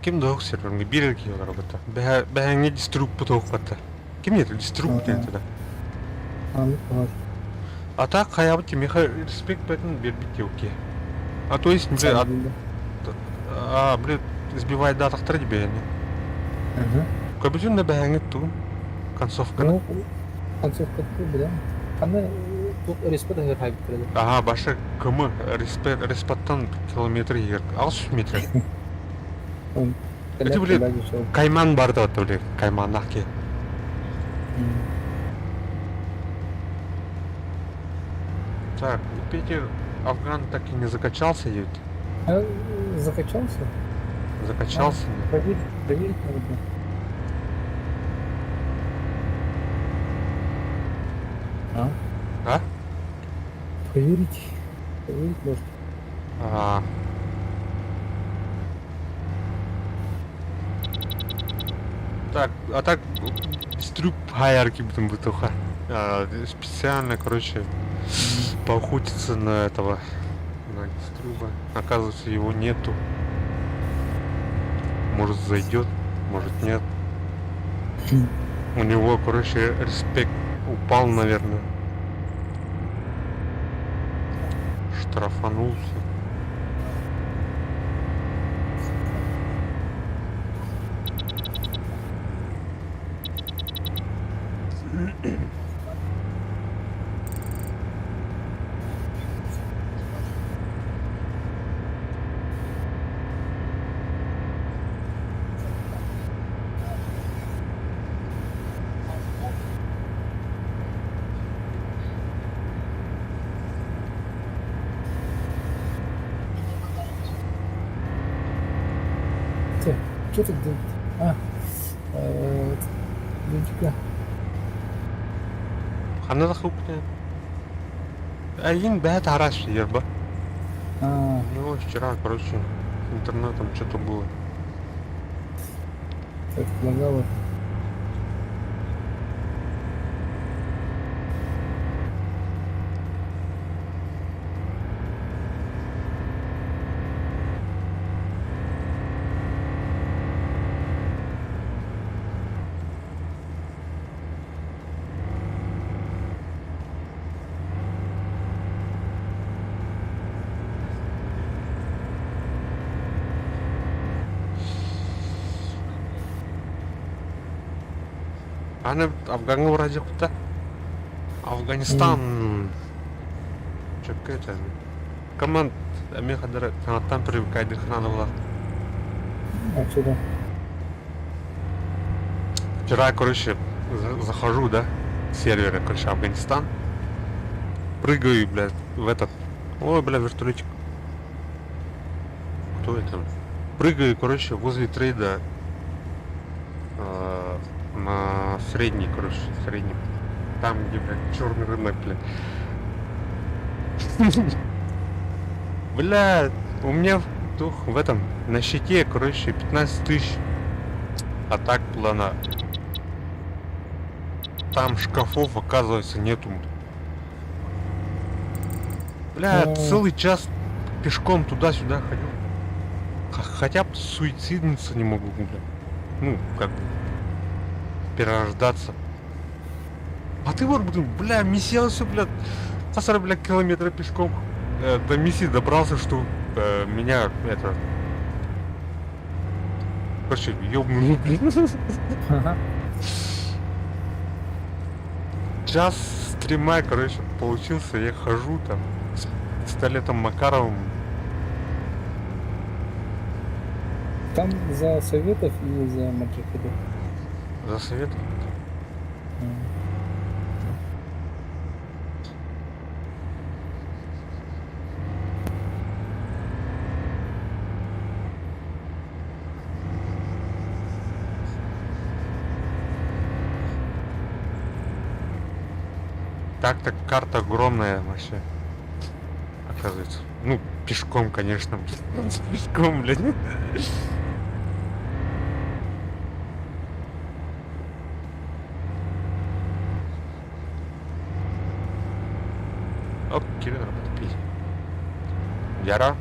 Ким да серверге биир киһи олорбута. Бэһэҥҥэ диструб туохпата. Ким нет диструб диэн да. А так хайабыт кимиэхэ респект бэтин биэрбит диэки. А то есть а, блин, сбивает да тахтар дебени. Көбүтүн да бэһэҥҥэ тугун концовканы. Ну, концовка да. Ханна респа да хайбыттар. Ага, баша км респект респаттан километр егер. 600 метр. Это, блин, Кайман барды вот, блин, Кайманахки. Так, Питер Афган так и не закачался ведь. А, закачался? Закачался. А, проверить, проверить надо. А? А? Проверить. Проверить может. А. Так, а так стрюп хаярки будем бытуха. Специально, короче, поохотиться на этого, на Дистрюба. Оказывается, его нету. Может зайдет, может нет. У него, короче, респект упал, наверное. Штрафанулся. Ты, что тут? А, Лидика. Ханна да хукне. Один бэт араш ерба. А. У него вчера, короче, с интернетом что-то было. Так, лагало. Аны Афгаҥҥа барааччыта. Афганистан. Чөккө это. Команд эмиэ хадара саҥаттан привыкайдыххына буолар. Отсюда. Вчера, короче, захожу, да, с сервера, короче, Афганистан. Прыгаю, блядь, в этот. Ой, бля, вертолетик. Кто это? Прыгаю, короче, возле трейда на средний, короче, средний. Там, где, блядь, черный рынок, блядь. Бля, у меня в, дух, в этом, на щите, короче, 15 тысяч атак плана. Там шкафов, оказывается, нету. Бля, целый час пешком туда-сюда ходил. Хотя бы суициднуться не могу, бля. Ну, как бы, перерождаться. А ты вот, блин, бля, миссия все, бля, полтора, бля, километра пешком до миссии добрался, что меня, это... Короче, ёбнули, блин. Ага. Час стрима, короче, получился, я хожу там с пистолетом Макаровым. Там за советов или за маджахедов? За совет? Так-то карта огромная вообще. Оказывается. Ну, пешком, конечно. блин. Пешком, блядь. Оп, Кирилл, работай. Яра.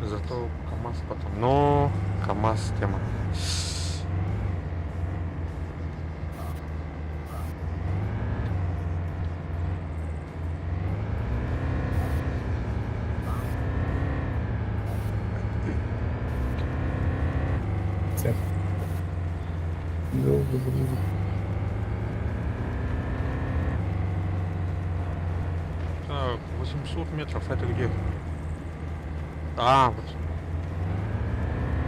Зато КамАЗ потом. Но КамАЗ тема. Цех. Долго загрузит. Так, 800 метров, это где? А, вот.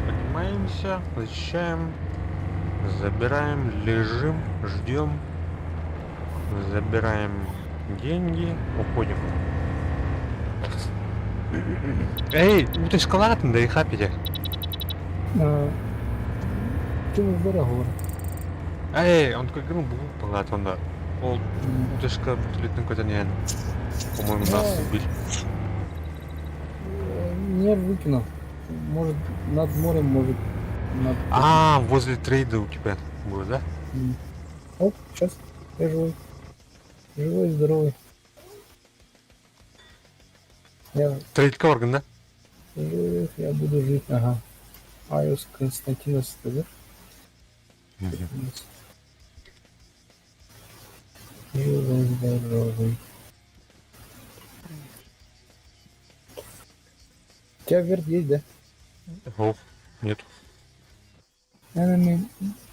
Поднимаемся, защищаем, забираем, лежим, ждем, забираем деньги, уходим. Эй, ну ты шоколад да и хапите. Ты дорогой. Эй, он как ну был палат он да. Ол уточка бутылетный какой-то не, по-моему, нас убили. Не выкинул. Может, над морем, может, над... А, возле трейда у тебя будет, да? Оп, сейчас. Я живой. Живой, здоровый. Я Трейд Корган, да? жив, я буду жить. Ага. Айос Константинос, да? Живой, здоровый. У тебя верт есть, да? О, нет. Наверное,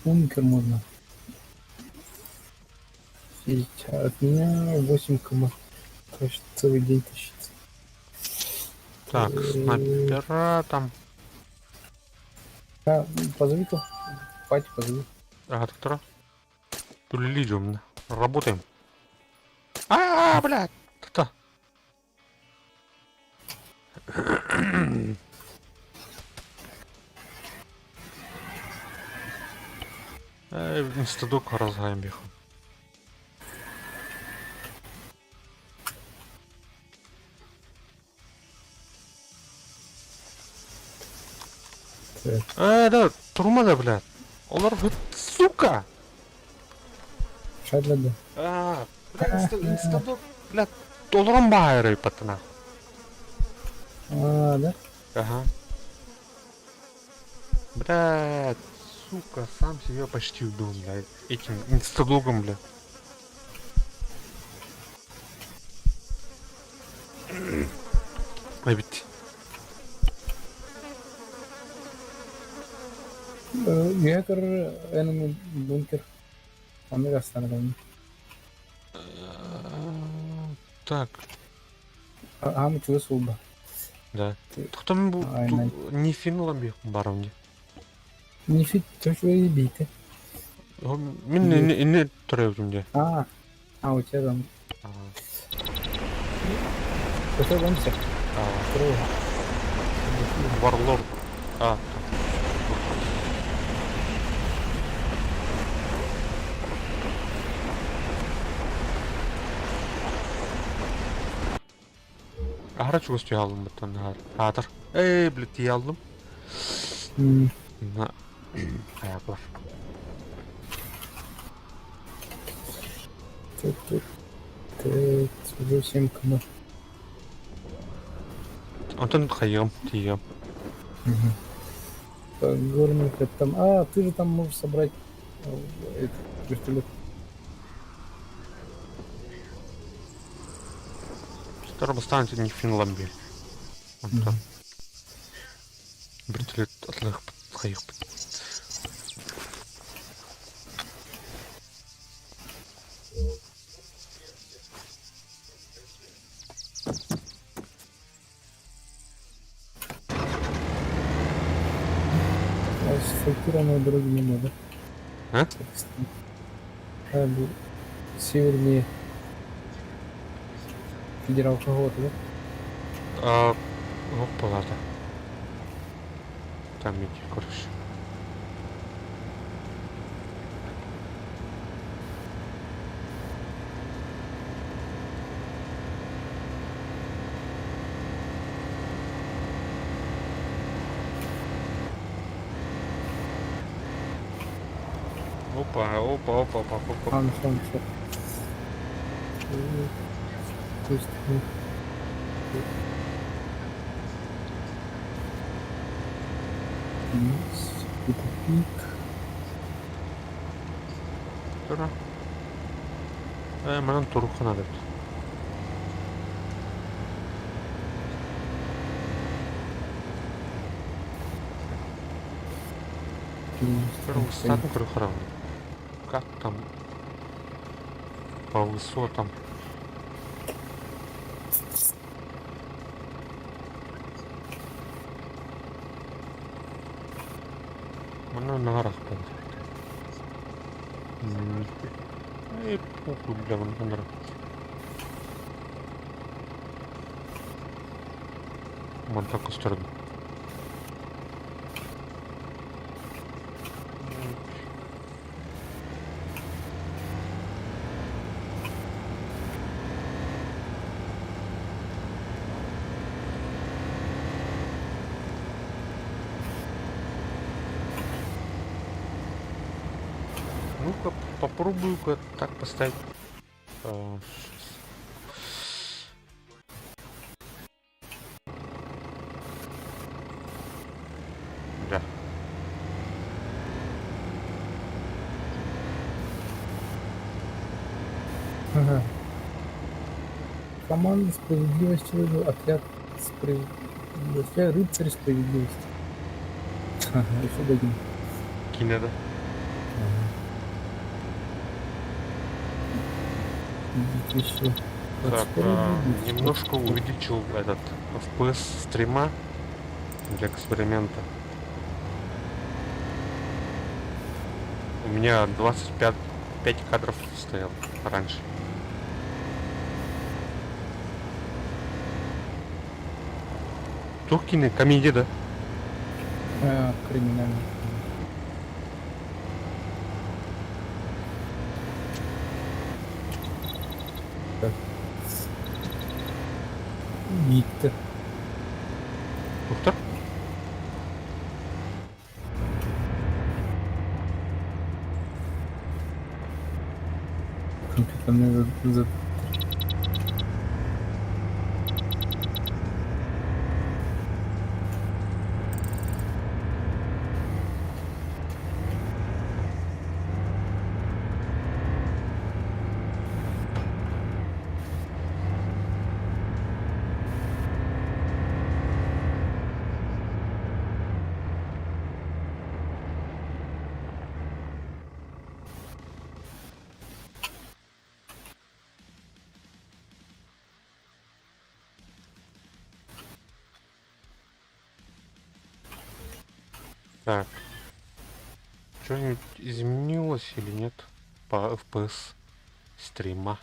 бункер можно. Съездить. А от меня 8 км. Короче, целый день тащиться. Так, снайпера там. А, позови-ка. Пати, позови. Ага, доктора. Тулилидиум, работаем. А, блядь! Та-та. Инстадок разгаем биху. Да, турма блядь. Олар, сука! Шадлада. А, блядь, инстадок, блядь, олорон баайры патына. А, да? Ага. Блядь, сука, сам себя почти убил, блядь, этим инстадогом, блядь. А ведь... Үөһэ көрөр enemy бункер. Оннук астанар. Так. Аам чугас буолба. Да. Тохтом бу не финлами барам. Не фит төшөй бийте. Мин инне турабым де. А, а у тебя там. Это он всех. Варлорд. А. Аһара чугас түһэ аллым быттан аатар. Эй, блядь, тиийэ алдым. На айаклар. Уже 7 км. Онтон хайыам, тиийиэм. Горный там. А, ты же там можешь собрать этот вертолет. Скоро останется не Финландия. Онтон. Вертолет атлах хайыхпыт. Асфальтированной дороги не было, да? А? А, севернее федерал какого-то, да? А, опа, Там эти, короче. Опа, опа, опа, опа, опа. А, ну все, все. То есть, ну, тупик. Тура. Э, манан туруха надо. Высоту көрө Как там по высотам? Манна нарах Эй, похуй, бля, манна Мантан көстөрдүм. Ну-ка, попробую-ка так поставить. А, Да. Ага. Команда справедливости, отряд справедливости, рыцарь справедливости. Ага, еще дадим. Кино, да? Еще. Так, немножко увеличил этот FPS стрима для эксперимента. У меня 25 5 кадров стоял раньше. Туркины комедия, да? А, криминальный. Так. Гиттер. Доктор? Компьютерный за... Так. Что-нибудь изменилось или нет по FPS стрима?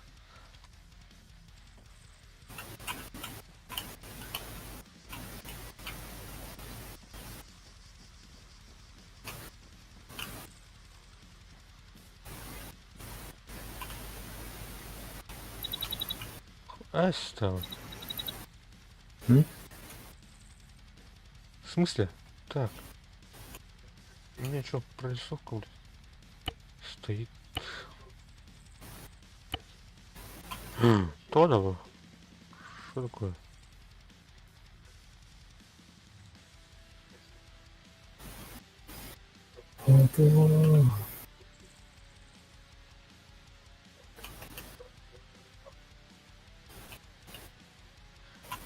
Астон. М? В смысле? Так. У меня что, прорисовка блядь, стоит? Тодово? Что такое?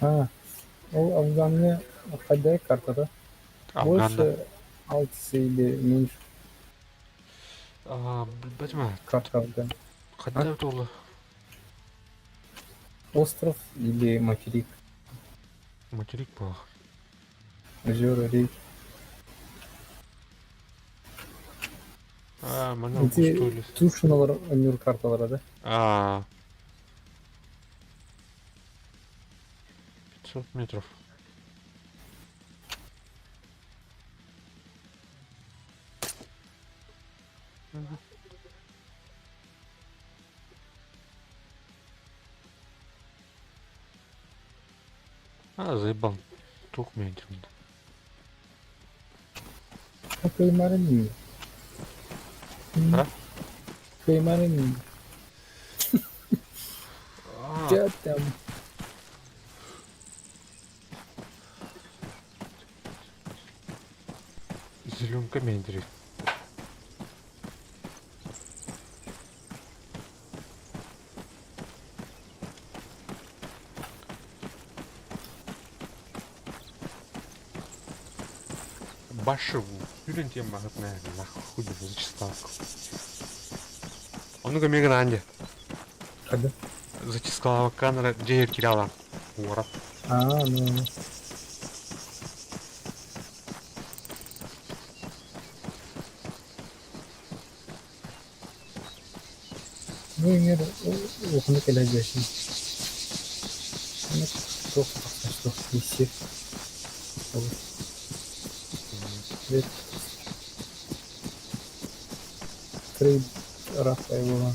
А, ол Афгаҥҥа хайдах картата? Афганда. Больше алтысы или меньше А, бэтме, карта Афган? хайдах туолла? Остров или материк? Материк буолла. Озера, реки. А, манна Ити устуйлес. Тушиналар өнүр карталара да? А. 500 метров. Мгм. А, заебал. Тух метров. Кыймарын. А? Кыймарын. А, Дьэ там. зеленка метров. Башеву. Юрин тем нахуй зачисталку. Он мега гранде. Когда? Зачискала камера, где я теряла. Ура. А, ну. Ну, мир, ухуну кэлэдьэсин. Ну, туох тахсар киси. Трейд Рафаэлова.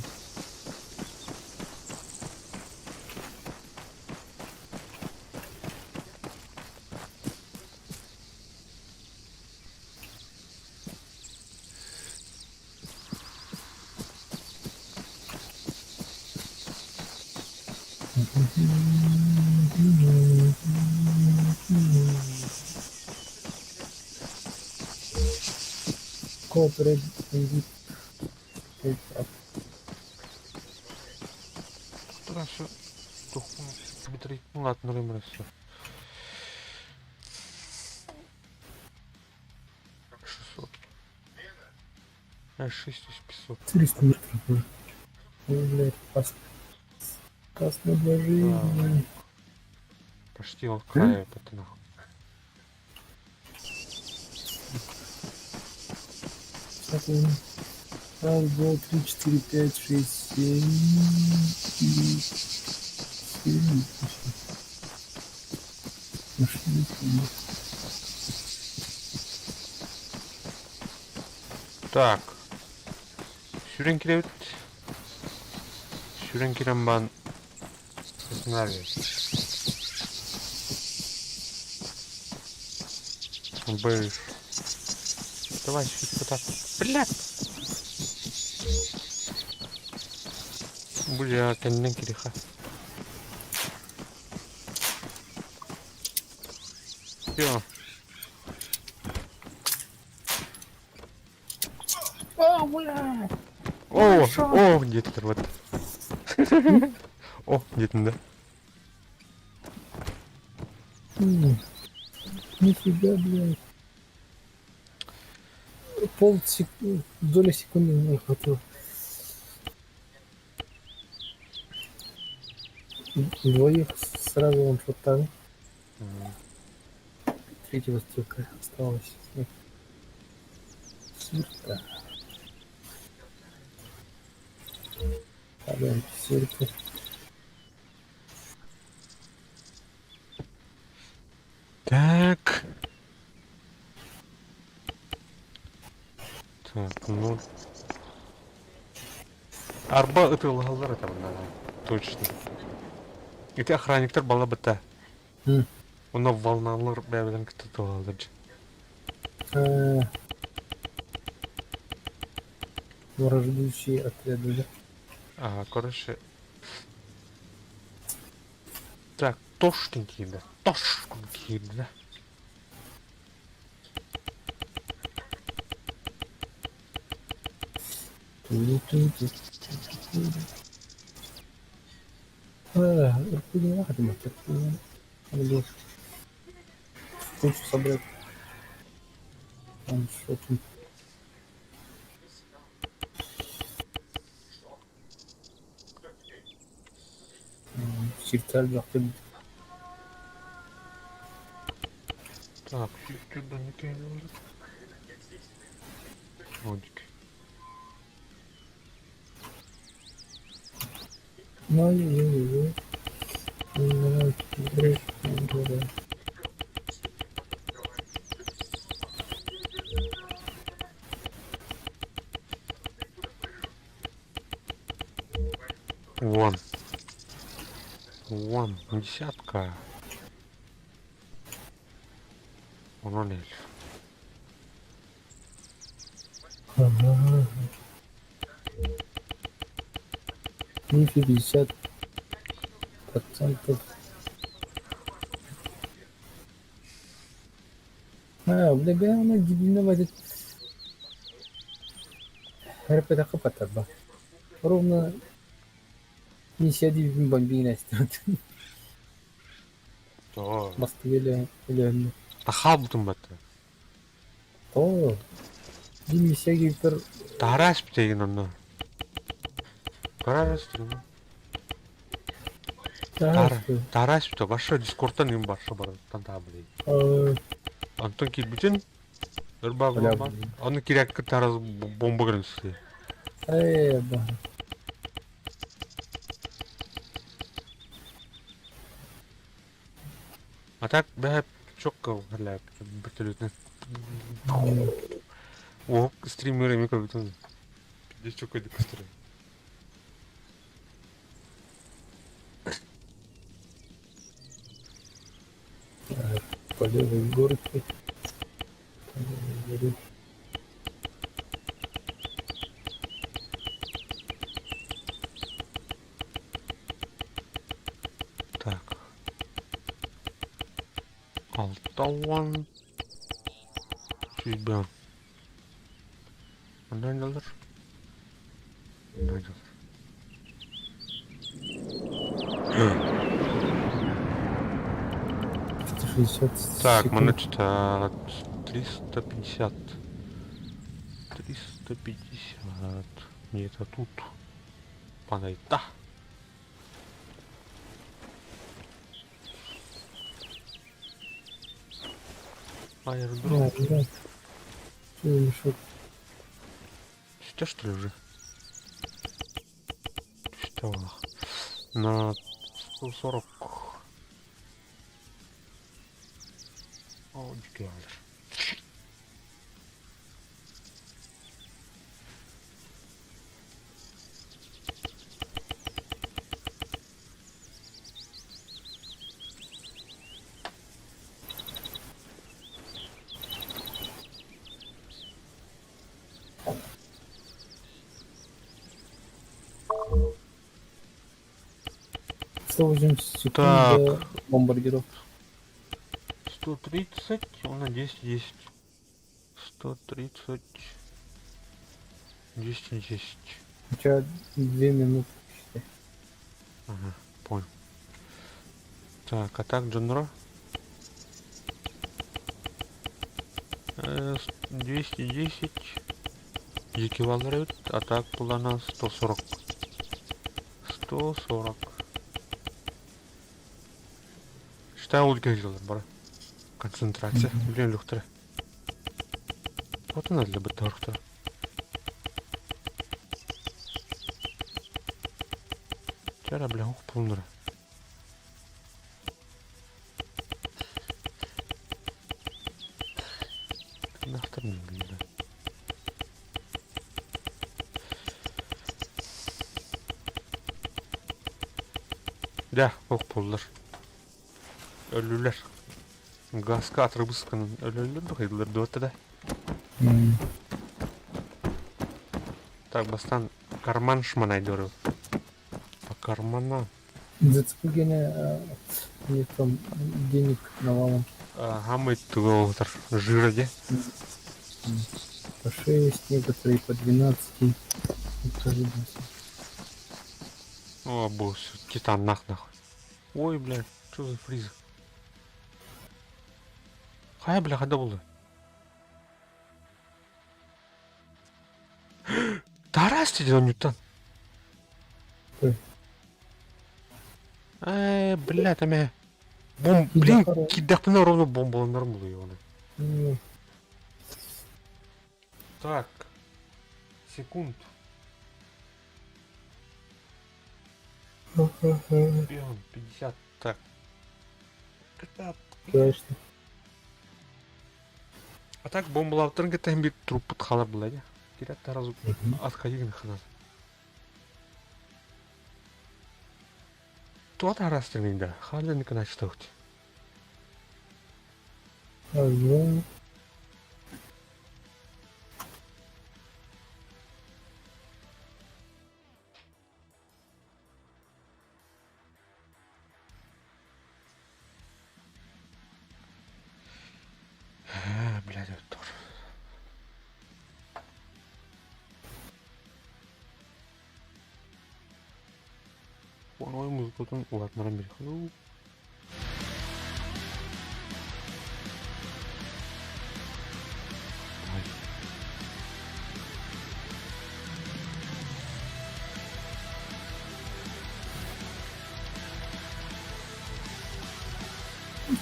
Cooperate indeed. Trade up. Туда все. Ну ладно, нормально все. 600. А, 6500. 400 метров уже. Ой, блядь, опасно. Опасно для жизни. Почти от края это нахуй. Кстати, раз, два, три, четыре, пять, шесть, семь. и Семь. Нашли. Так. Сүүрэн киирэбит. Сүүрэн киирэн баран. Знали. Б. Давай, сюда. Блядь. Бля, кэннинэн киириэххэ. Все. О, бля! О, о, где-то вот. О, где-то, да. Нифига, блядь. Пол секунды, доля секунды мне не хватило. Двоих сразу ваншотали. Третьего стрелка осталось. Сирта. Падаем в Сирту. Так. Так, ну... Арба ытыалаһаллар этэ манна. Точно. Ити охранниктар бала быта. Онно волналар бэйэлэрин кытта ытыалаһаллар дьэ. Враждующие отряды, да? Ага, короче... Так, Тошкин киирдэ. Тошкин киирдэ. Кучу собрать. Там что тут? Сиртэ элбэхтик Так, Одик. Вон. Вон, десятка. Онон эльф. Ага. Минус 50%. А, бля, бля, дебильно возит. РПТХ патарба. Ровно 59 бомбина То. Москве или Тахабутум бата. То. Дим мисяги пер. Тарас птегин онно. Тарас деген. Тарас пте баша дискордтан им барша бар. Тан блин. Антон кирбитин. Ырба бомба. Аны кирәк тараз бомба кирәк. Э, да. А так бәһәп чокка берләп бертөлүтне. О, стримеры микро битен. Пиздец чокка дик стрим. По левой горке. По левой горе. Так. Алтауан. Сүүрбээн. Онно доллар. Онно доллар. 60 Так, секунд. манна что 350. 350. Нет, это тут. Панайта. Аэродром. Да, да. Что за мешок? Что что ли уже? Что? На 140. О, дикий 180 секунд Так. до бомбардировки. 130, он на 10, 10. 130. 210. У тебя 2 минуты, считай. Ага, понял. Так, а так Джонро? 210 екивалерит, а так плана 140. 140. Считай, ол бар. Концентрация. Блин, люхтра. Вот она для БТР-то. Чара, бля, ух, полнера. Нахтар не блин. Дьэ, ох буоллар. Өллүлэр. Газка атрыбысканан өлөллөр быһыйдылар дуота да. Так, бастаан карман шманайдырыл. По карманам. Зацепыгене у них там денег навалом. Ага, тугу жира де. По 6, некоторые по 12. Тоже О, босс, титан нах нахуй. Ой, блядь, что за фриз? Хайа, бля, хада болды. Тарас деді Ньютон. Э, бля, там я... Бом, блин, кидахпына ровно бомбаланар булы оны. Так. Секунд. 50. Так. Конечно. А так бомбалаптарын кетен бир труп халар була я. Кирят таразу отходи ханас. Туат арастырмында. Хален начтохт. Раз, А, блядь, это тоже. Ой, музыкатын улатмаран бир. Ай.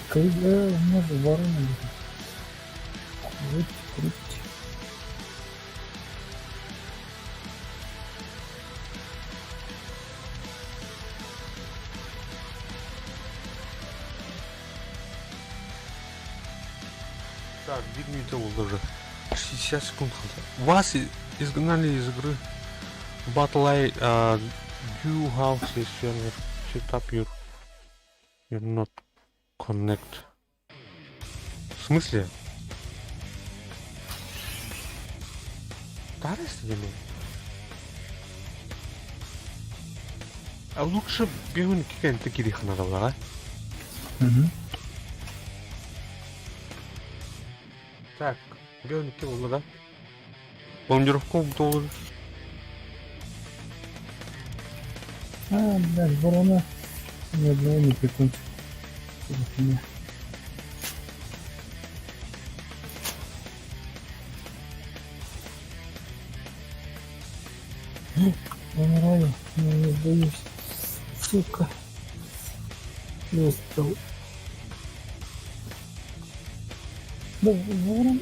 Когда у меня же ворона бежит. Круть, круть. Так, bir минута oldu уже. 60 секунд қалды. Вас изгнали из игры. Battle do house is server set up your you're not connect. В смысле? Тарас деме? А лучше бегун кикен текири ханадалага. Угу. Так, бегун ки болду да? Бомбардировка болду. А, блядь, ворона ни одного не прикончил. Что за хуйня? Умираю, но не сдаюсь. Сука. Не успел. Да,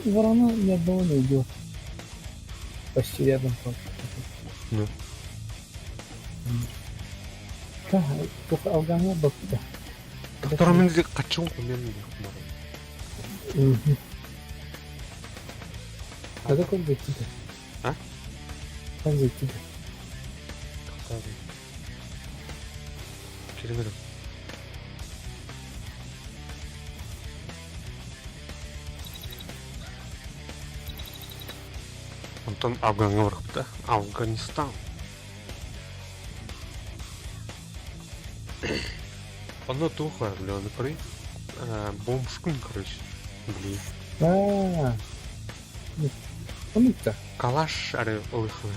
ворона ни одного не убил. Почти рядом просто. Ну. Да, только Афгана бакта. Который мен качыл мен Мгм. А как он зайти-то? А? Как зайти-то? Киремедим. Онтон Афганга барыпты. Афганистан. Оно тухо, бля, он при бомжкун, короче. Блин. А, ну, Калаш аре олыхна.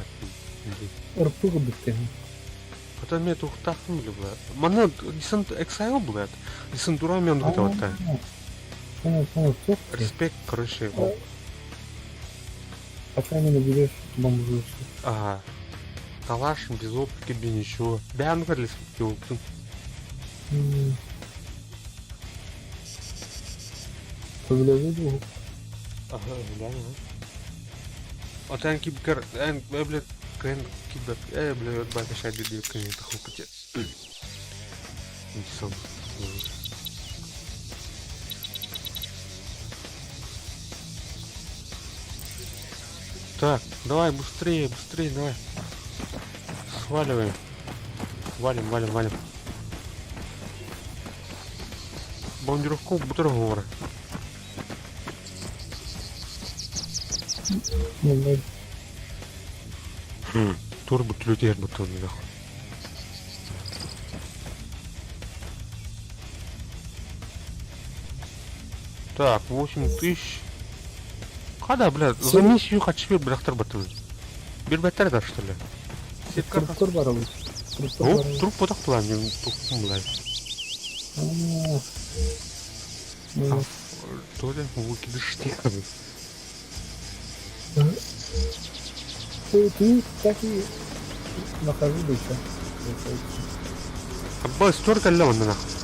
Блин. РПГ бітті. Потом мен тухтахтым, бля, бля. Мана десант Exile, блядь. Десантура мен гутаватта. Понял, понял, всё. Респект, короче. Пока не наберешь бомжу. Ага. Калаш без оптики, без ничего. Да, ну как Ага, да, да. Ото эн кибкер, эн, э, блядь, кэн кибер, э, блядь, бака шайды диэт кэнни тахылпыт. Сон. Так, давай быстрее, быстрее, давай. Сваливаем. Валим, валим, валим. Бомбардировку бутерброды. Ну, Турбо тлютер бутон нахуй. Так, 8000. Когда, блядь, за миссию хочу бляхтар батыл. Бир да, что ли? Сетка. Труптор бар ол. Труптор О, бар ол. труп потах план, тухум, блядь. А, ну, То ли выкидыш Ты, ты так и нахожу да еще. Получается. Абба, столько ли он нахуй?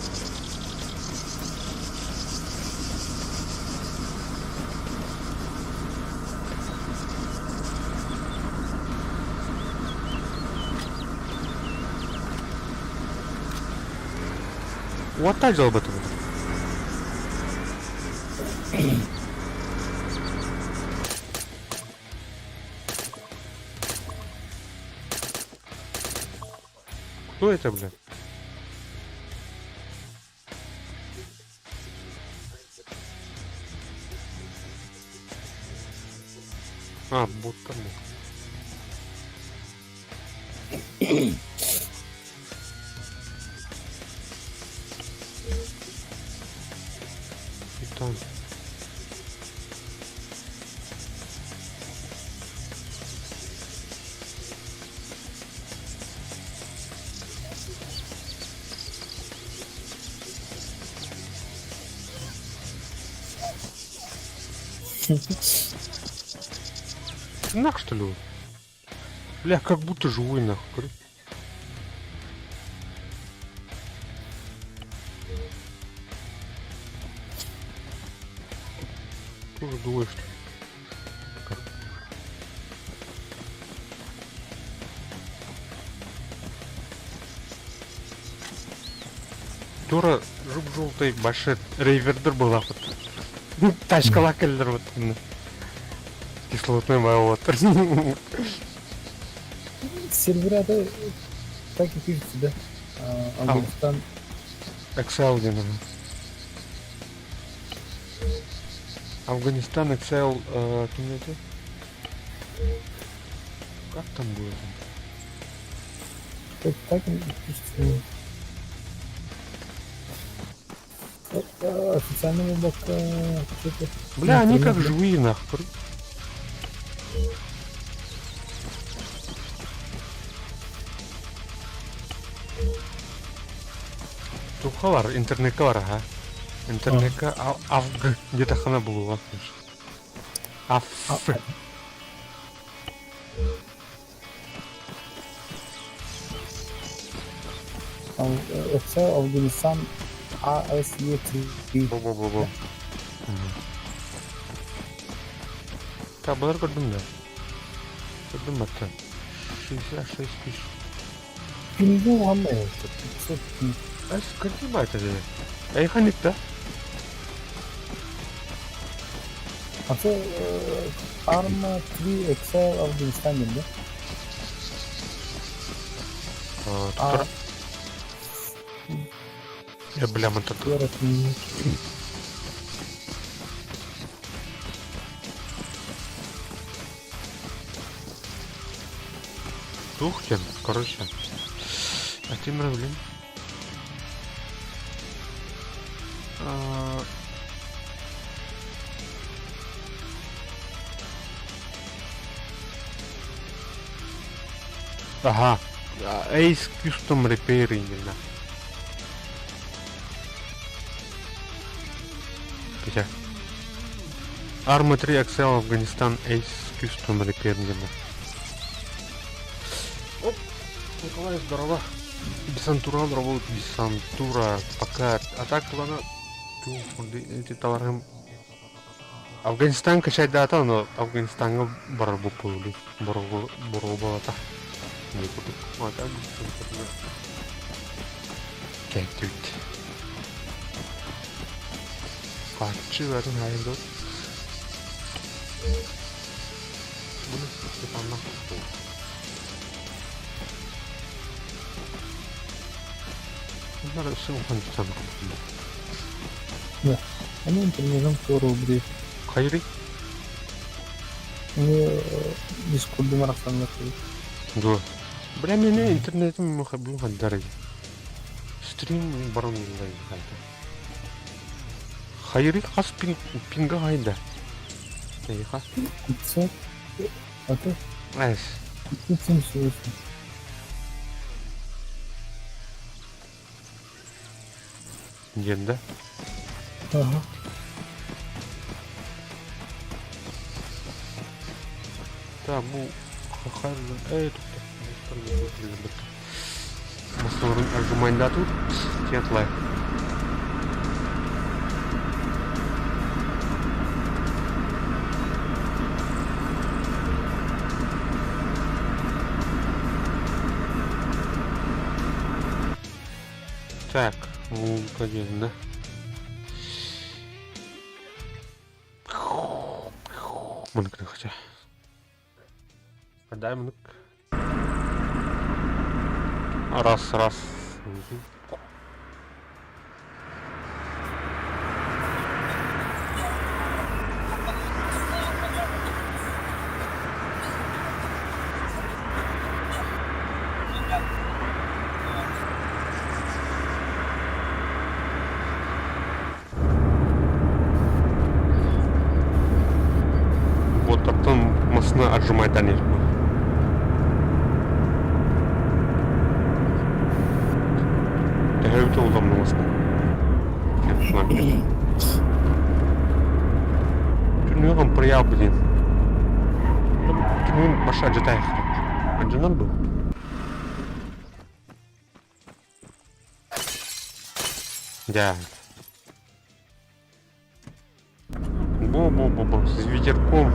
Вот так же об этом. Кто это, блядь? А, будто мы. И там. Нах, что ли? Бля, как будто живой нахуй. Тоже двое, что ли? Как? Тура жуп-желтый башет рейвердер была вот. Тачка лакеллер вот. Кислотный вот. Сервера, да, так и пишется, да? А, Афганистан. Excel где нужен? Афганистан, Excel, э, ким это? Как там было? Так, так и пишется. Это официального бока что-то. Бля, они как да. живые нахуй. Тухалар, интернетка бар, ага. Интернетка авг где-то хана было. Аф. Там Excel, Афганистан, ASE3. Бу-бу-бу-бу. Так, бұлар көрдім да. Көрдім бәтті. 66 тысяч. Пингу гамма 500 Ас, какие байты же? Эй, ханик, да? А це Arma 3 Excel Афганистан, да? А, А, Я, бля, мы тут. Тухтин, короче. А ты, блин. А, Ага. Ace Custom Repair именно. Хотя. Arma 3 Excel Афганистан Ace Custom Repair именно. Оп, Николай, здорово. Десантура работает, десантура. Пока. А так, ладно. Эти товары. Афганистан качайдаата, но Афганистаҥҥа барар буоллун боруобалата. Не курдук. Кээттибит. Хааччы барын хайдат. Bunu Stefan'dan Bunlar өссө улахан Да. Аны интернетым туоруу Хайырый? Дискордум арахсаннар Дуо. Бля, меня интернетим бүгүн хандарай. Стрим баран хайда. Хайырый хас пинга хайда? Эйха. 500. А то Эс. 578. Диэн да? Ага. Так, бу хахар... Эй, тут Масторын аргумайда тут тетлай. Так, музыка да? Мынык хотя. Дай мынык. Раз, раз. Вот потом масна отжимать дальний. Төһө удобно масна. Түнүгүн прия, блин. Түнүгүн баша жатай. Анжанан бу. Да. Бу-бу-бу-бу, с ветерком.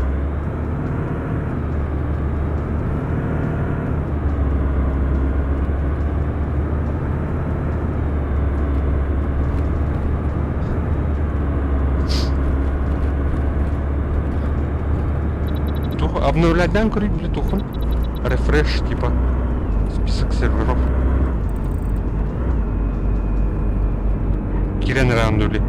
Обновлять дан көрүй бile тухын. Рефреш типа. Список серверов. Кирен рандули.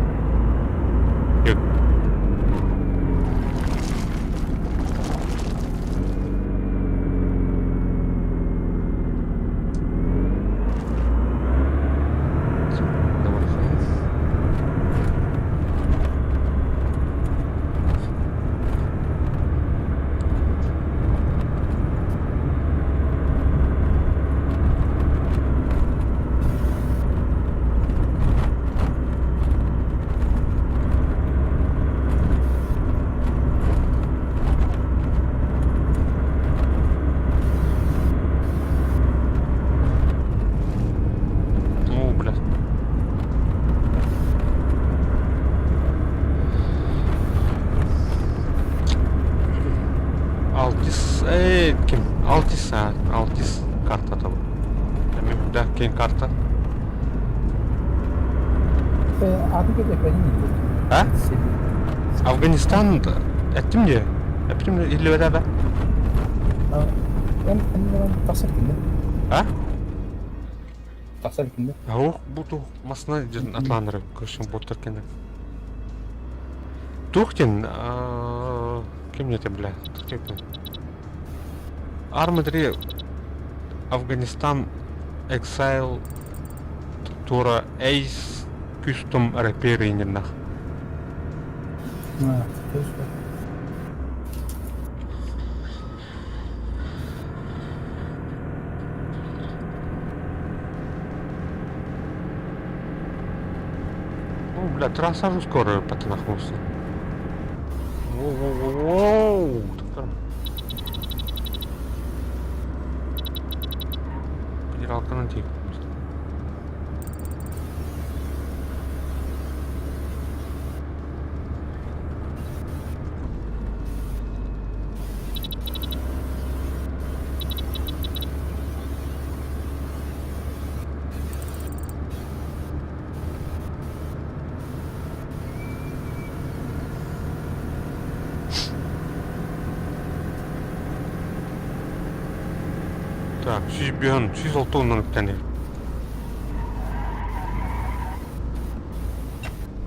О, бля. Алтис, эй, ким? Алтис, а, Алтис карта там. Да, кем карта? А? Афганистан, этим не? Этим или это? А? Ох, буду масна атланыры көшін боттар кені. Тухтин, кем это, бля? Арма 3 Афганистан Exile Тура Ace Custom Repair иннах. Ну, бля, трасса же скоро потонахнулся. Воу-воу-воу! Федералка тихо. 105, 106 оннун үктэнэр.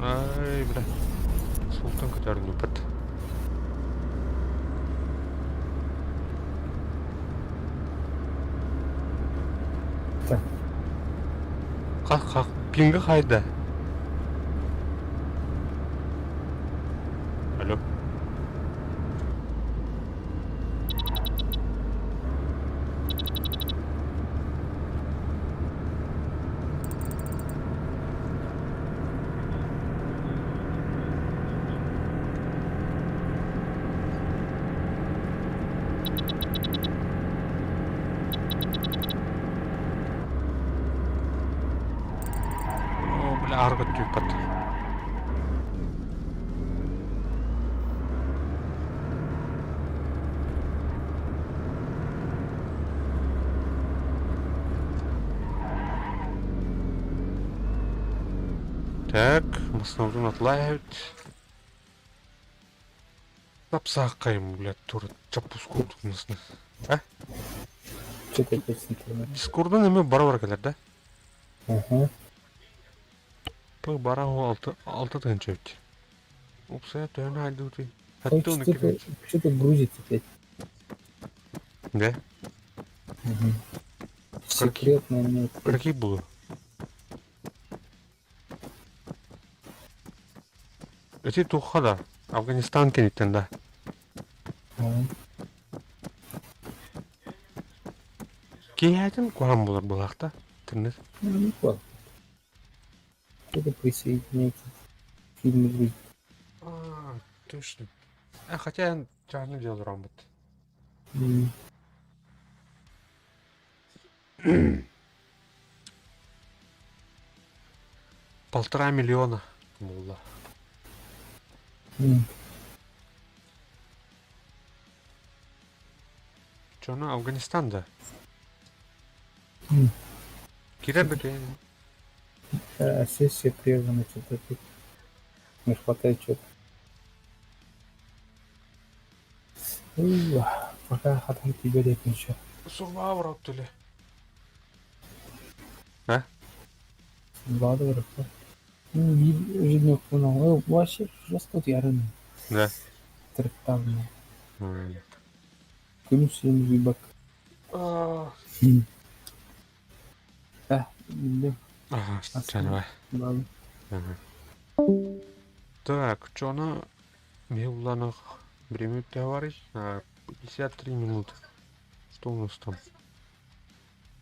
Ай, бля. Султан көтөрүн ыппыт. Так. Хах-хах, пинга хайда. Алло. О, бля, аргыт түйпат. Так, основном отлавит. Тапсааккайым, блядь, тура чаппус курдук мısны. А? Что-то опять с интернетом. Дискордун эме бара-бара кэлэр да? Ага. Бу бара алты алты тыһыынча эбит. Упсая төһөнү айдыбытый? Ой, Хатты он что-то, что-то грузится опять. Да? Угу. Секретное нет. Какие было? Эти туха да. Афганистан кенеттен да. Киһэтин куһаҕан буолар буолаахта. Интернет. Ну, неплохо. Кто-то присоединяется. Фильм жизнь. А, точно. А, хотя чарный делал ромбот. 1,5 миллиона буолла. Чоно Афганистан да. Кирер да А, сессия прервана, что-то тут. Не хватает что-то. Пока хатан тебе еще. Сурвавр оттуле. А? Владимир, ну, понял. Вообще жестко ярын. Да. Трактавны. Күн вибак. А, Да, да. Ага, давай. Ага. Так, что она? Меуланах. Время товарищ. 53 минуты. Что у нас там?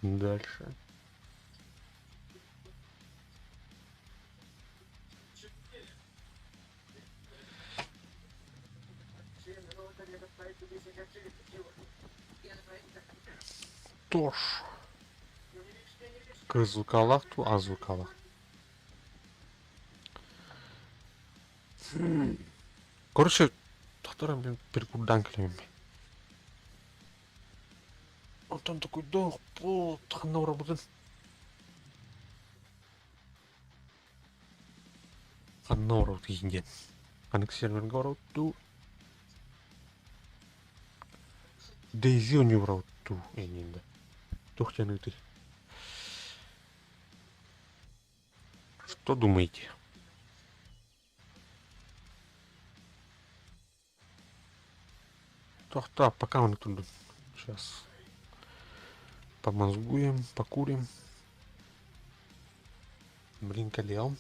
Дальше. Тош. Кызылкалах ту азылкалах. Короче, тохтором, блин, перекурдан клеим. Он там такой дох, пол, тахна работает. Ханна работает. Ханнык серверга барабыт Дейзи у него ту энинде. Тух тянуты. Что думаете? Тохта, пока он тут. Сейчас помозгуем, покурим. Блин, калел.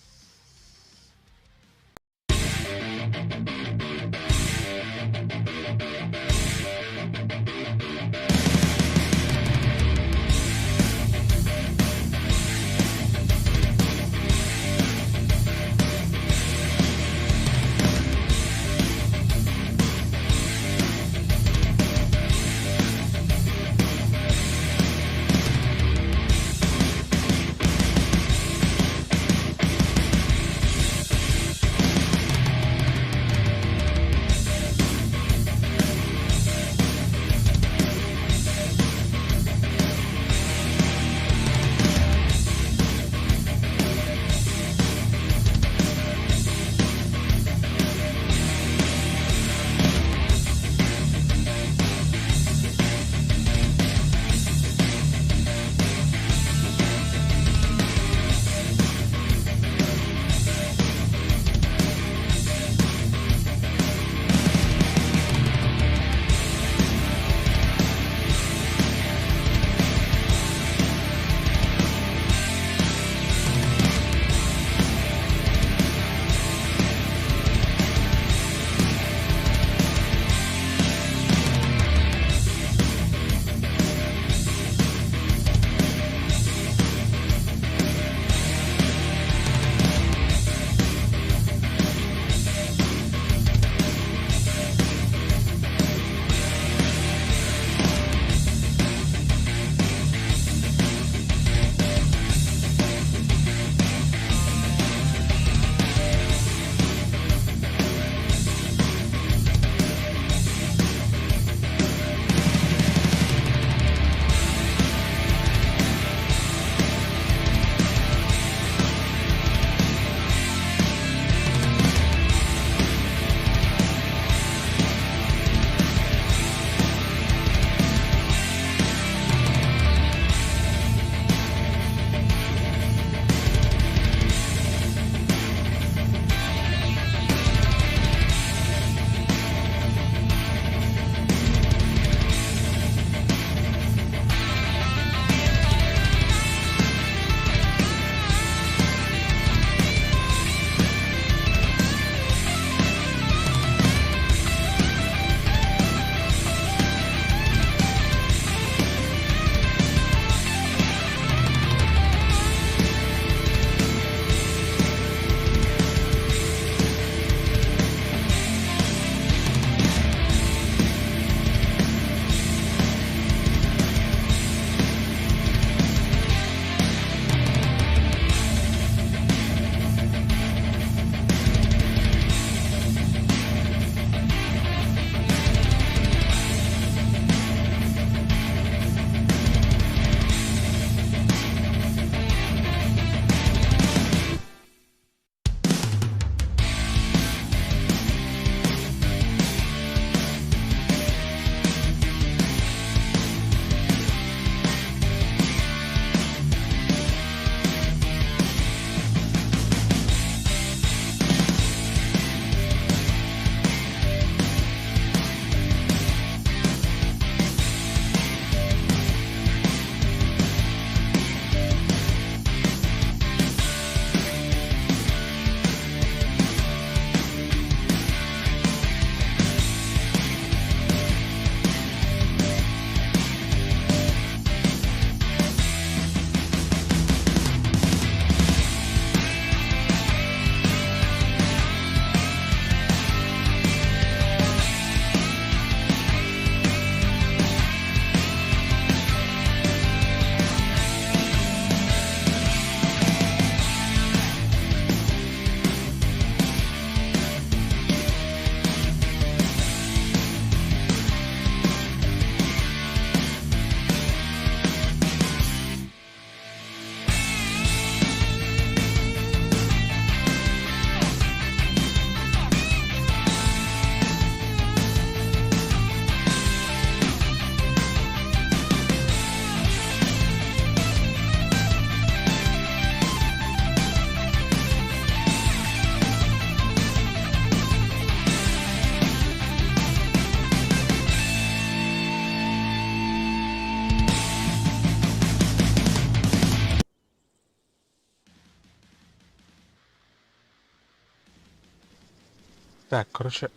Так, короче.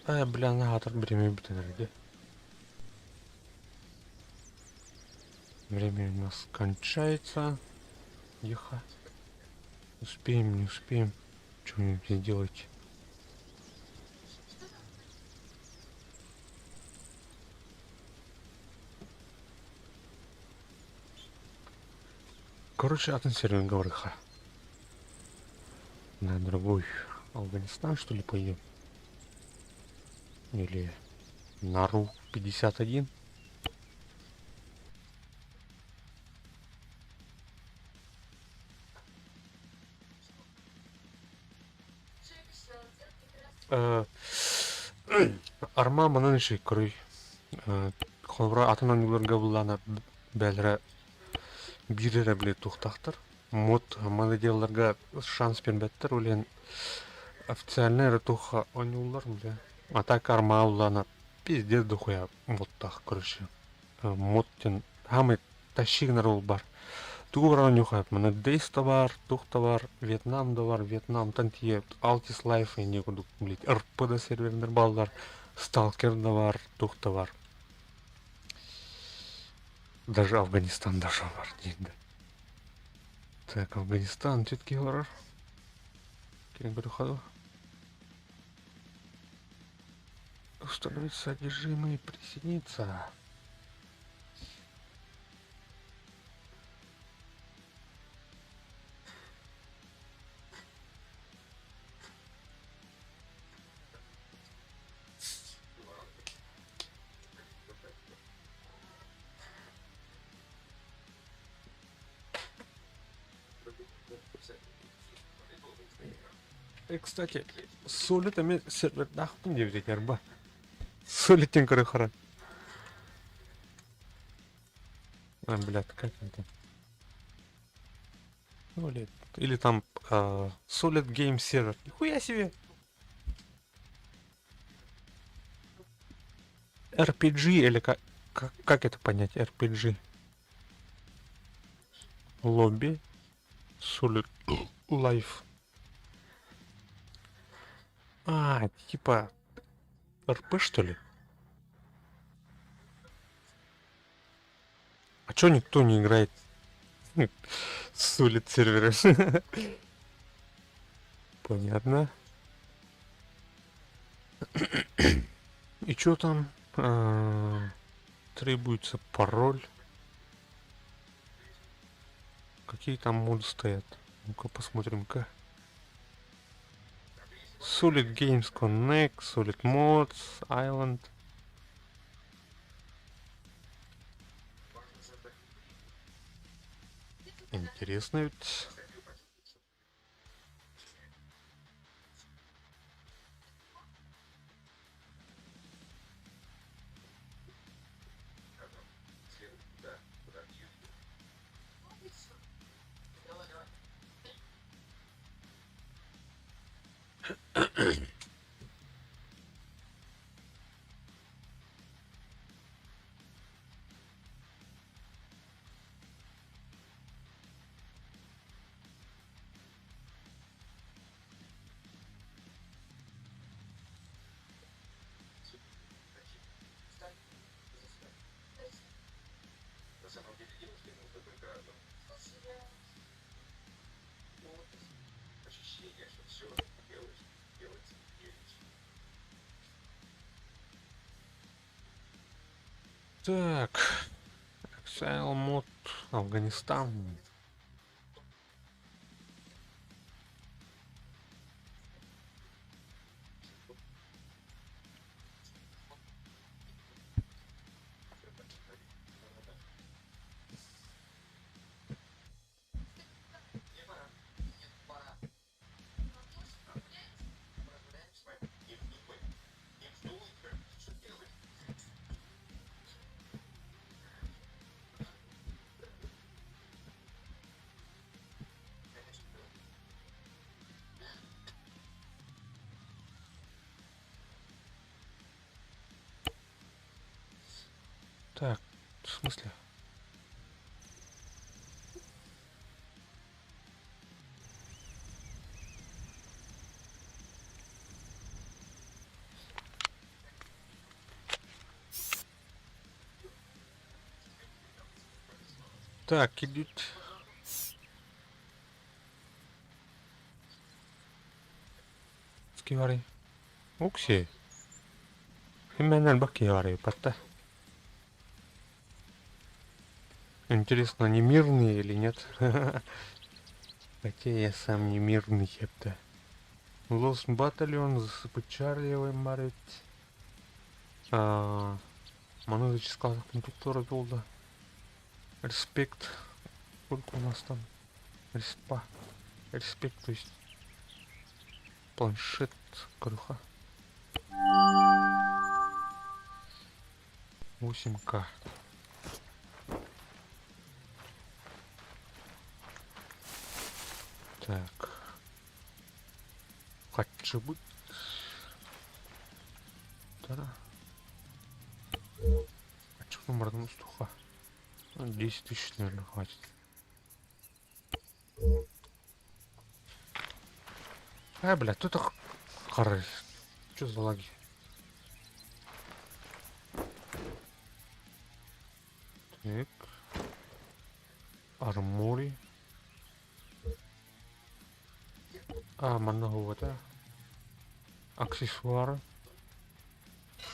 А, бля, на время бүтэн. Время у нас кончается. Тихо. Успеем, не успеем. Что-нибудь сделать. Короче, атын сервер говориха. На другой Афганистан, что ли, пойдем? Или на Ру 51? Арма манан иши көрүй. Холбура атын оонньууларга буллаана бээлэрэ биир эрэ били туохтаахтар. Мод моноделларга шанс биэрбэттэр, ол официальный эрэ туохха оонньууллар бля. А так арма буллаана пиздец дохуя модтаах, короче. Мод диэн саамай тащи гынар ол бар. Тугу баран оонньуохха маны Days да бар, туох да бар, Вьетнам да бар, Вьетнамтан тиийэ Altis Life инньэ курдук, блядь, РП да сервердэр бааллар, Сталкер да бар, туох да бар. Даже Афганистан даже бар диэн. Так, Афганистан все-таки олорор. Киирэн көрүөххэ. Установить содержимое и присоединиться. Кстати, Solid эмиэ сервердаахпын диэбит этэр. Solid көрө. А, блядь, как это? Solid. Или там Solid Game Server. Нихуя себе! RPG или как это понять? RPG. Лобби. Solid Life. А, типа РП, что ли? А чё никто не играет? Solid серверы. Понятно. И чё там? А, требуется пароль. Какие там моды стоят? Ну-ка посмотрим-ка. Solid Games Connect, Solid Mods, Island. Интересно ведь. Так, Exile мод, Афганистан. Так, в смысле? Так, идут. Скивари. Укси. Именно бакиари, пота. Интересно, они мирные или нет? Хотя я сам не мирный, епта. Lost Battalion, засыпать Чарли марит. Маны зачискал конструктора голда. Респект. Сколько у нас там? Респа. Респект, то есть планшет крюха. 8К. Так. Хочу быть. Тара. А что номерным устуха? 10 тысяч, наверное, хватит. А, бля, тут хоры. Что за лаги? Так. Армори. А, много да. Аксессуары.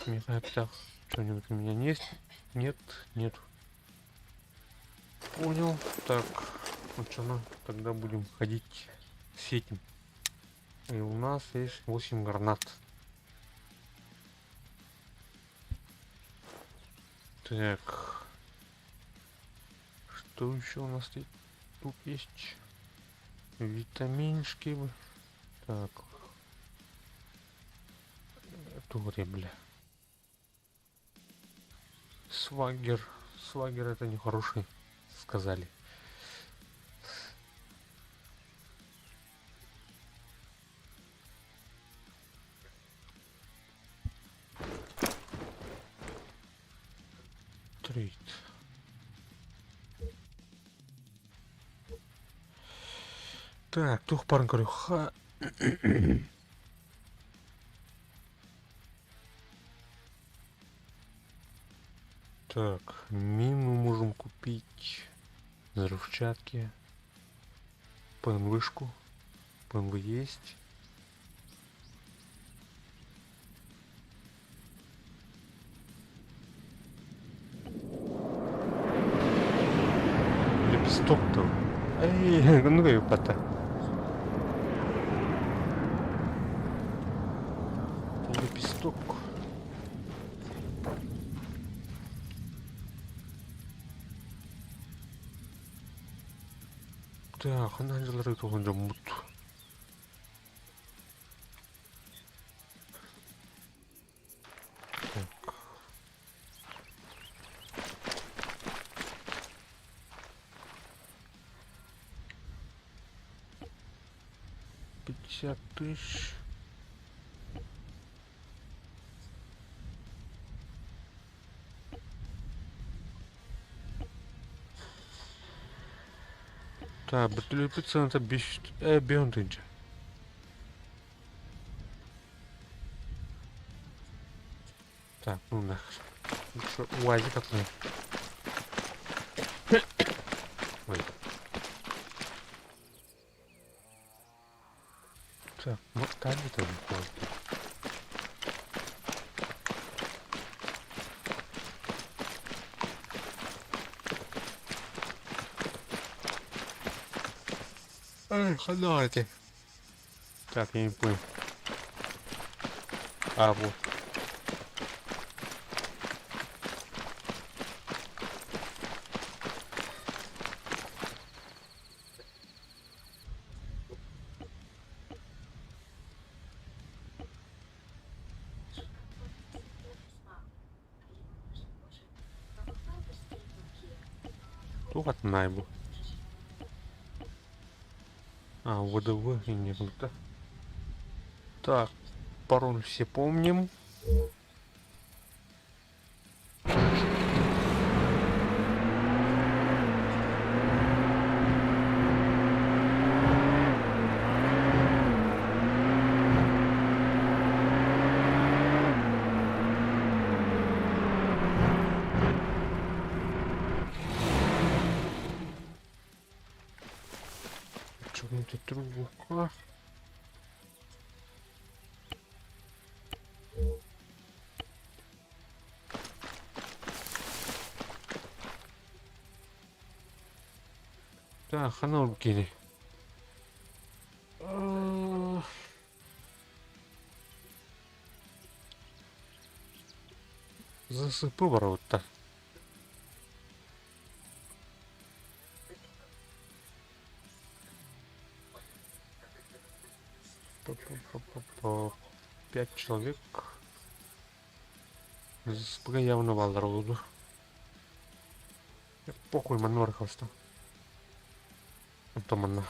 Мегаптах. Что-нибудь у меня есть? Нет, нет. Понял. Так, вот что, тогда будем ходить с этим. И у нас есть 8 гранат. Так. Что еще у нас тут есть? Витаминчики. Так. Тут, бля. Свагер. Свагер это нехороший, сказали. Трейд. Так, тух парн ха. Так, мину можем купить, взрывчатки, ПНВшку, ПНВ есть. Лепесток-то. Эй, ну-ка, ёпта. Лепесток. Так, она мут. Так. 50 000. Так, бөтүлүпүт саната биш бион тынча. Так, ну нахер. Лучше УАЗик отложим. Ой. Так, ну там это выходит. Эй, ханайте. Так, я не понял. А, вот. Тух найбу. А, ВДВ и не было, да? Так, пароль все помним. Чокнутый трубка. Так, ханна кини? Засыпы ворота. Пять человек. ЗСП явно баллар oldu. Похуй манна барахалста. Онтон манна.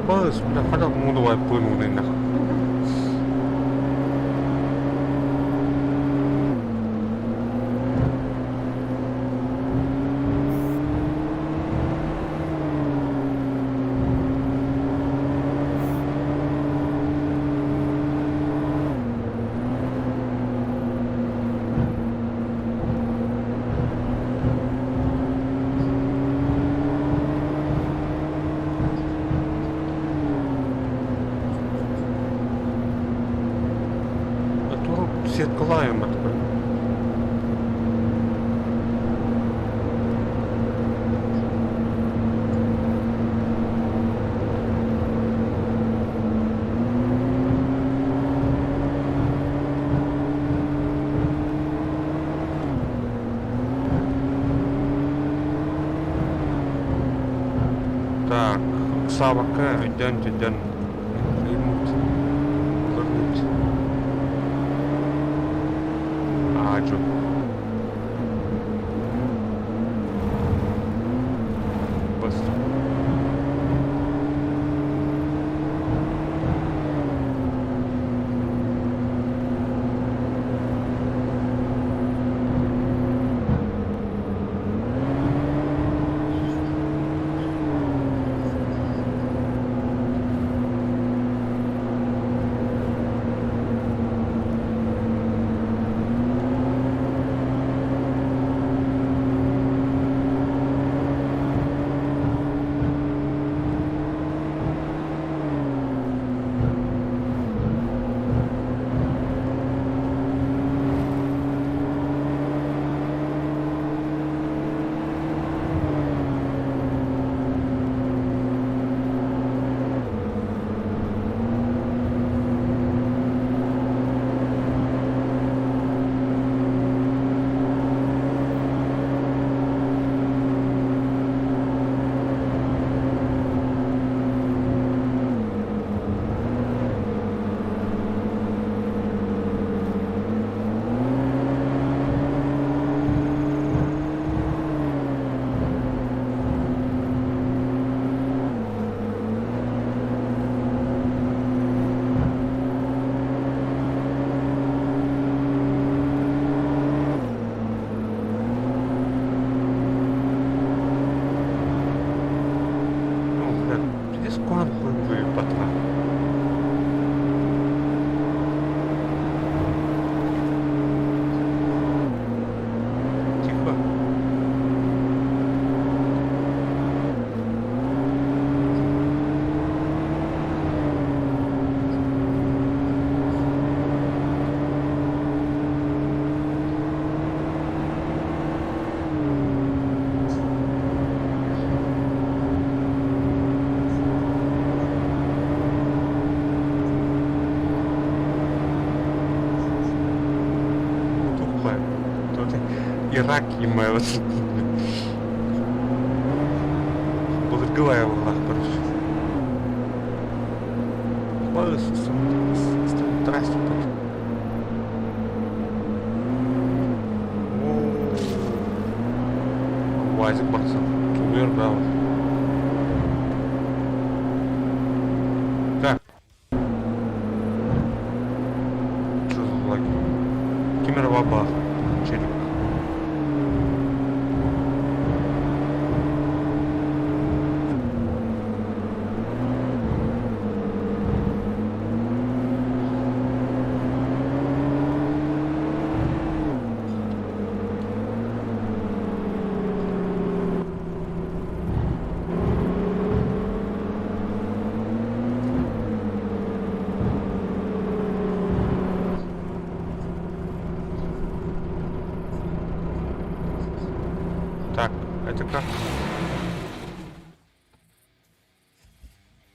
Балыс, бля, хайдах муудубай пыынугунай нахуй. Турук сеткалаем это. Так, сабакка өйдөөн төйдөөн ремонт көрнүт. Аажу. Быстро. Ну, бля, пиздец, куан батра. Тихо. Тупая. Тут Ирак ема Былыргылай аллах короче. Здрасте. Вазик барахсан тулуйар баа. Так. Что за лаги? Ким эрэ баар челик. Так, это как?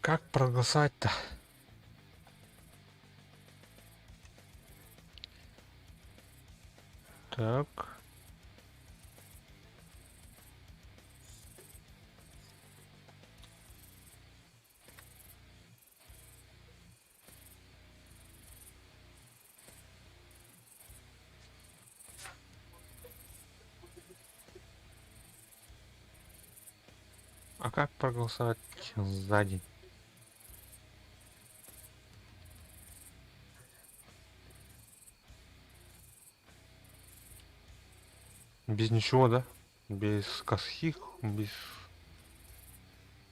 Как проголосовать-то? Так. А как проголосовать сзади? Без ничего, да? Без косих, без...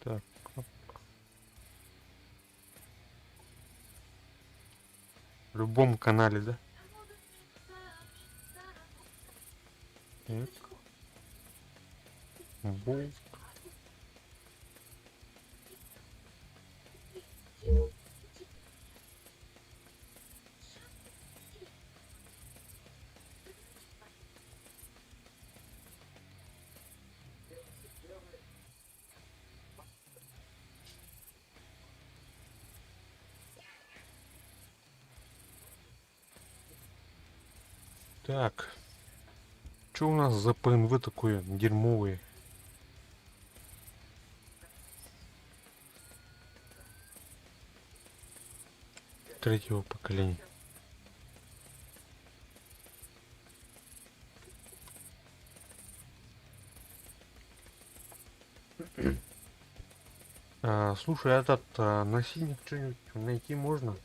Так. В любом канале, да? Так. Болт. Так. Что у нас за ПНВ такое дерьмовое? Третьего поколения. А, слушай, этот насильник что-нибудь найти можно?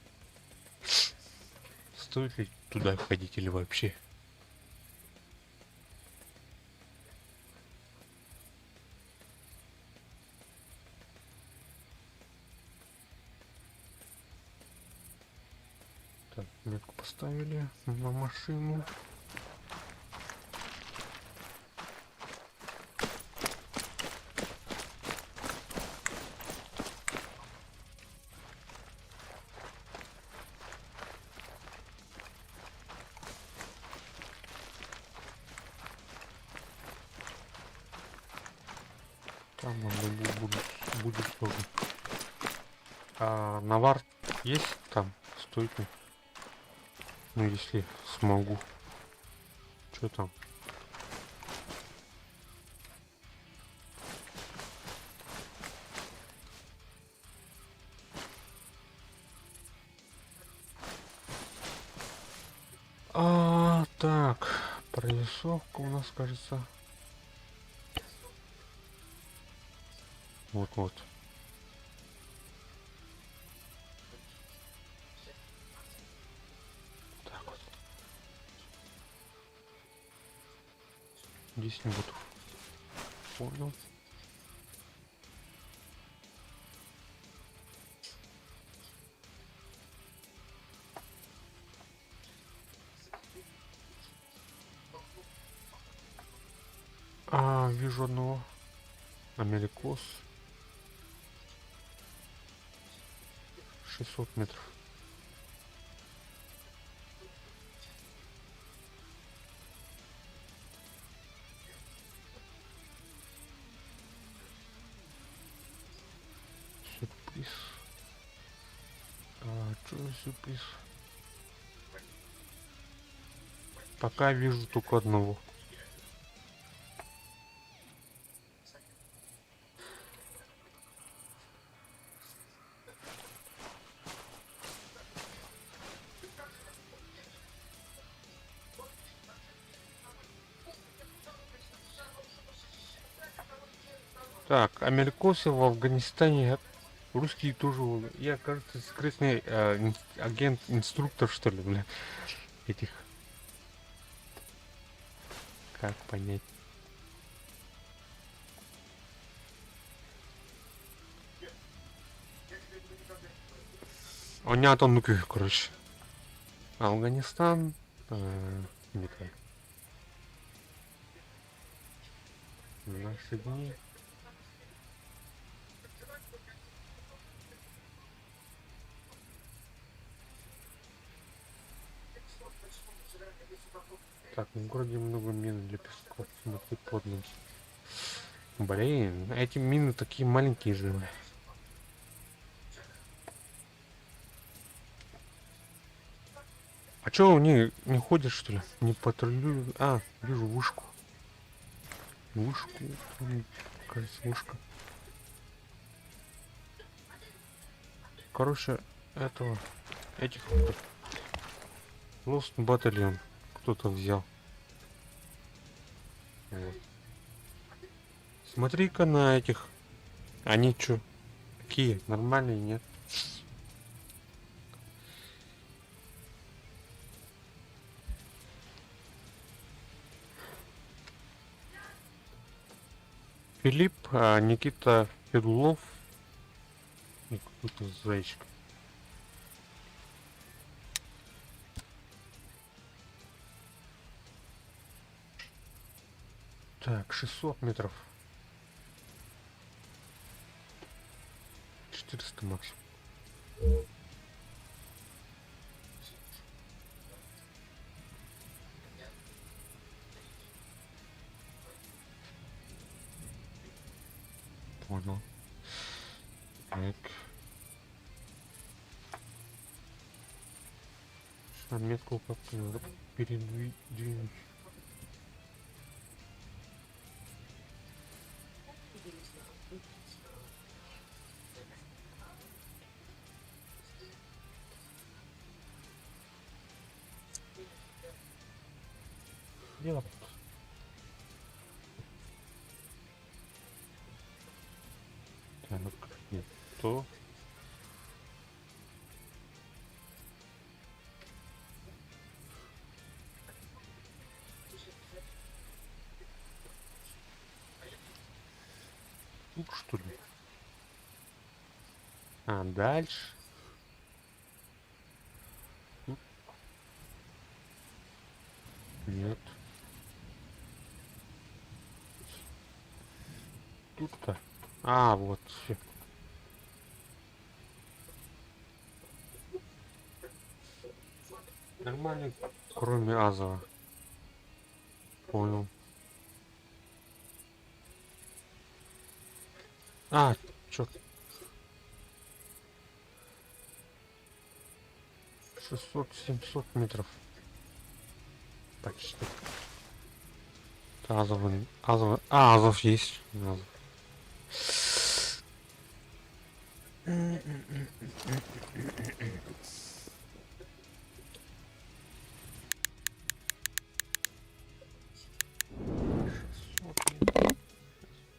Стоит ли туда ходить или вообще? Так, метку поставили на машину. Там он будет тоже. А навар есть там? Стоит ли? Ну, если смогу. Чё там? А, так, прорисовка у нас, кажется. Вот-вот. Так вот. Здесь не буду. Понял. А, вижу одного. Америкос. 600 метров. Сюрприз. А, что за сюрприз? Пока вижу только одного. Так, америкосы в Афганистане, русские тоже. Я, кажется, секретный агент, инструктор, что ли, бля, этих. Как понять? Онятон, ну короче. Афганистан, не так. Наши дни. Так, в городе много мин для песков. Смотри под ноги. Блин, эти мины такие маленькие же. А чё они не ходят, что ли? Не патрулируют? А, вижу вышку. Вышку. Там, кажется, вышка. Короче, этого... Этих... Lost Battalion кто-то взял. Вот. Смотри-ка на этих. Они чё? Какие? Нормальные, нет? Филипп, Никита Федулов и какой-то зайчик. Так, 600 метров. 400 максимум. Понял. Так. Сейчас метку как-то надо передвинуть. Дело. Так, нет, то. Тут что ли? А, дальше. Тут. Нет. Тут-то. А, вот всё. Нормально, кроме Азова. Понял. А, чё? 600-700 метров. Почти. Азов, Азов, а, Азов есть. Азов.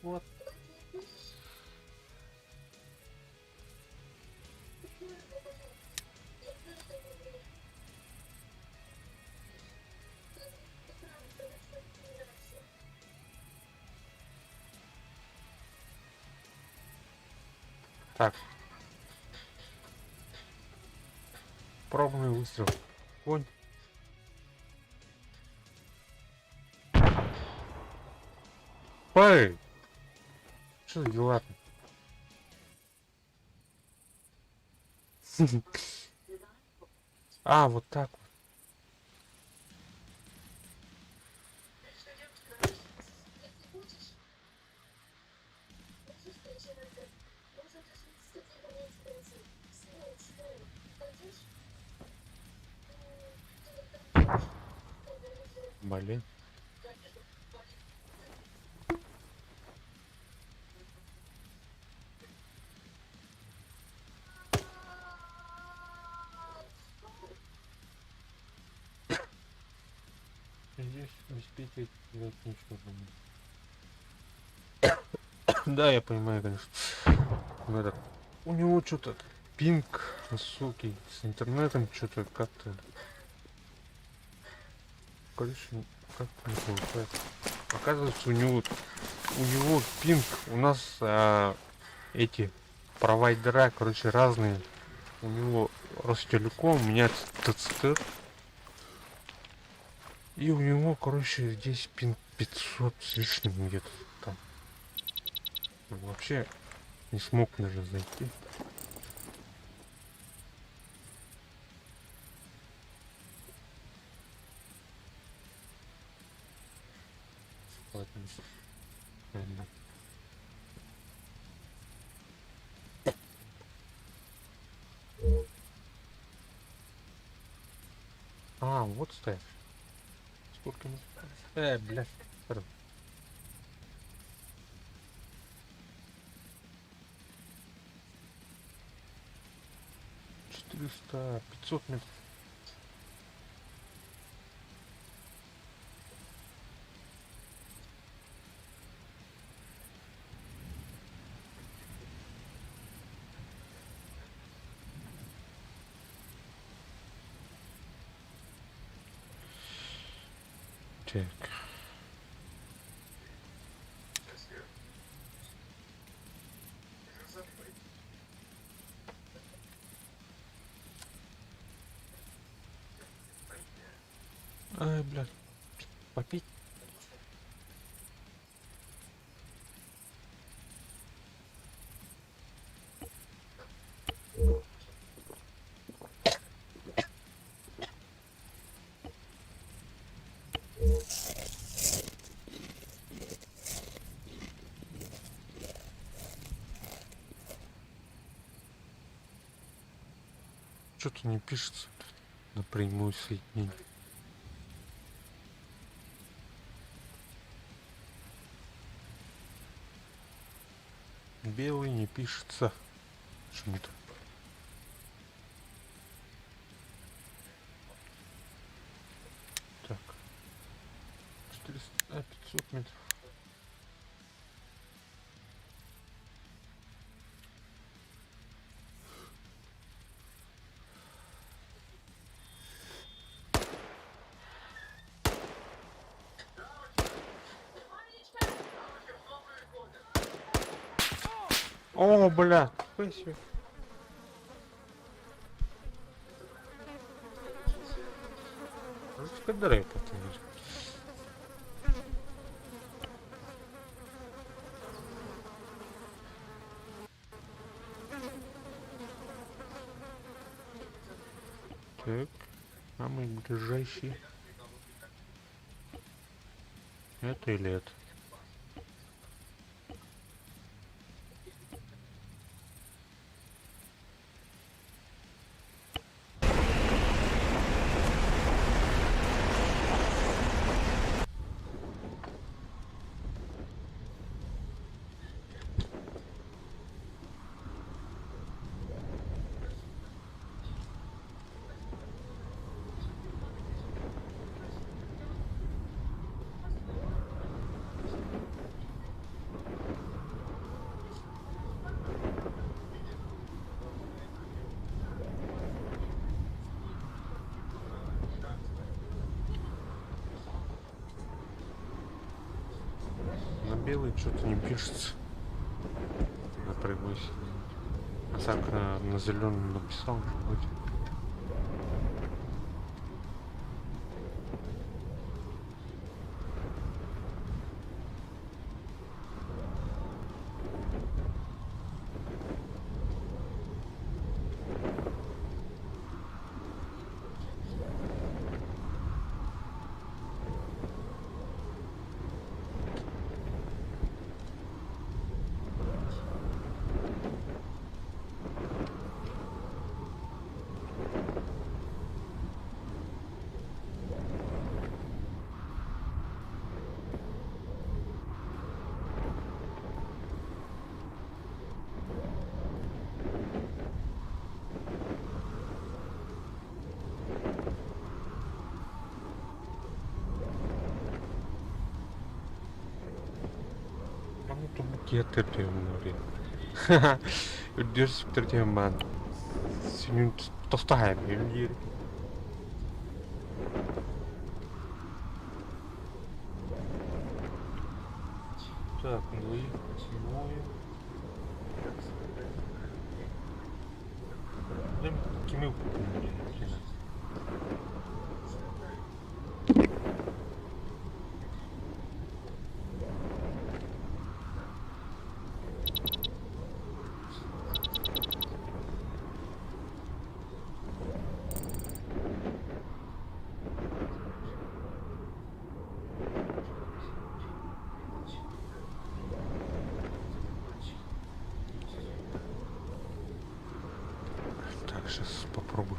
Вот. Так. Пробный выстрел. Конь. Пэй! Что за дела-то? А, вот так вот. Блин. Здесь обеспечить ничего не. Да, я понимаю, конечно. Но это, у него что-то пинг высокий с интернетом, что-то как-то. Короче, как-то не получается. Оказывается, у него пинг, у нас эти провайдера, короче, разные. У него Ростелеком, у меня ТЦТ. И у него, короче, здесь пинг 500 с лишним где-то там. Он вообще не смог даже зайти. Ладно. Ладно. А, вот стоят. Сколько мы? Бля. Пардон. 400, 500 метров. Так. Ай, блядь. Попить. Что-то не пишется напрямую соединение. Белый не пишется. Почему-то. Так. 400, 500 метров. О, бля, хуй себе. Скадары потянуть. Так, самый ближайший. Это или это? На белый что-то не пишется. Напрямую соединить. А так на зеленом написал вроде. Киэттэр түһэн Үрдүөр сүптэр түһэн баан. Сүнүн тостахайым диир. Так, двоих, двое. Кими Так, сейчас попробую.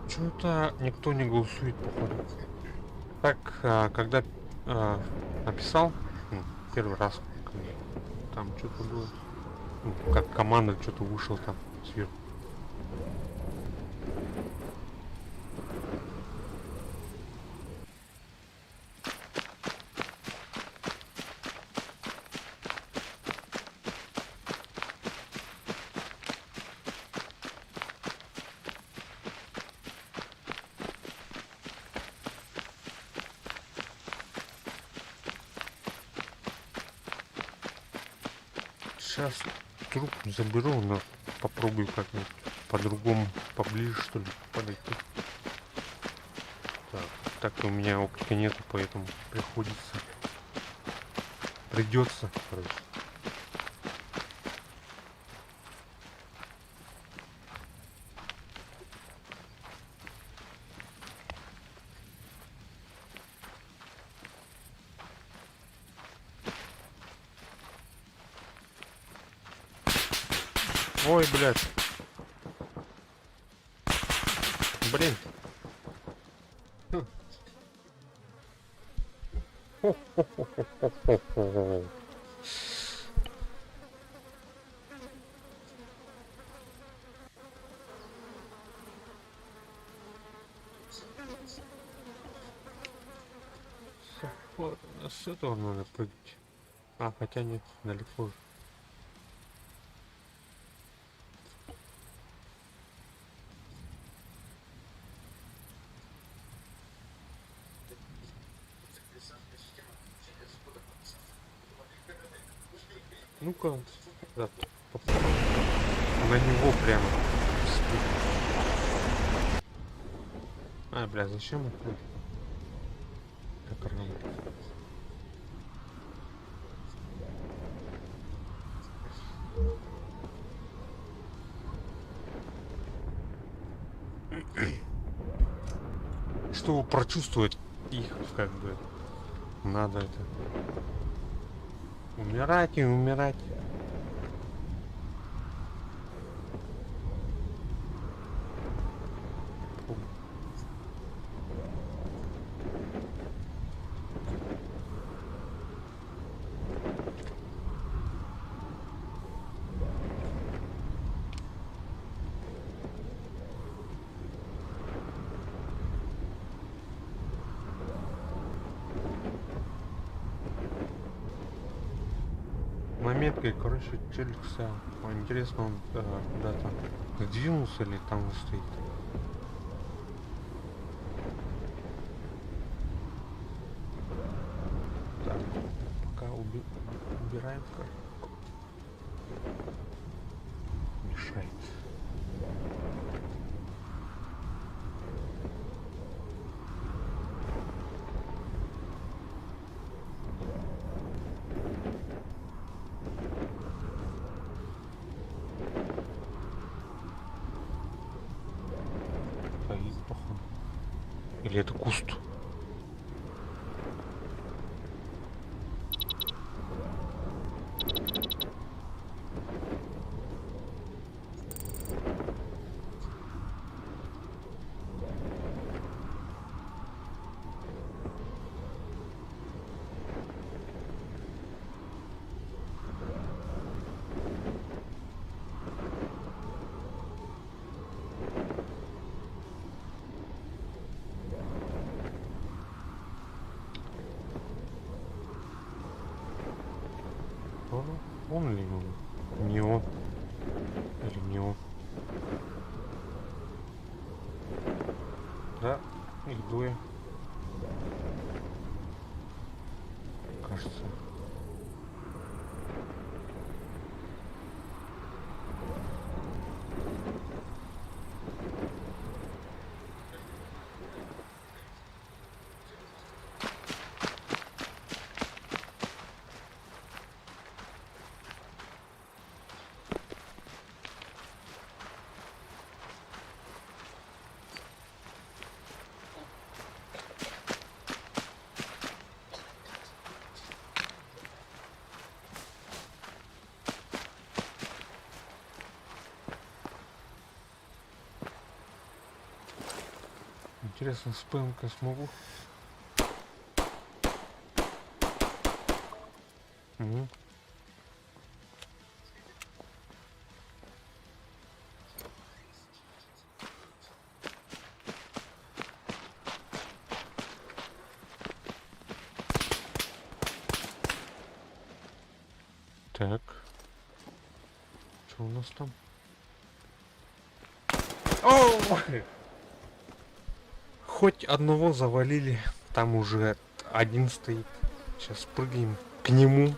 Что-то никто не голосует, походу. Так, когда написал, ну, первый раз, там что-то было, ну, как команда что-то вышел там сверху. Сейчас труп заберу, но попробую как-нибудь по-другому, поближе, что ли, подойти. Так, так у меня оптики нету, поэтому придется, короче. Ой, блядь. Блин. С этого надо прыгать. А, хотя нет, далеко же. Ну-ка, да, на него прямо. А, бля, зачем это? Так рано. Чтобы прочувствовать их, как бы, надо это. Умирать и умирать. Меткой, короче, челик стоял. Интересно, он куда-то сдвинулся или там стоит? Так, пока убираем, короче. Мешает. Походу. Или это куст? Он ли он? Не он. Или не он? Да, их двое. Кажется. Интересно, с ПМК смогу? Угу. Так. Что у нас там? Оу! Хоть одного завалили, там уже один стоит. Сейчас прыгаем к нему.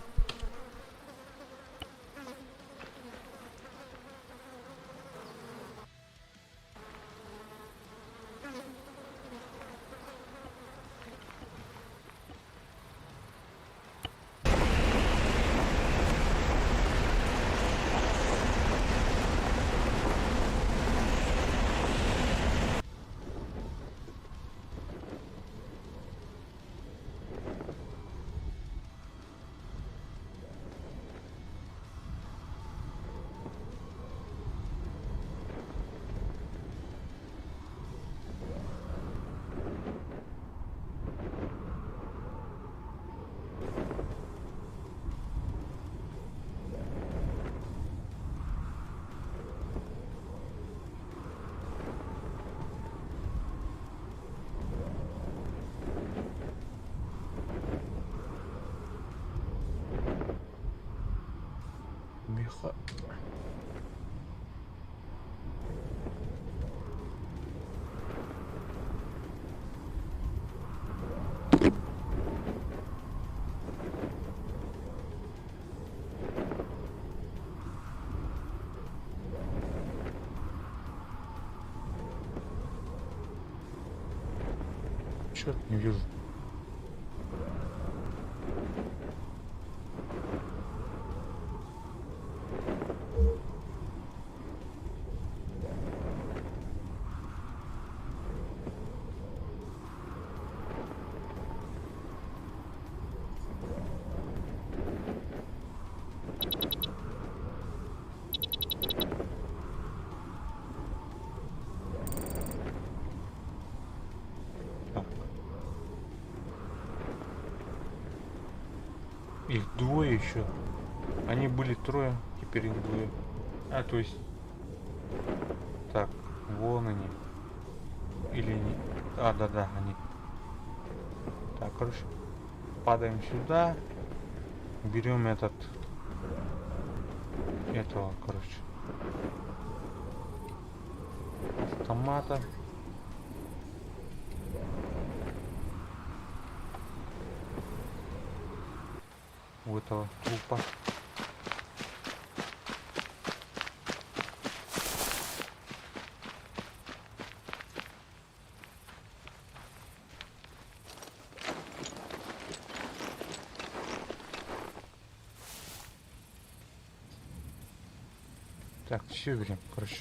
Меха. Черт, не вижу. Так. Их двое еще. Они были трое, теперь их двое. А, то есть... Так, вон они. Или не... А, да-да, они. Так, короче, падаем сюда. Берем этот... Этого, короче. Автомата. У этого трупа. Так, все берем, короче.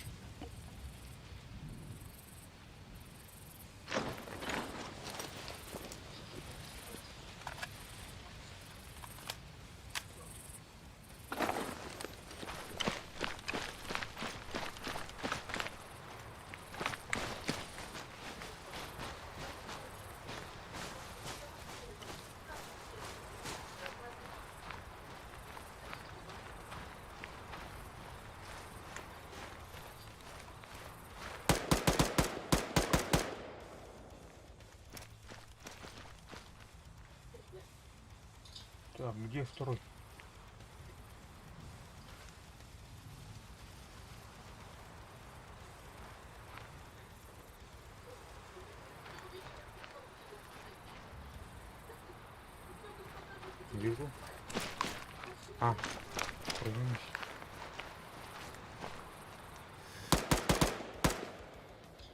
Так, где второй? Беру. А, продвинусь.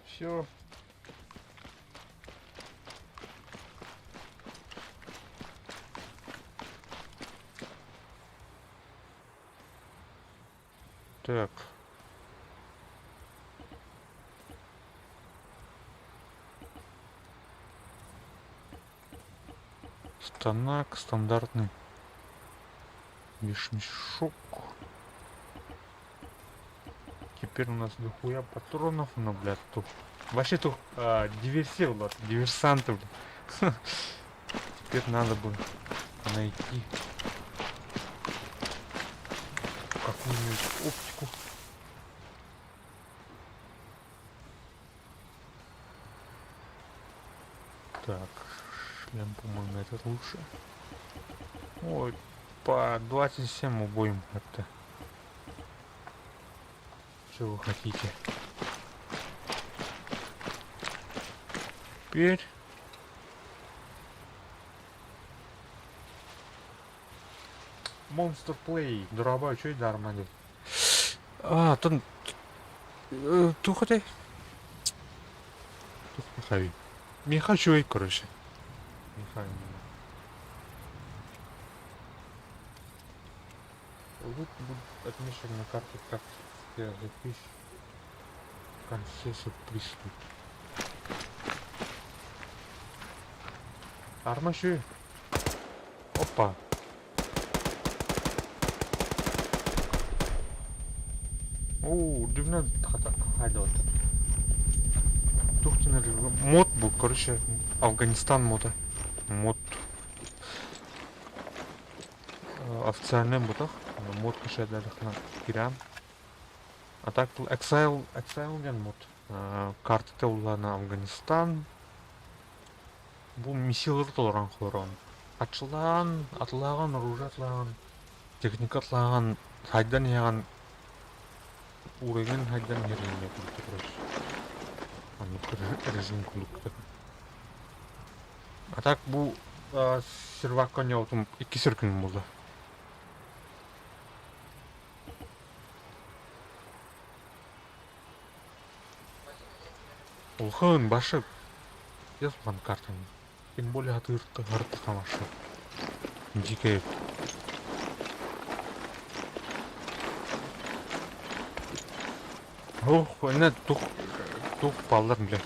Все. Так. Станок стандартный. Вещмешок. Теперь у нас дохуя патронов, но, блядь, тут... Вообще тут а, диверсия, блядь, диверсанты, блядь. Теперь надо бы найти какую-нибудь оптику. Так, шлем, по-моему, этот лучше. Ой, по 27 обоим это. Что вы хотите? Теперь... Monster Play. Дорабай, что это армади? А, тон... Тухотай? Тух Михаил. Михаил, короче. Михаил. Лут будет отмечен на карте как запись в конце сюрприз. Армаши. Опа. Оо, дивна хайдот. Мод был, короче, Афганистан мода. Мод. Официальный ботах. Мод кышайдарыхна киран. А так Exile, Exile диэн мод. Карта улана Афганистан. Бу миссиялар толорон хорон. Ачылаан, атылааган, оружие атылааган, техника атылааган, хайдан иһэҕин уровень хайдан иһэрин курдук короче. Оннук режим курдук. А так бу сервакка оонньообутум иккис өр күнүм буолла. Улахан башы улахан картаны. Тем более атыыртык башы. Дикая. Ох, энэ тух тух баллар бля.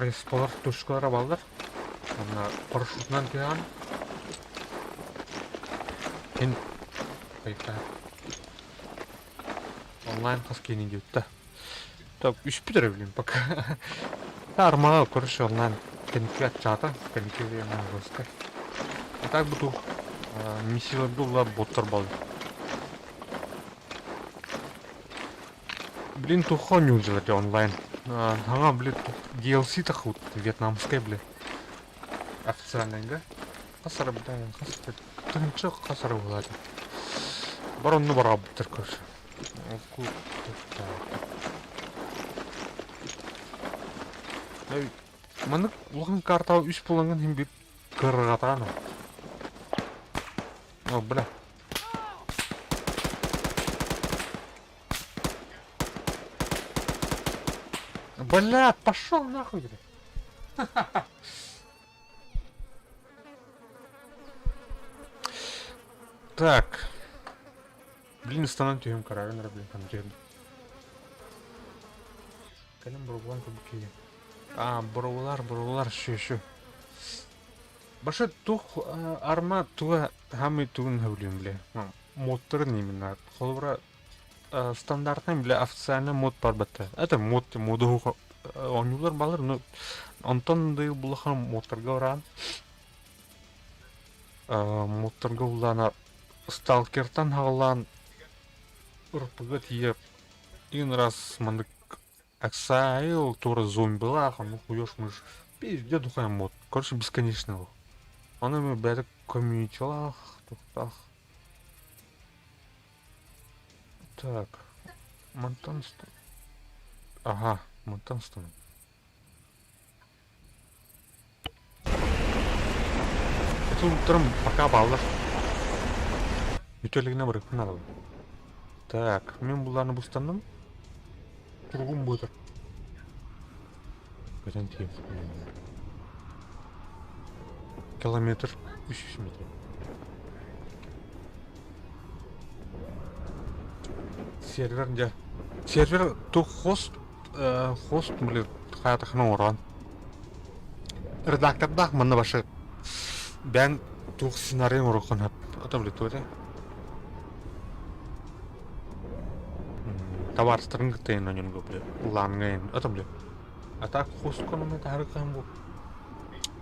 Респалар точкалара баллар. Ана парашютынан түһэн. Эн байка. Онлайн хас киэни диэбит да. Так, үспүт эрэ блин пока. Армаҕа короче онлайн кэнники аччаата, кэнники время жестко. А так буду миссияларга боттар баллар. Блин, туха не делать онлайн. Ага, блин, DLC тахут, вьетнамская, блин. Официальный, да? Хасара, блин, хасара. Тынчы хасара болады. Бар онны бар абыттыр, короче. Маннык улахан картаҕа үс буолаҥҥын иһин биир кыарҕатаҕын. О, бля. Бля, пошел нахуй, бля. Так. Блин, станан түһүм карарын эрэ блин хантыыр. Кэлин боруобалаан көрбүт киһи. А, боруобалар, боруобалар, шү, шү. Башы тух арма туга хамый тугун хөблүм бля. Модтарын именно. Холобура стандартный бля официальный мод бар батта. Это мод моду оонньуулар балар, но онтон дыйл булахан модтарга баран. Модтарга улаана сталкертан хаҕалаан РПГ тиийэ один раз маннык Exile туора зомбилаах, ону хуёш мыш пиздец духай мод. Короче, бесконечный ол. Ону эмиэ бэйэтэ комьюнитилаах, туохтаах. Так, мантан Ага, мантан Куртуктарым пока бааллар. Бүтэлигинэ барыппын алабын. Так, мин булларны бустанным. Туругум буотар. Көтөн тиийэн. Километр 300 метр. Сервер дьэ. Сервер ту хост хост блин хаятахына оҥорон. Редактордаах манна башы бэйэҥ туох сценарий оҥоруоххун сөп. Ото блин туох этэ? Табаарыстарын кытта иһин онньонго блин лаҥҥа иһин ото блин. А так хост конуме таһары кыһын бу.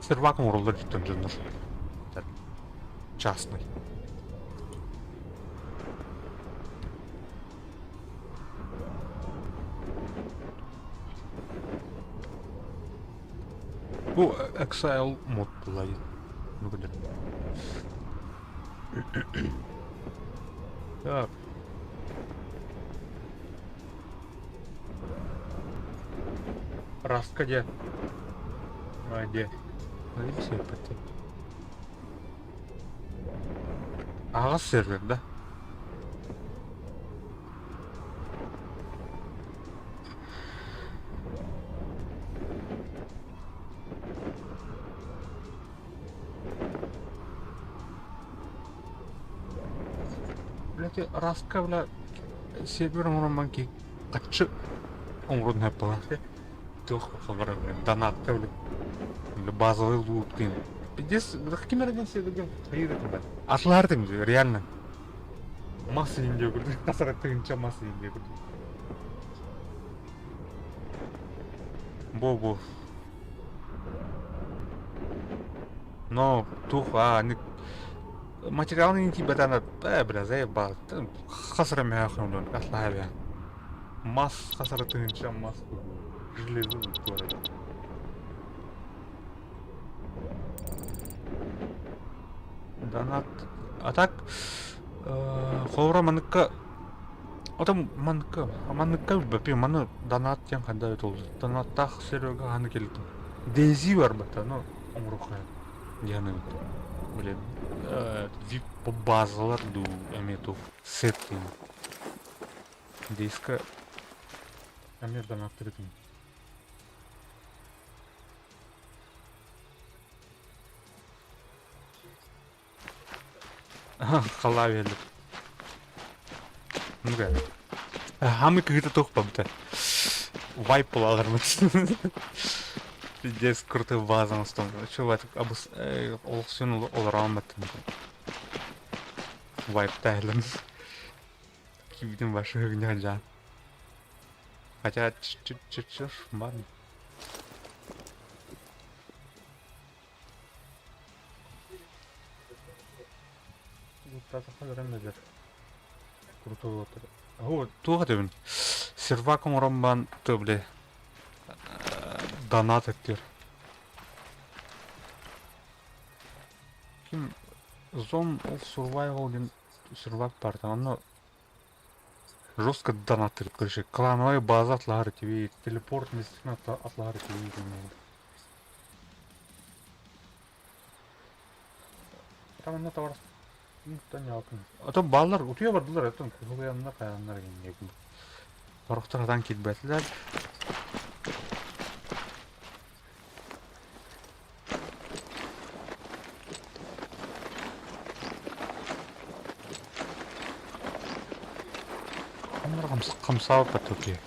Сервак оҥороллор диттэн дьоннор. Частный. Бу Exile мод булайын. Ну билэр. Так. Раска где? А, где? Аҕас сервер, да? Блядь, раска, бля, сервер оҥорон ки хаччы оҥорон хэппалаах туох хабара донатка бля базовый лут Пиздец, ким эрэ серверге хайыр этим Атлар реально. Мас иинде курдук, тасара тыгынча мас иинде курдук. Бо-бо. Но тух а ник материалын инти бэтана э бля заебал. Хасара мяхын атлаа Мас хасара тыгынча мас железо туарай. Донат. А так холобура маныкка Ото маныкка маныкка билбэппин маны донат диэн ханна эбит ол донаттаах Серега ханна кэлбитин Дейзи барбата ну оҥоруохха диэн блин вип базалар дуу эмиэ туох сет диэн диска эмиэ донаттыр этим Халаа биэрдим. Ну-ка. Хамы кыыта туох бабыта. Вайп булалармыт. Пиздец, крутой база оҥостон. Чувак, абыс олохсуйан олороон баттым. Вайп тайлым. Кибитин башы гня жан. Хотя чуть-чуть ладно. Туох этэбин сервак оҥорон баран били донат эттиэр Ким Zone of Survival диэн сервак баар онно жестко донаттыыр короче клановай база атлаһар этибит телепорт местин атлаһар этибит Там онно товар А то бааллар утуйа бардылар оттон куһуйаннар хайаннар иҥнэбин. Сорохтор хатан киирбэтилэр. Хамсаабаппат окей.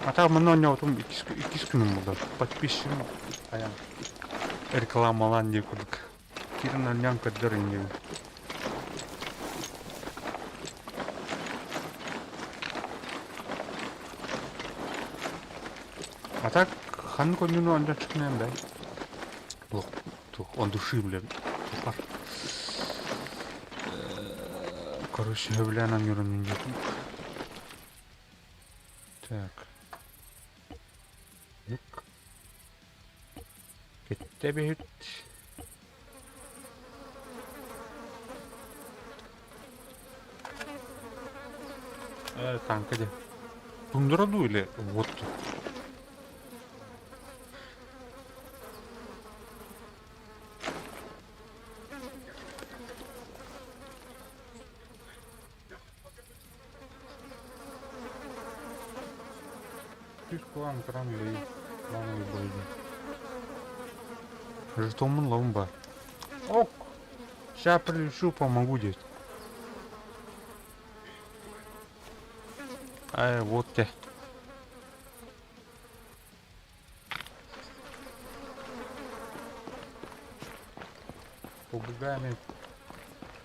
А так манна оонньообутум иккис күнүм буолла. Подписчигым айан рекламалаан диye курдук. Киирэн оонньоон көрдөр иннибин. А так ханнык оонньууну оонньоон чыкнаан бай. Туох туох он души блин. Тупар. Короче, сөбүлээн оонньуурун мин диэтим. Так. Юк. Кэттэ Танка дии. Тундра дуу или вот тут? Үс план кран плановый бойда. Жетомун ломба. Ок! Сейчас прилечу, помогу дед. Ай, вот те. Побугами.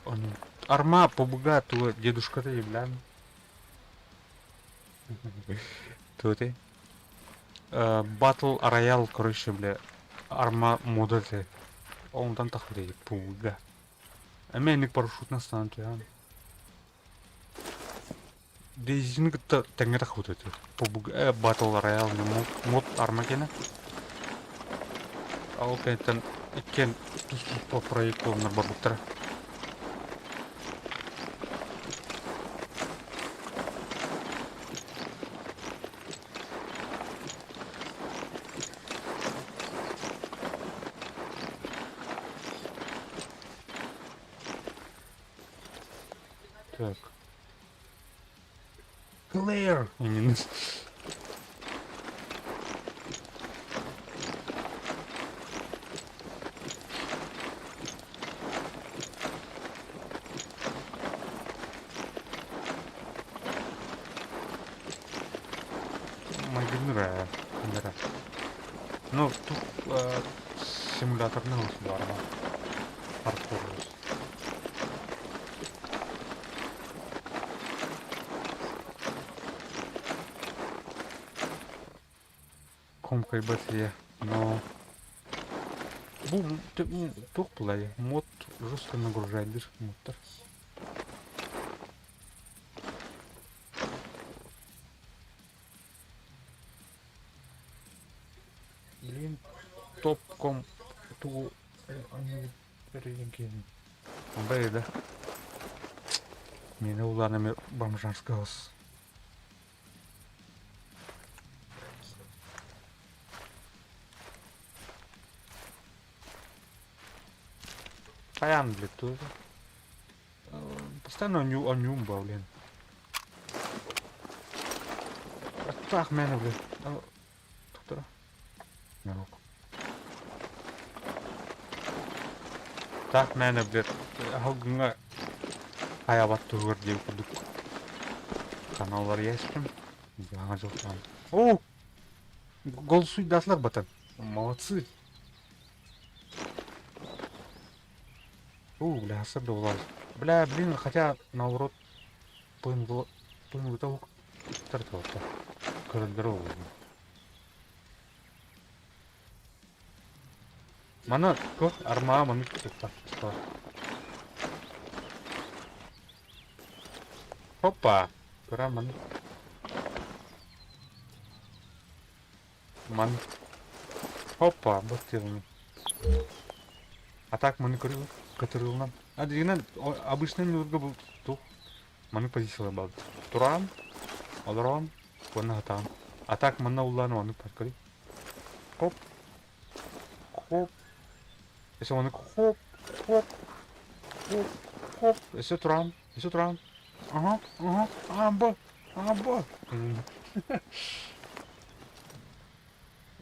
Он... Арма побуга тула дедушка ты бля. Тут и. Battle Royale, короче, бля. Арма мода ты. Онтан тахлы пуга. Эмэ парашютна станция. Дейзини кытта тэҥҥэ тахсыбыт этэ. Побуга Battle Royale мод арма кэнэ. Ол кэнниттэн иккиэн тус-туспа проект буоланнар барбыттара. Так. Клэр! Магнра. Ну, тут симуляторный бар. Паркур. Комкай бэтие, но... Бу тух булай, мод жестко нагружает дыр модтар. Блин, топком ту да. Меня уланами бомжанского. Паян, блядь, тоже. Постоянно анюмба, блин. Так, мене, блядь. Доктора. Так, мене, блядь. Халгыңа аябат тугар деп курдук. Каналлар ястым. Жаңа жыл. О! Гол суйдаслар батан. Молодцы. У, бля, особенно улаз. Бля, блин, хотя наоборот, пын того тартывал-то. Коротдорогу. Мана, кот, арма, маны, что? Опа! Кура, ман. Ман. Опа, баттырны. А так маны көрү, көтөрүлнан. А дегенен обычный нурга был тух. Маны позиция был. Туран, алрон, вона хатан. А так мана улан маны паркари. Хоп. Хоп. Если он хоп, хоп, хоп, хоп. Если туран, если туран. Ага, ага, амба, амба.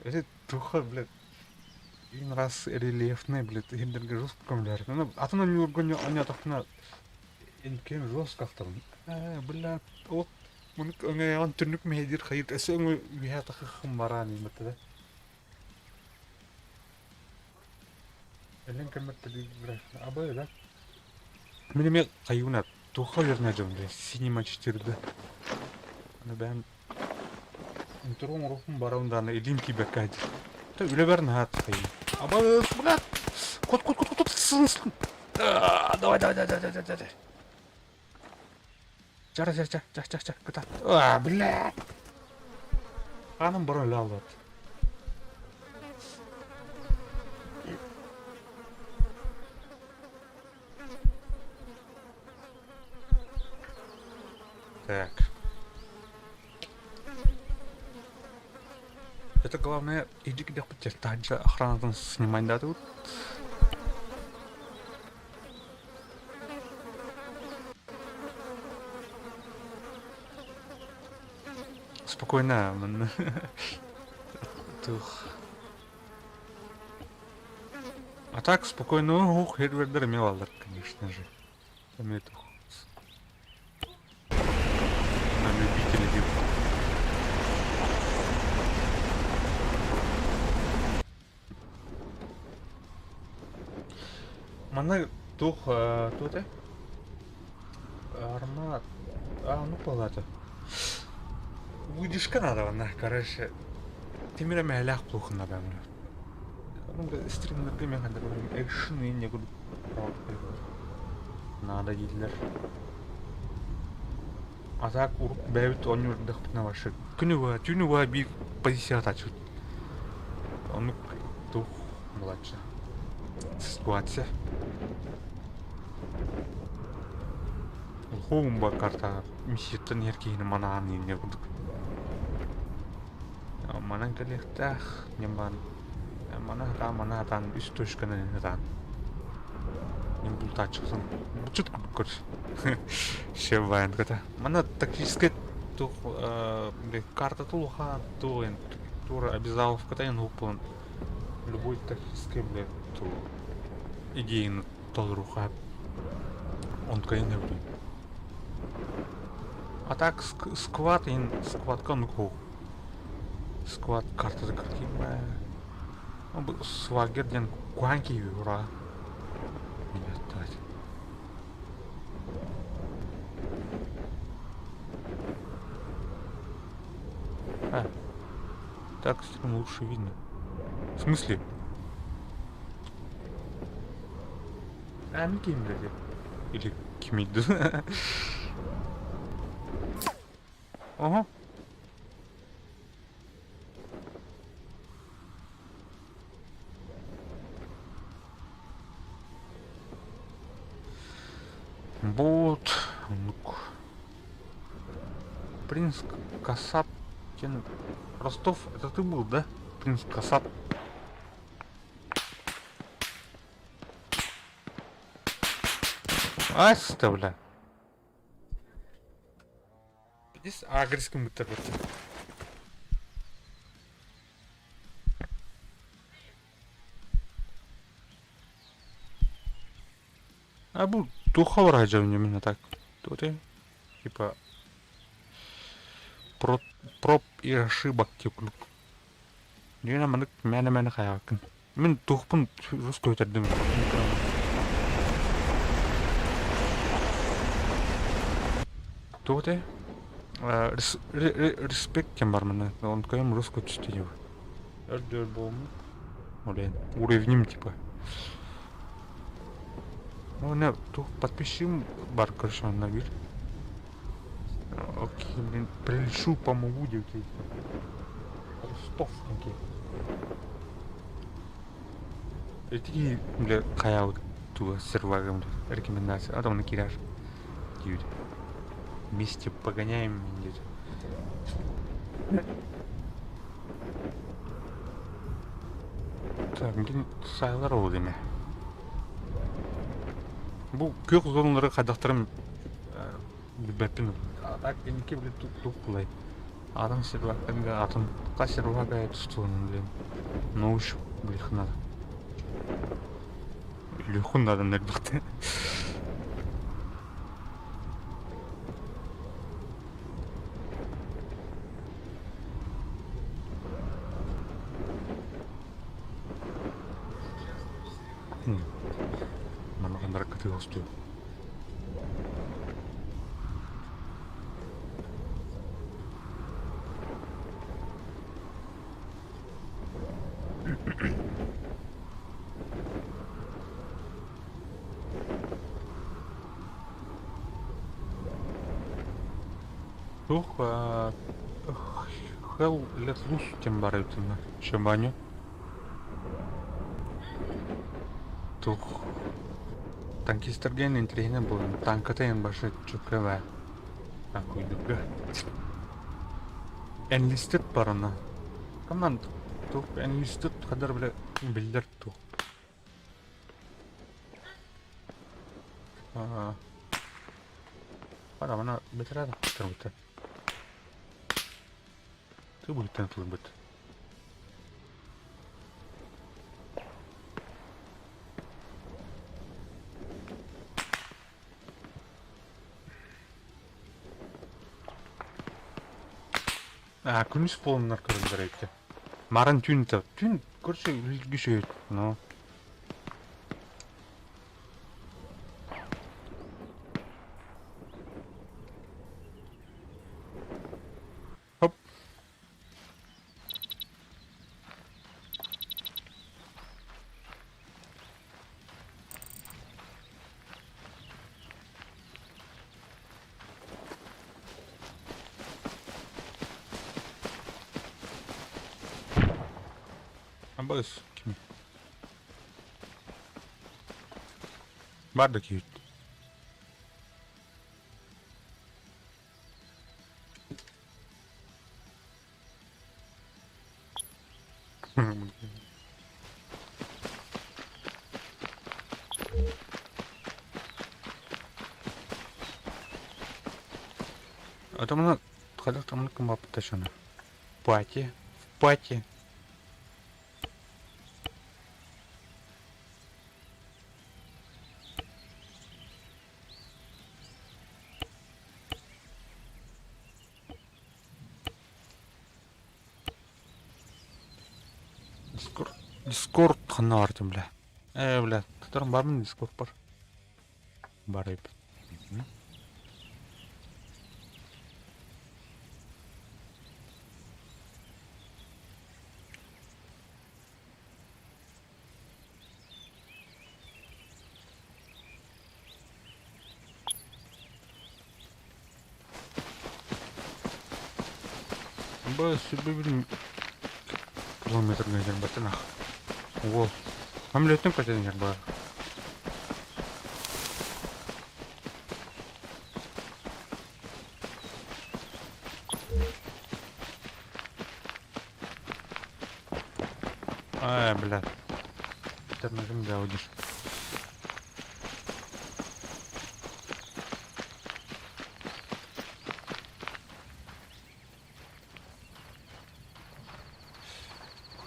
Это туха, блядь. Один раз рельефный, блядь, гендерге жестко блядь. Ну, а то на него не отохна. Инкен жестко автор. Бля, вот он түнүк мехедир хайыр. Эсе өңө үйә тахы барани мөттә. Элен кеммәттә бля. Абай, да? Минеме каюна туха верна жон, бля. Cinema 4D. Аны бән Интрон рухум бараунданы илим ки бәкәдир. Та үле бәрін хат хай. Абай, бля. Кот, кот, кот, кот, сын, сын. Давай, давай, давай, давай, давай, давай. Чара, чара, чара, чара, чара, кыта. А, бля. Аным бұрын алды. Так. Это главное, иди где хоть охрану снимать дадут. Спокойно, манна. Тух. А так спокойно, ух, Хедвердер имел конечно же. Там это на любителя дел. Манна туох туох этэ? Армат. А, ну палата. Выдержка надо, она, короче. Тимир эмэһэлээх плохо надо. Ну, стримнергэ мен хандар экшн не Надо дииллэр. А так урут бэйэбит оонньуурдахпытына вообще күнү быһа, түүнү быһа биир позицияҕа тааччыбыт. Оннук туох буолааччы. Ситуация. Улхуум карта миссияттан иһэр киһини манаан иҥҥэ курдук. Манан кэлиэхтээх ньыман мана сатаан мана сатаан үс точканы сатаан Мин бултааччыбын булчут курдук көрөр. Шебайн ката. Манна тактическай туох карта тулуха туох туора обязаловката эн уһукпун любой тактическай блядь ту идеяны толоруха онтукайын эбитин. А так сквад ин сквадка оннук Сквад картата картина. Свагер диэн куһаан киһи ура. А, так стрим лучше видно. В смысле? А, ну ким, блядь. Или кимиду. Ага. Вот. Оннук. Принц Касап. Ростов, это ты был, да? Принц Касап. Аста, бля. Здесь агриском быттар А бу туохха бараһа именно так. Тут типа проб, проб и ошибок тип Дьиҥэ маннык мээнэ-мээнэ хайааккын. Мин туохпун русскую этэрдим. Туох этэй? Респект диэн бар манна. Онтукайым русскую түстэ диэбит. Өрдөр буолмут. Блин, уровнем типа. Ну, не, туох подписчигым бар, короче, на бир. Окей, блин, прилечу, помогу диэбит. Ростов окей. Ити бля хайаабыт туга сервагым рекомендация а на кираж диэбит. Вместе погоняем диэт. Так, блин, сайлар ол деме. Бу күөх зоналары хайдахтарын билбэппин. А так инники блин тух булай. Атын сервакка атын хас сервакка тустуунун блин. Научу блин надо. Лүхүн надо нэрбэхтэ. Манна ханнара кытыы хостуу. Туох Hell Let Loose диэн баар эбит онно Шабаню. Туох танкистарга интэриэһинэй буолан танката эн башы чөкө Куйдуга. Enlisted бар онно. Команд. Туох институт ханна бile биллэр туох. Аа. Ара мана бэтэрээ тахтарбыта. Ты быһыттан тылбыт. А, күнүс буоланнар көрөллөр эбит. Марын түүн түүн көрсө үлгүсөйт, но. Хоп. Абыс ким? Бар да кийит. Атамана хайдах тамана кымбаппыта шана. Пати. В пати. Дискорд. Дискорд ханна бартым бля. Э, бля, которым бармын Дискорд бар. Бар эбит. Бу сүбүбүн километр гэнер батынах. Уол. Самолеттен көтөнөр бар. Ай, бля. Тормозим, бля, удишь.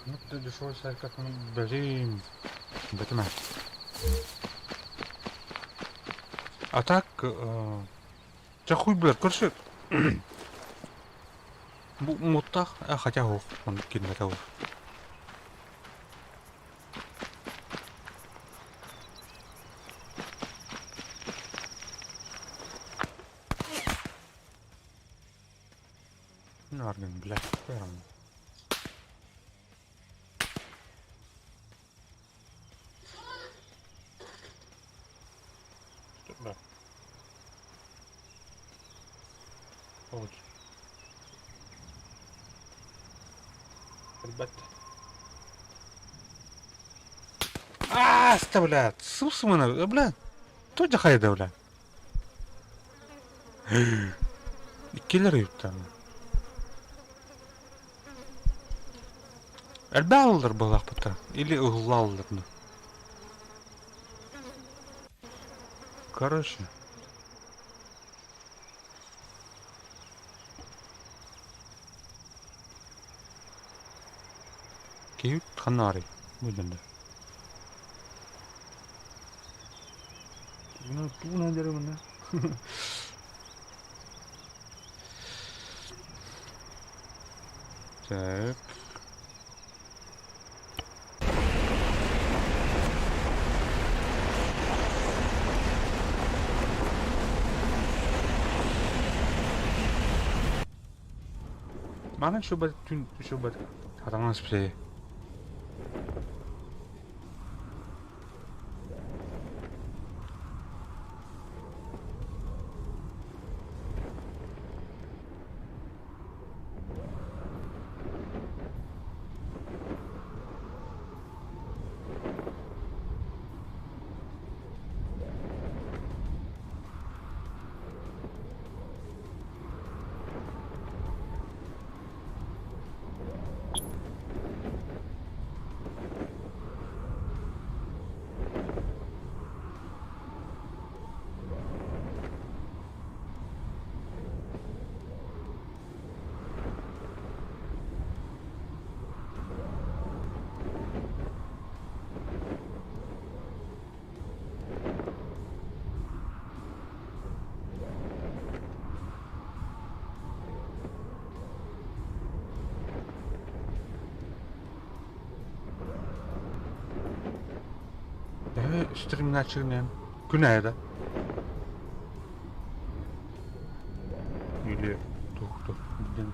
Ну, ты дешевый сайт, как он, блин. Бэтмен. А так, ча хуй, блядь, короче, муттах, а хотя ох, он кинул того. Наргин, блядь, прям. Да. Вот. Ребята. А, бля, сусмана, бля. Тоже хайда, бля. Киллер юттан. Элбааллар балахпыта или углаллар. Короче. Киют ханари. Будем. Ну, туна деревна. Так. Манан шубат түн шубат хатамас псе. Стримнааччыгын күн аайы да? Или туох туох диэн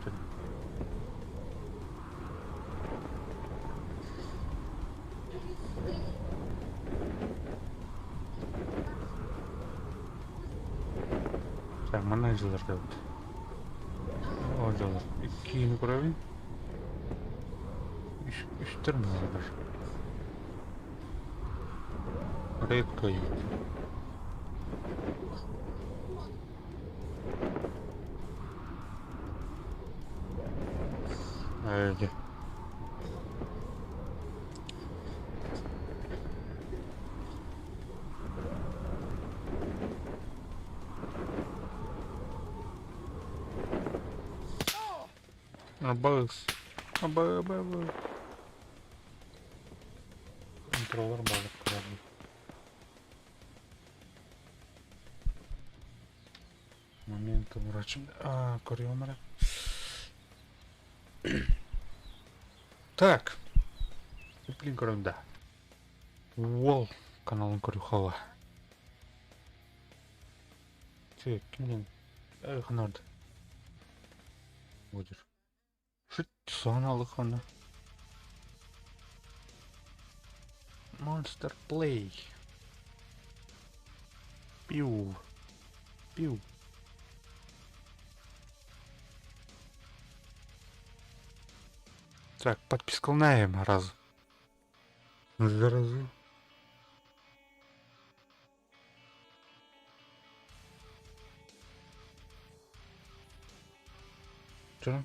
Так, манна дьыллардабыт. О, дьыллар. Иккиини көрөбүн. Үстэр буолар. Редко едет. Эди. Абыс. Абы, абы, абы. Контроллер балык көрөбүн. Моментом врачым. А, көрүөм эрэ. Так. Блин, көрөм да. Уол каналын көрүөххэ Че, кимнен? Ханарды. Будер. Шит соналык оны. Monster Play. Пиу. Пиу. Так, подпискалнаем раз. Заразу. Чё?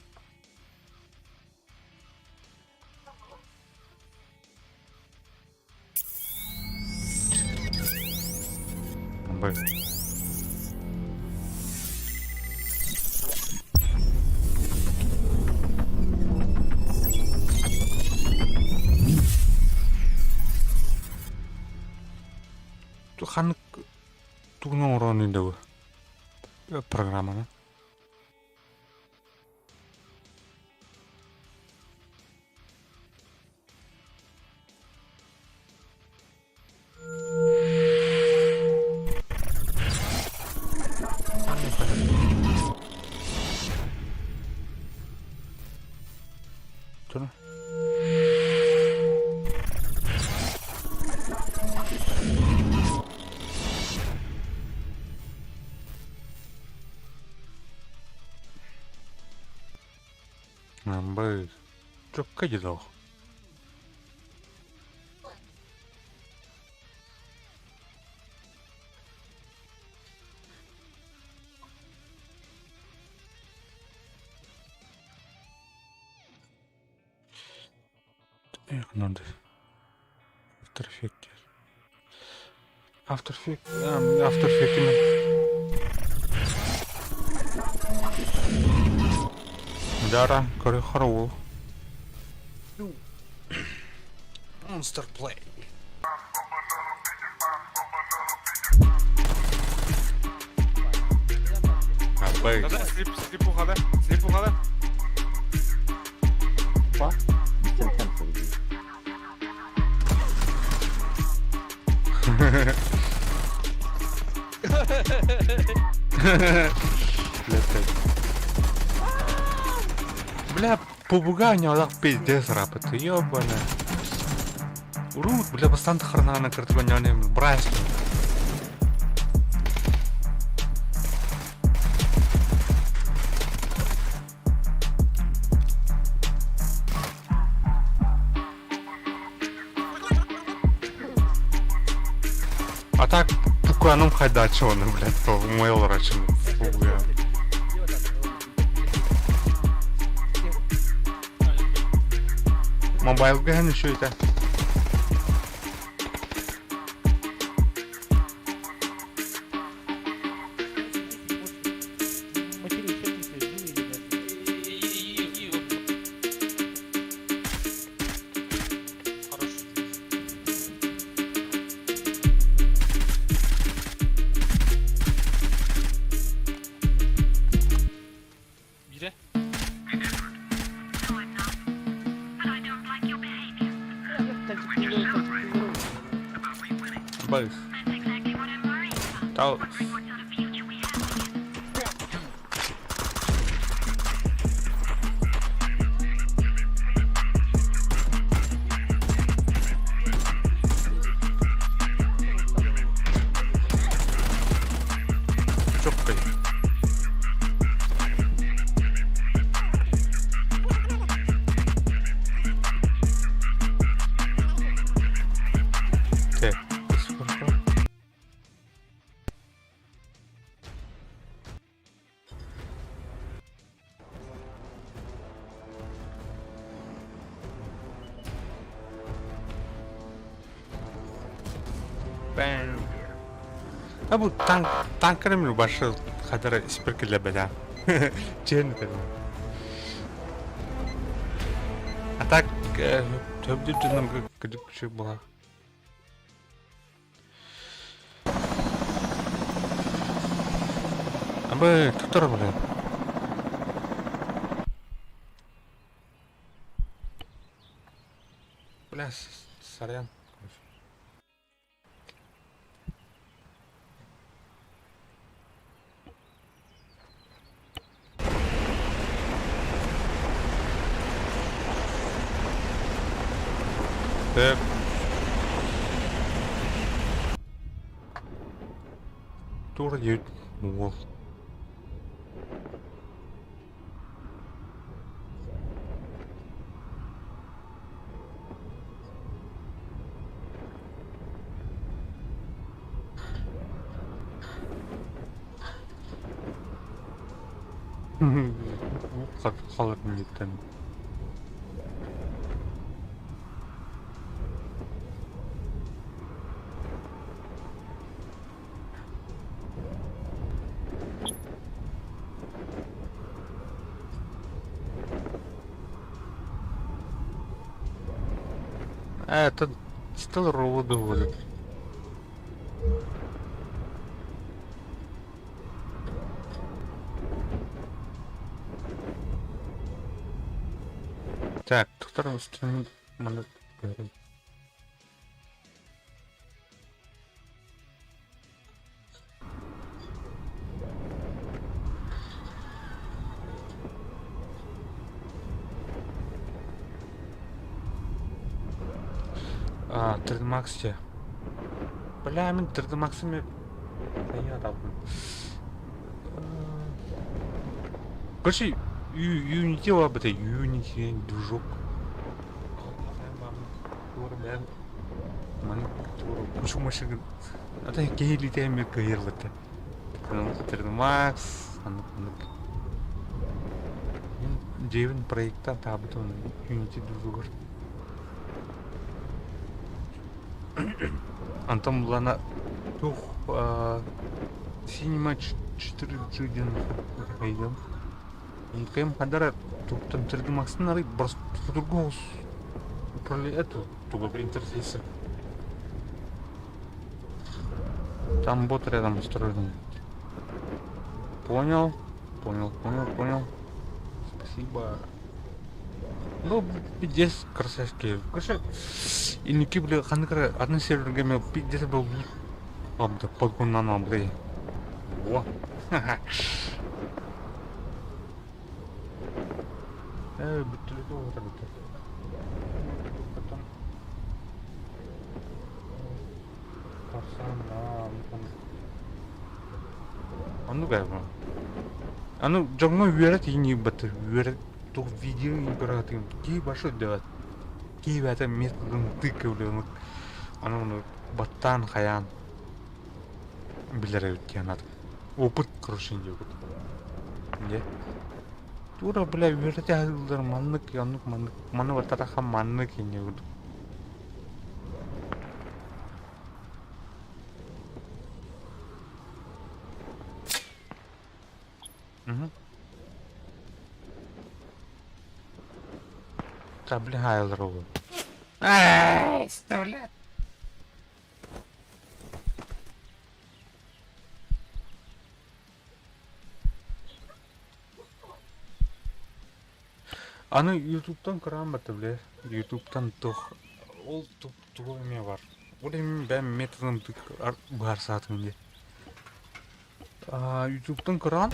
Б. Ханнык тугунан оҥорон индэ программаны? Чё? Б. Чокка дедох. Эх, надо. After Effects. After Effects. After Effects. Дара, көрө Monster Play. Абы. Слепуха, да? Слепуха, да? Па? Бля, побугай у так пиздец рапает, ёбаная. Урут, бля, бастан храна картогоняне, брась. А так, пуканом хайдачоны, блядь, по мейл рачын. Мобайл ген еще это. Bire. Тал Чоккай. Так, сколько? Бэм. А бу танк танканы мин башы хадара испиркиле бэдэ. Чен бэдэ. А так төбдү түннүм кыдык күчүк була. Абы туттар бля. Бля, сорян. Так. Тур диэт уол. Халыр милиттен. А, это стал роботы будет. Так, доктор манна А, 3D Max те. Бля, мин 3D Max ми Короче, Unity об это Unity движок. Кучу машин. Это кейли теме кайрлата. 3D Max, Дьиэбин проектан таабытын Unity движугар. Антон булана тух Cinema 4G диэн хайдам. Кэм хадара туктан 3D Max-ын арый просто судургу эту тугу интерфейсы. Там бот рядом устроен. Понял, понял, понял, понял. Спасибо. Ну, пиздец, красавчики. Короче, инники, бля, ханыкара, одна серверге мен пиздец был. Абда, подгоннан бля. Во. Э, бүттүлүтү отыр бүттү. Потом. Оннук ээ Аны дьоҥҥо үөрэ тиийиннибэт үөрэ туох видео көрө киһи башы өйдөөбөт киһи бэйэтэ методын тык аны ону баттаан хайаан билэр эбит диэн опыт короче диэбит дьэ тура бля үөрэтэ сылдьар маннык оннук маннык маны баттатахха маннык инньэ курдук Угу. Да, бля, хаалар Ай, блядь. Аны Ютубтан көрөн бата бля. Ютубтан туох ол тугу эмиэ бар. Ол эми бэйэм методым быһаарсаатым дии. Ютубтан көрөҕүн?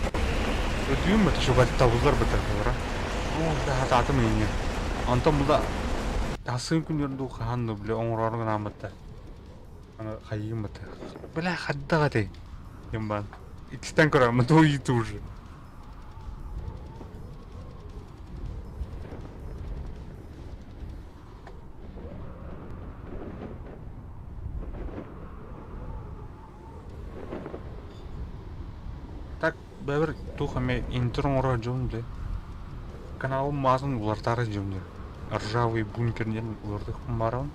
Өтүүм бата шубальтабыллар бытарбалара. Оо, хатаатым иҥҥэ. Онтон була тахсыын күнүр дуу хаһан дуу бile оҥороору гынааммыттар. Аны хайыым бата. Бля хайдах этэй? Диэн баан. Иккистэн көрөммүт туу YouTube уже. Так бэбэр туох эмэ интро оҥоро сылдьабын дии. Каналым маатын уларытаары сылдьабын дии. Ржавый бункер диэн уларытыахпын баарабын.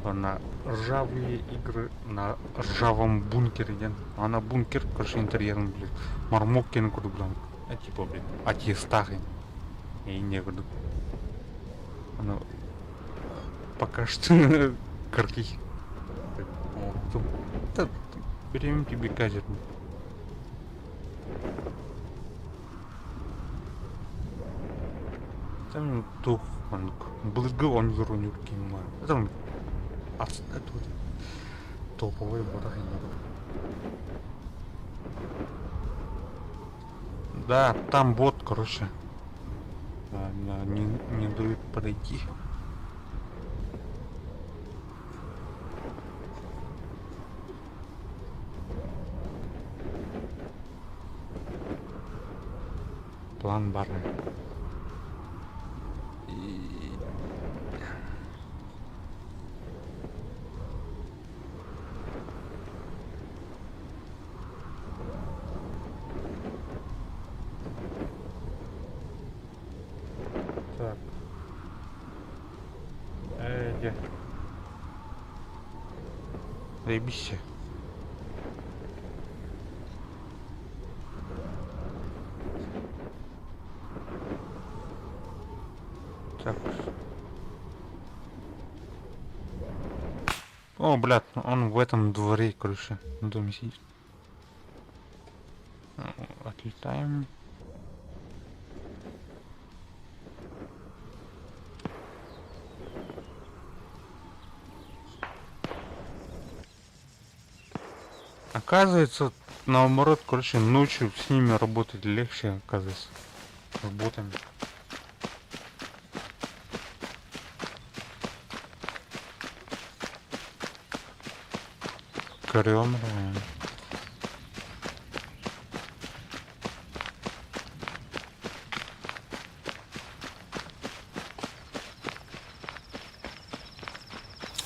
Уонна ржавые игры на ржавом бункере диэн. Аны бункер короче интерьерин блин мармок диэн курдук булан типа блин атеистаах инньэ курдук. Аны пока что кыргый. Берем тебе козырный. Там туох оннук былыргы оонньуулар оонньуур киһим баар. Там топовой буолбатах Да, там бот, короче. Не, не дают подойти. План бары. И... Так. Э, где? Заебись. Так. О, блядь, он в этом дворе, короче, на доме сидит. Отлетаем. Оказывается, наоборот, короче, ночью с ними работать легче, оказывается, с ботами. Көрүөм эрэ.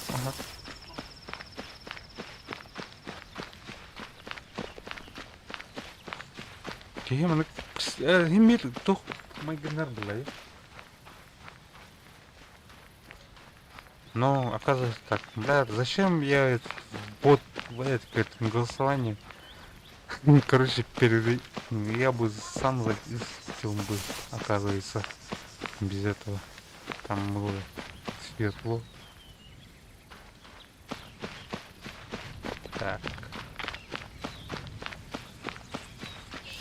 Ага. Киһи маннык иһин туох майгыннар булай. Но оказывается так, бля, зачем я этот бот в это, это голосование? Короче, перед... я бы сам запустил бы, оказывается, без этого. Там было светло. Так.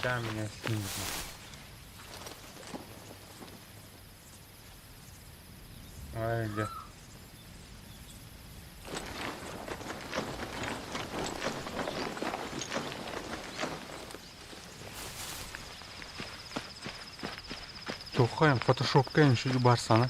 Ща меня снимут. Ай, где? Тухайым фотошопка үчүгэй барсана.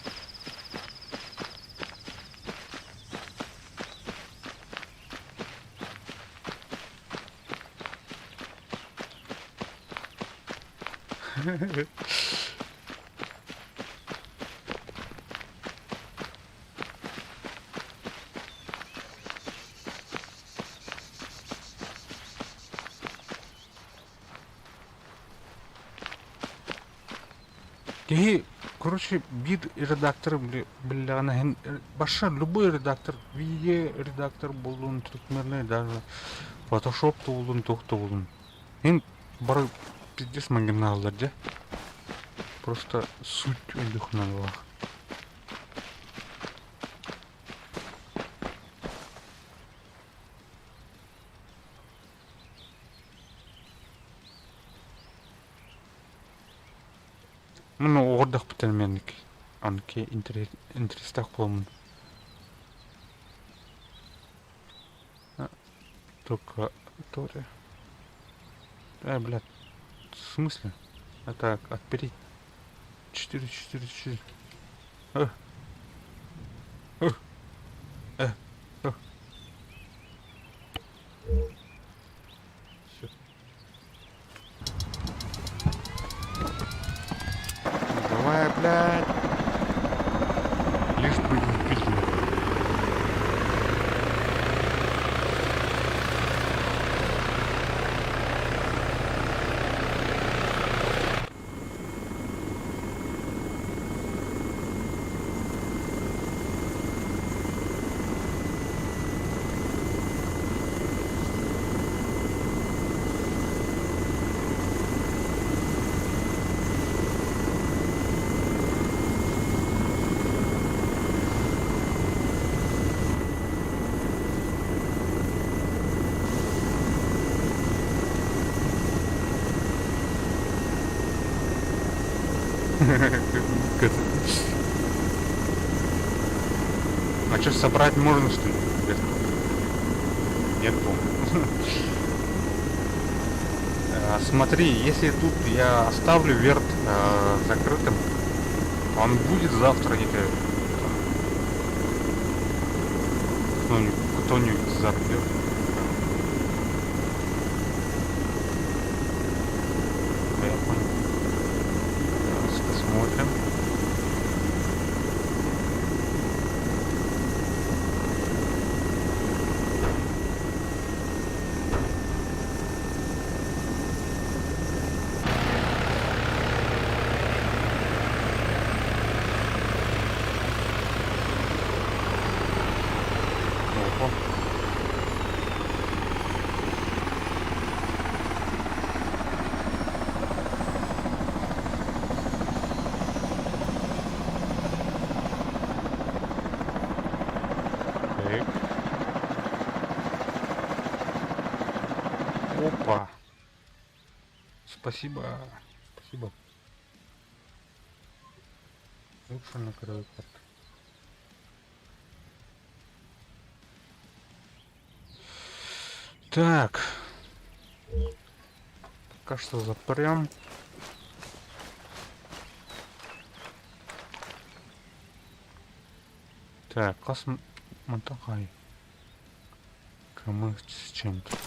Киһи, короче, биир редактор биллэҕинэ иһин баша любой редактор, видео редактор буоллун, трехмерный даже, фотошоп да буоллун, туох да буоллун. Иһин бары пиздец маргиналлар дьэ. Просто суть өйдүөххүн Мин оҕордохпуттан эмиэ оннук интэриэстээх буоламмын. Только тоже. Э, блядь, в смысле? Это отпереть. 4, 4, 4. Э. Э. Э. Э. Всё. Давай, блядь. Лишь бы не убили. А что, собрать можно, что ли? Нет, по-моему. Смотри, если тут я оставлю верт закрытым, он будет завтра или кто-нибудь взорвет. Я понял. Сейчас посмотрим. Опа. Так. Опа. Спасибо. Спасибо. Лучше накрою карту. Так. Пока что запрем. Так, космонтахай. Мы с чем-то.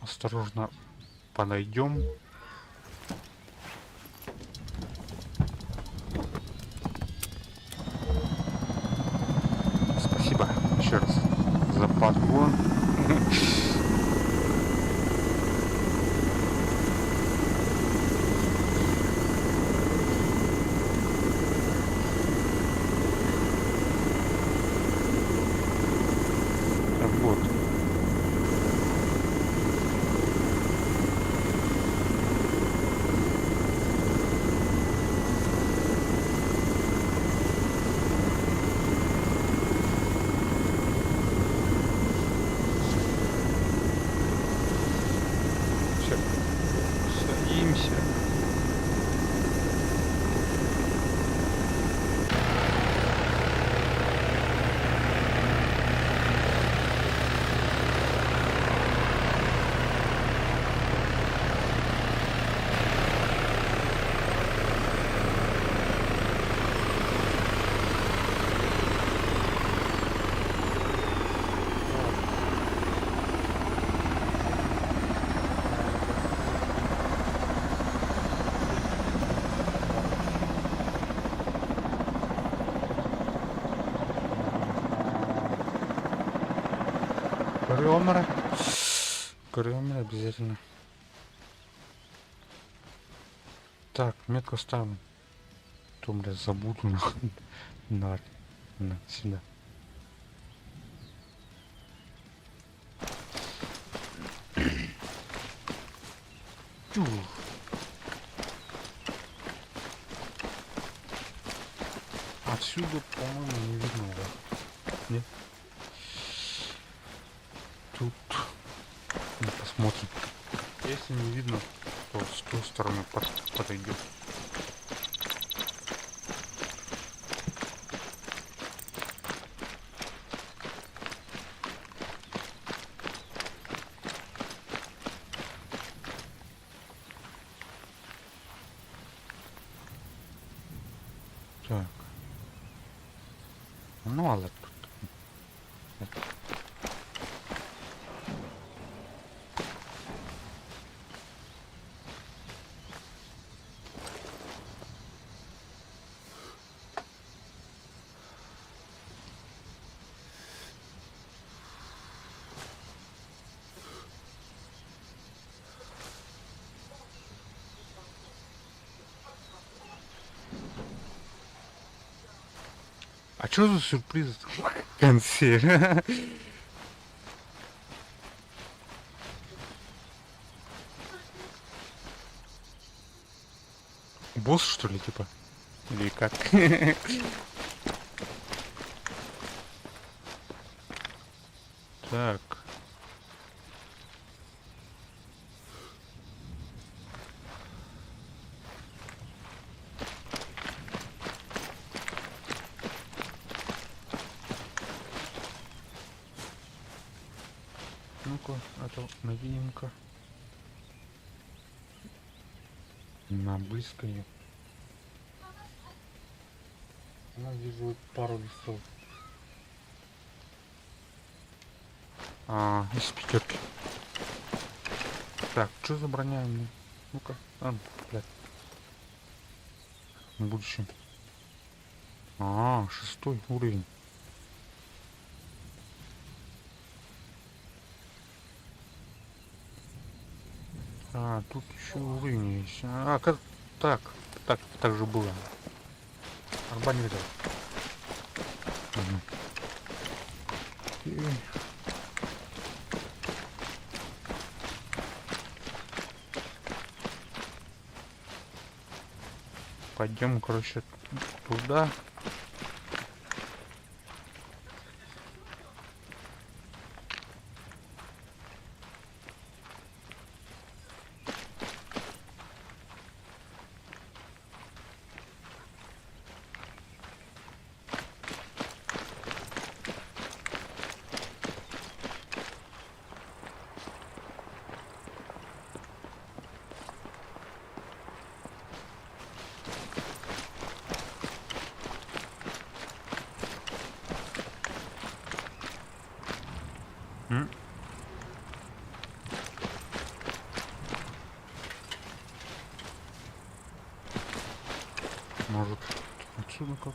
Осторожно подойдем. Спасибо еще раз за подгон. Вот. Все. Садимся. Көрүөм. Көрүөм обязательно. Так, метку ставим. То, бля, забуду нахуй. На, на, сюда. Тю. Отсюда, по-моему, не видно, да? Нет? Тут ну, посмотрим. Если не видно, то с той стороны подойдет. Ну, алар А что за сюрприз в конце? Босс, что ли, типа? Или как? Так. Ну-ка, это наденем-ка. На близко нет. Она вижу пару весов. А, из пятерки. Так, что за броня? Ну-ка, а, блядь. В будущем. А, шестой уровень. А, тут еще уровень есть. А, как так? Так, так же было. Арба не видел. Угу. Пойдем, короче, туда. М? Может, отсюда как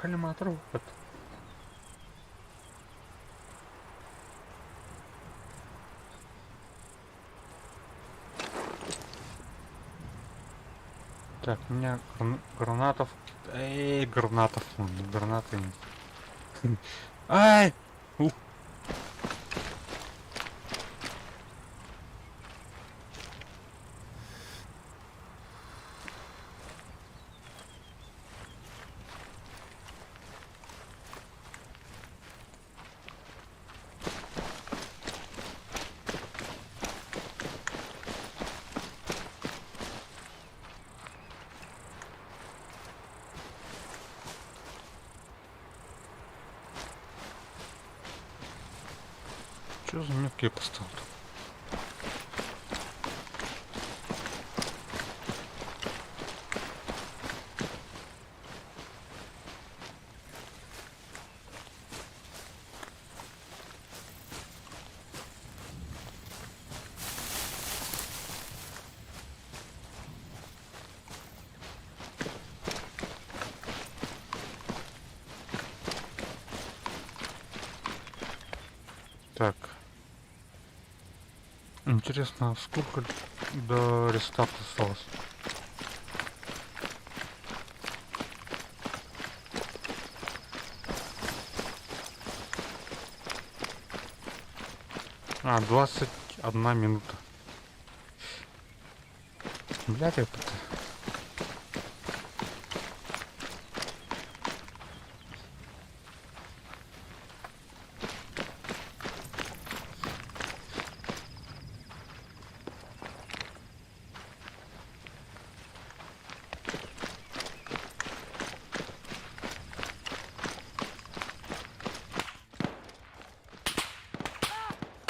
Коллиматор вот. Так, у меня гранатов. Эй, гранатов. Гранаты. Ай! Ух. Что за метки я поставил? Так. Интересно, сколько до рестарта осталось? А, 21 минута. Блядь, это...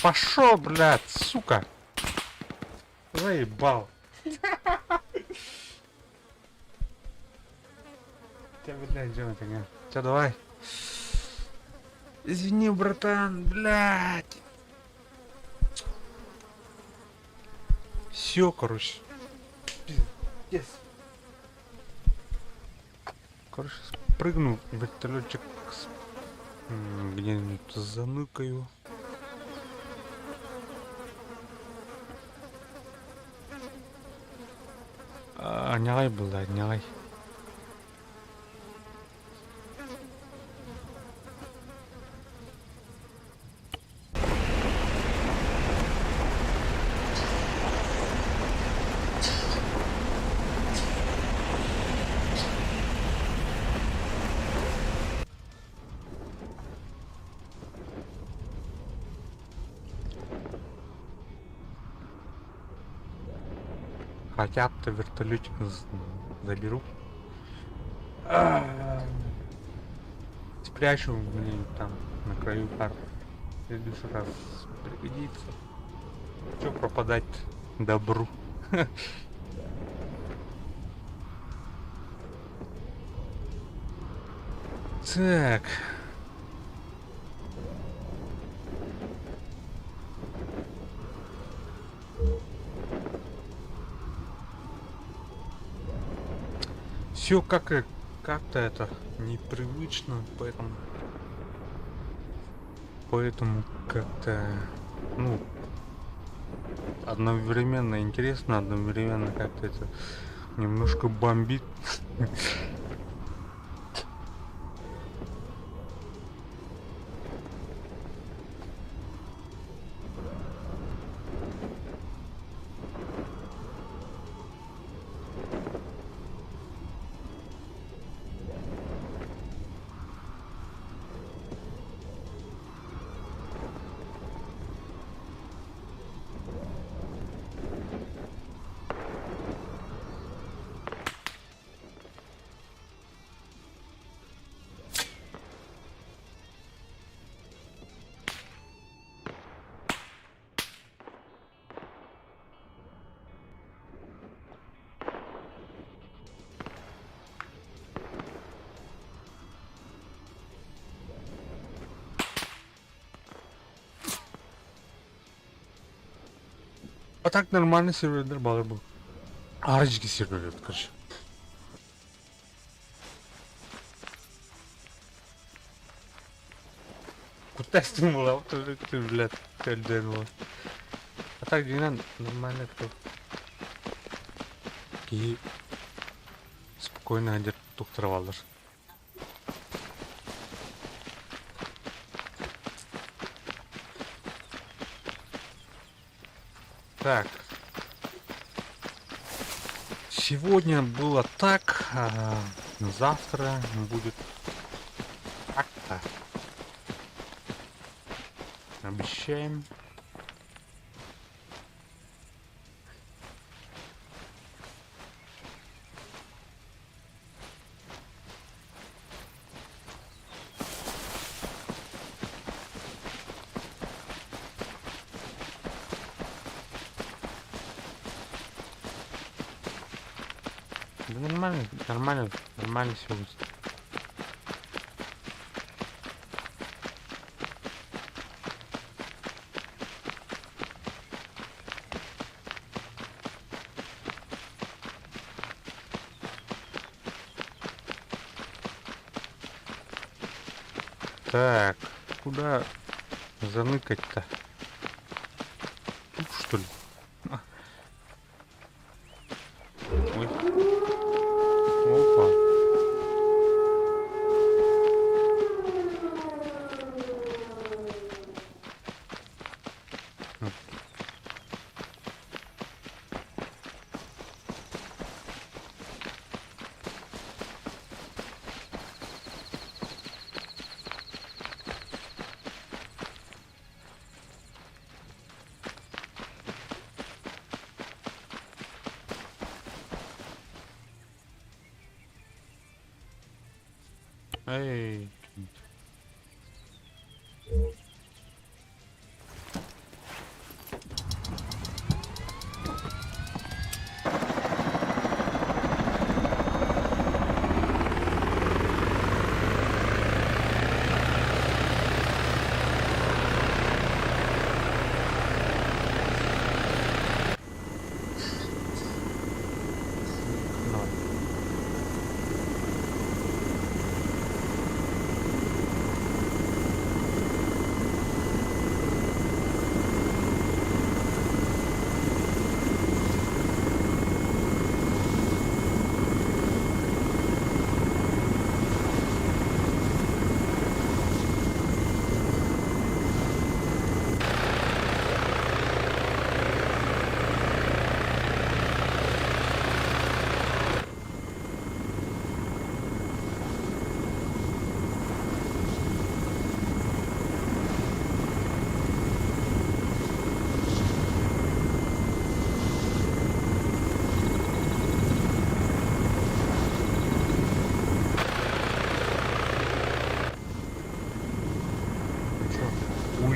Пошел, блядь, сука! Заебал. Тебя, блядь, делать, ага. Че, давай. Извини, братан, блядь. Все, короче. Пиздец. Короче, спрыгну в вертолетчик где-нибудь заныкаю. Ньаҕай буолла, ньаҕай. Хотя бы вертолетик заберу. Спрячу где-нибудь там на краю карты. В следующий раз пригодится. Че пропадать добру? Так. Все как и как-то это непривычно, поэтому как-то, ну, одновременно интересно, одновременно как-то это немножко бомбит. А так нормально сервердер балыр был. Арыжки сервер, короче. Кутестин была, ты, блядь, был. А так динан нормально кто. И спокойно одет тухтырвалар. Так. Сегодня было так, а завтра будет так-то. Обещаем. Да нормально, нормально, нормально все будет. Так, куда заныкать-то? Тут, что ли? Ой. Опа. Эй.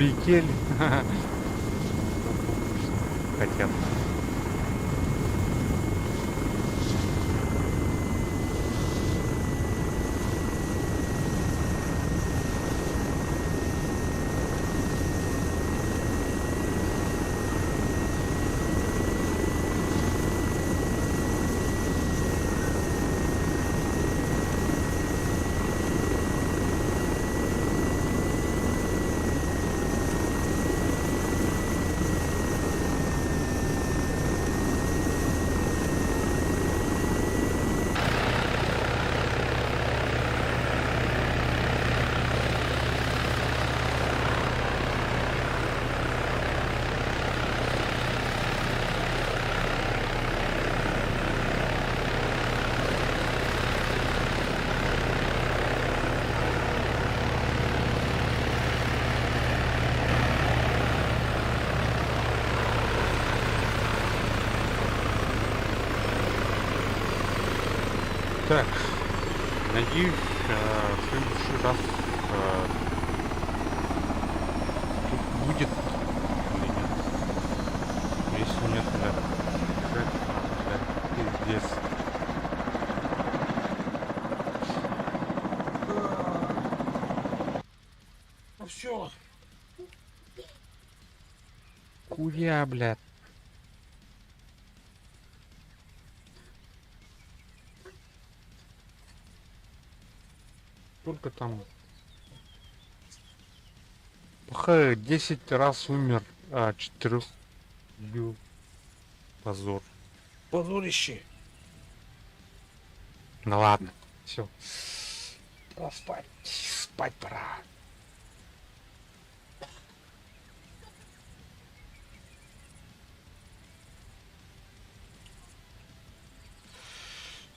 Улетели. Хотят. Так, надеюсь, в следующий раз тут будет или нет. Если нет, бля, бежать, бля, пиздец. Ну все. Хуя, блядь. Сколько там? Х, 10 раз умер, а 4 убил. Позор. Позорище. Ну ладно, все. Пора спать. Спать пора.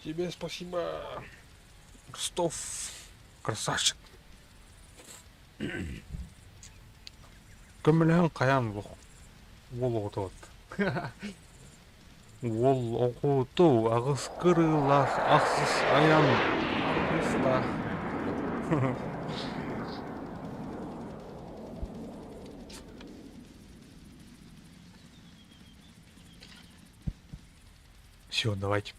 Тебе спасибо, Ростов. Красавчик. Көмөлөһөн хайаан олох. Уол оҕото Уол оҕото аҕыс кырыылаах ахсыс айан аргыстаах. Все, давайте.